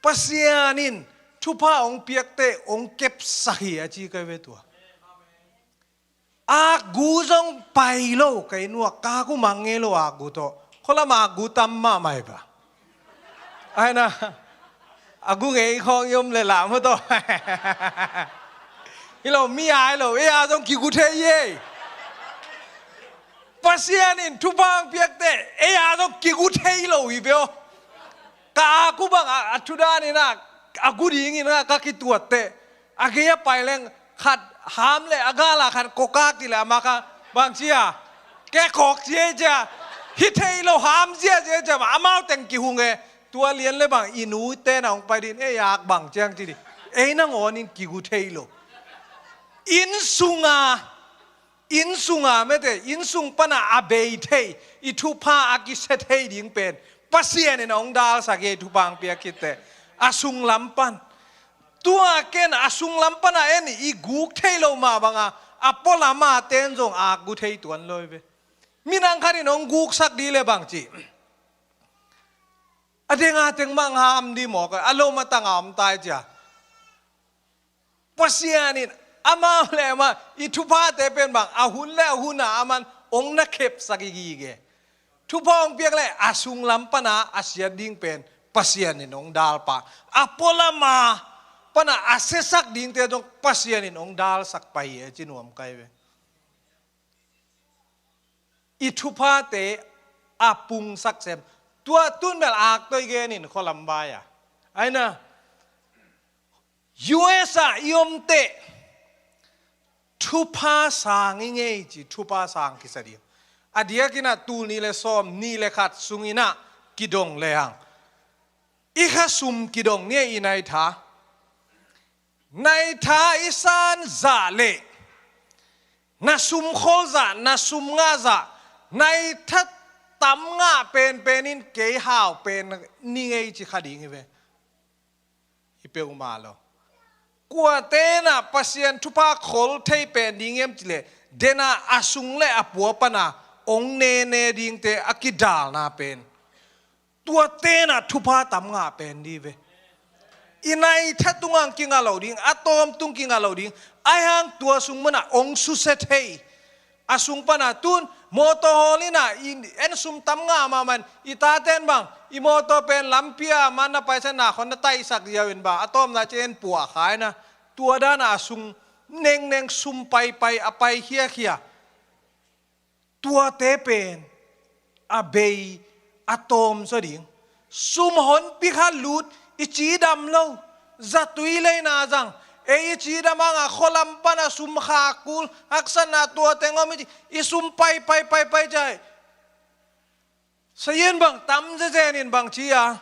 Pasian in thupha hong piakte hong kepsak hi a ci kai ve tua. Ak gu zong pai lo, kei nuak ka gu mang ngei lo ak gu tawh. Khualam ak gu tam mahmah hi ba. Ai na, a gu ngei khawng i om leh lam uh tawh. Hi lo, mi ai lo, ei a zong kigu thei ei. Pasian in thupha hong piakte, ei a zong kigu thei lo hi beo. Ka ak uh bang a, a thudan inah, a gu dingin ah ka kituatte. A gei a pai leng khat ham leh a gala khat koka kileh a maka bang cia. Kekok cia cia. Hi thei lo ham cia cia cia bang amau teng kihung e. Tua lian leh bang i nu tenah hong pai din ei ak bang ciang ci di. Ei nangawnin kigu thei lo. Inn sunga Inn sunga mete, inn sung pana a bei thei, i thupha a kisia thei ding pen Pasian in hong dalsak hi, thupha hong piak khitte. A sunglam pan. Tua ken a sunglam pana en i guk thei lo mah banga a pualama ten zong ak gu thei tuan lo hi ve. Minang khat in hong guksak di le bang ci. A denga teng mah ngam di mawk a, a lo matanga om tai cia. Pasian in amau le amah i thuphate pen bang a hun le a huna aman hong na khepsak i gige. Thupha hong piak le a sunglam pana a siat ding pen Pasian in hong dalpa. A pualama pana a siasak dingte zong Pasian in hong dalsak pai hi e ci nuam kai ve. I thuphate a pungsak sem. Tua tun bel ak toi genin khualam vai a. Aina U S a i omte thupha sang i ngei ci, thupha sang kisa ding. A diakin a tul ni le sawm ni le khat sungin a kidong le hang i kha sum kidong nia i nai tha. Nai tha i san zah le na sum khol zah, na sum ngah zah, nai tha tam ngah penpen in kei hau pen ni ngei ci kha ding hi ve. Hi peuhmah lo. Kuate na Pasian thupha khol thei pen ding em ci le dena a sung le a pua pana ong nene dingte a kidalna pen Tua tenah thupha tam ngah pen di ve. I nai tha tungah kingah lo ding, a tawm tung kingah lo ding. Aihang tua sung munah ong susia thei. A sung pana tun mawtaw hawl inah i en sum tam ngah mahmah in, i taten bang i mawtaw pen lampi ah man na paisan na khon na taihsak ziau in bang a tawmna ci en puah kha inah, tua danah a sung nengneng sum paipai a pai khiakhia. Tuate pen a bei a tawm zaw ding. Sum honpi khat lut, i cidam lo. Zatui leina zang. Ei i cidam hangah khualam pana sum khak kul, haksatna tuate ngawm i ci, i sum pai pai pai pai cai. Sayin bang tam zezen in bang ci a,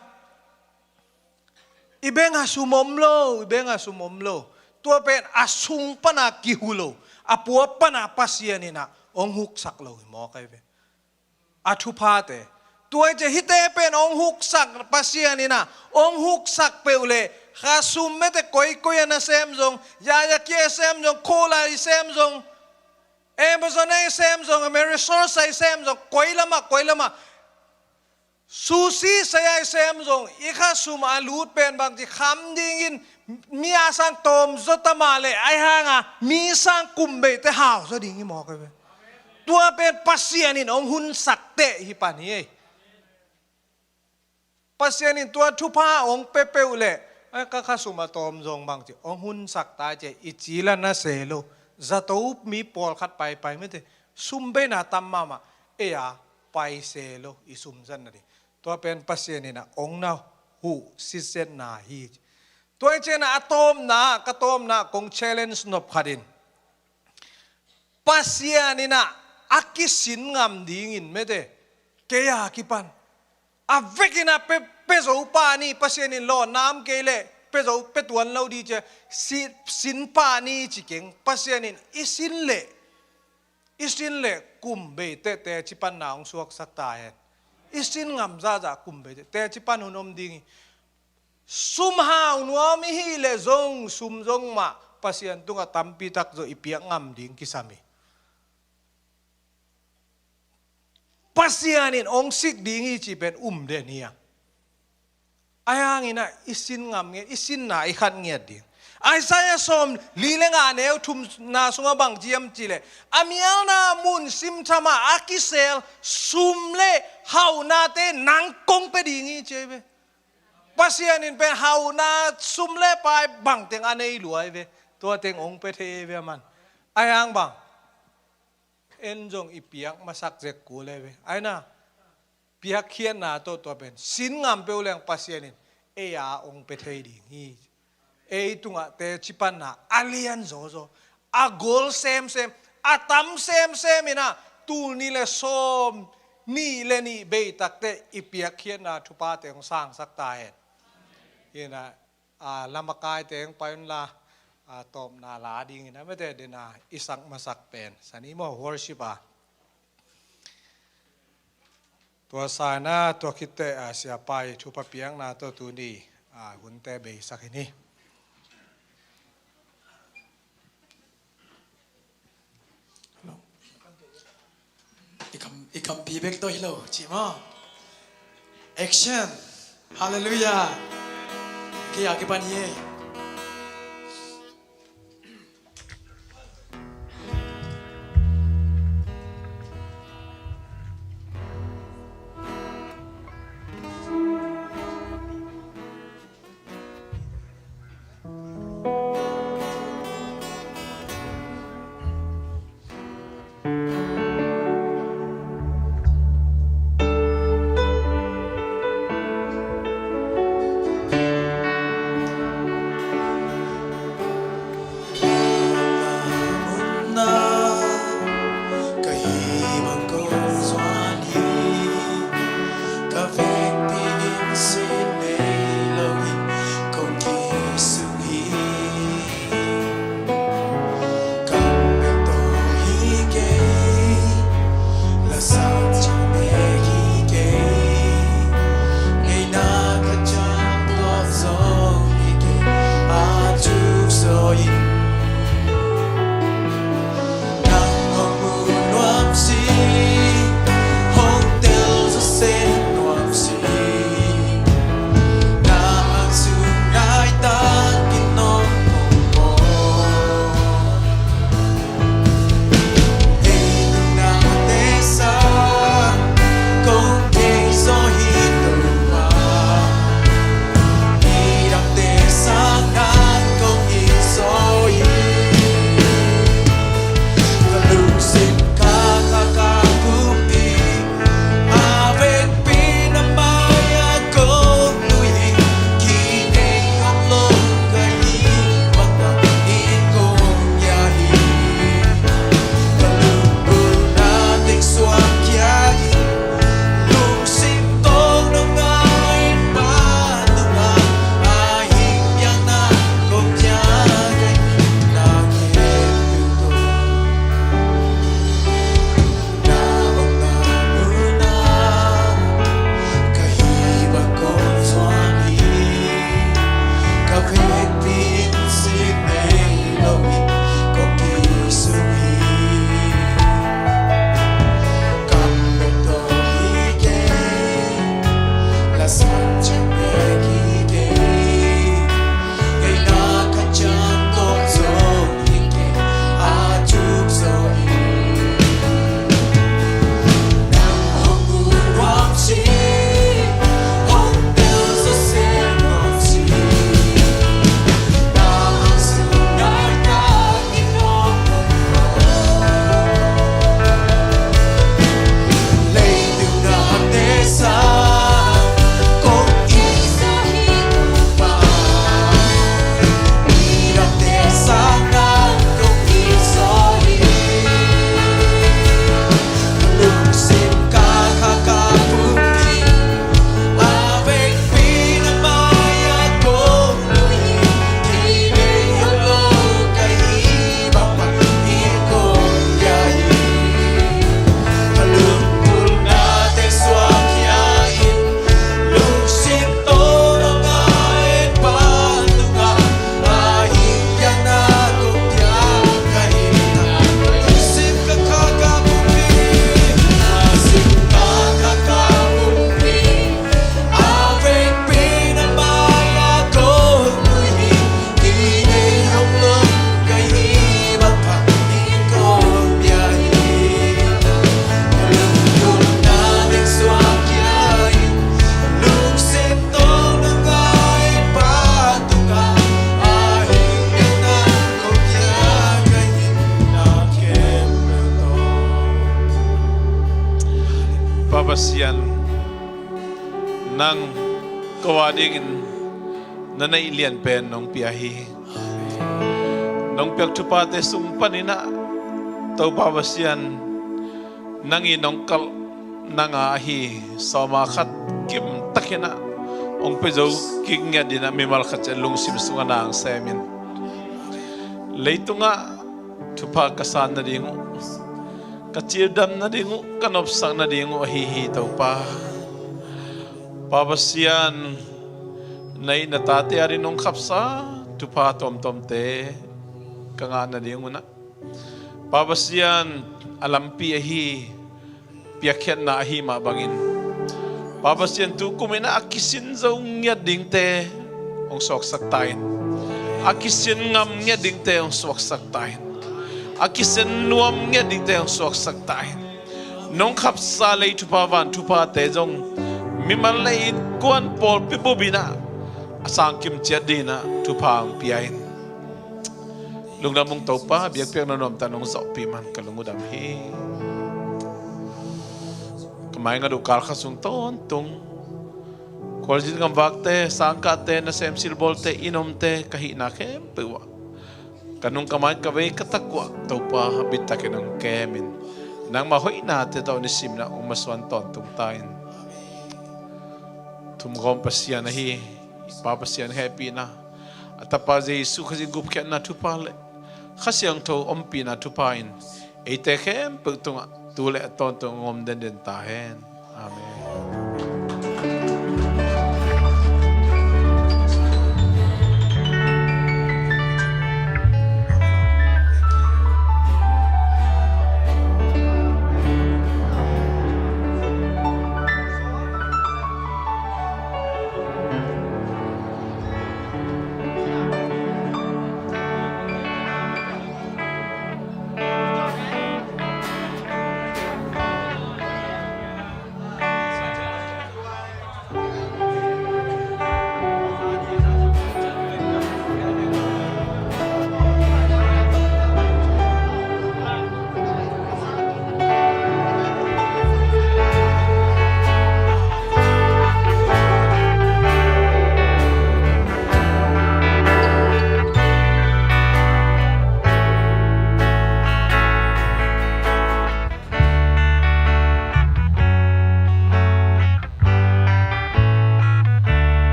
i bengah sum om lo, i bengah sum om lo. Tua pen a sung pana kihu lo, a pua pana Pasian inah ong huksak lo hi mawk ai ve. A thuphate. Tua i ci hite pen ong huksak Pasian inah ong huksak peuh leh, kha sum mete koikoi a na sem zong, yaya kia sem zong, kholai sem zong, Amazon a i sem zong, Amerisource a i sem zong, koi lamah, koi lamah. Sushi saya i sem zong, i kha sum a lut pen bang ci kham dingin, mi a sang tawm zaw ta mah leh, aihanga mi sang kum beite hau zaw ding hi mawk ai ve. Tua pen Pasian in ong hunsak teh hi pan hi ei. Pasian in tua thupha ong pia peuh leh, ai, ka kha sum a tawm zong bang ci ong hunsak ta ci, i cila na se lo. Zato mi pawlkhat paipai mete sum beina tam mahmah, ei a pai se lo i sum zatna ding. Tua pen Pasian inah ong na huh sitsetna hi ci. Tua i cianah a tawmna, ka tawmna kong challenge nop khat in, Pasian inah a kisin ngam dingin mete, kei a kipan a vekinah pe, pe zo pah ni, Pasian in law nam kei leh pe zo, pe tuan lo di cia, si, sin pah ni ci keng. Pasian in i sin leh, i sin leh kum beite teci panna hong suaksak ta hen. I sin ngam zahzah kum beite teci pan hun om ding hi. Sum hau nuam i hih leh zong, sum zong mah Pasian tungah tampi tak zong i piak ngam ding kisam hi. Pasian in hong sik ding hi cih pen um den hi a. Ahi hanginah i sin ngam ngiat, i sinna i khat ngiat ding. Isaiah sawm li le nga neu thumna sungah bang ci hiam cih leh, a mialna mun simthamah a kisel sum le hauhnate nang kong pia ding hi ci hi ve. Pasian in pen hauhna sum le pai bangteng a nei lua hi ve. Tua teng hong pia thei hi ve a man. Ahi hang bang, en zong i piak masak zek kul hi ve. Aina, piakkhiatna tawh tua pen sin ngam peuh leng Pasian in ei a hong pia thei ding hi. Ei tungah teci panna a lian zawzaw, a gol semsem, a tam semsem inah, tul nih le sawm nih le nih bei takteh i piakkhiatna thupate hong sangsak ta hen. Inah, a, lamakaite hong pai unla, a, tawpna la dingin a mete dena i sak masak pen sani maw, worship a. Tua saina, tua khitteh, a, siapa i thupha piakna tawh tuni, a, hunte beisak hi ni. I kam, i kampi bek tawh hi lo, ci maw. Action. Hallelujah. Kei a kipan hi e. Ka hih bang kong zuan hi, ka vekpi in sin nei lo in kong kisuk hi. Kam bek tawh hi kei, lasak ciang bek hi kei, ngeina ka ciang tuak zo hi kei, a tuk zaw in. Pasian, nang ko a dingin na neih lian pen nong pia hi. Nong piak thuphate sung panin ah, Topa Pasian, nang i nong kalh nang a ahi sawma khat kimtakin ah hong pia zo kik ngiat dingin ah mimal khat ciat lungsim sungah nang sem in. Leitungah thupha ka san nading uh, ka cildam nading uh, ka nopsak nading uh ahi hi, Topa. Pa Pasian, na it na tate a ding nong khapsa thupha tuamtuamte ka ngah nading uh ah, Pa Pasian, a lampi ahi piakkhiatna ahi mah bangin, Pa Pasian, tukum in ah a kisin zo ngiat dingte hong suaksak ta in. A kisin ngam ngiat dingte hong suaksak ta in. A kisin nuam ngiat dingte hong suaksak ta in. Nong khapsa lei thupha, van thuphate zong mimal lei, innkuan, pawlpi bup in ah a sangkim ciat dingin ah thupha hong pia in. Lungdam ung, Topa, biakpiakna nuamtak nong zawhpih man ka lung uh dam hi. Ka mai ngat uh kal khat sung tawntung khualzin gamvakte, sangkahte, nasem silbawlte, inn omte, ka hihna khempeuh uh ah, ka nung ka mai, ka vei ka tak uh ah, Topa, bittakin hong kem in. Nangmah hoihnate tawh nisim in ah hong masuan tawntung ta in. Thumgawm Pasian ahi Pa Pasian hehpihna, a Tapa Jesu Khazih gupkhiatna thupha le Kha Siangtho ompihna thupha in eite khempeuh tungah tu le a tawntung hong om denden ta hen. Amen.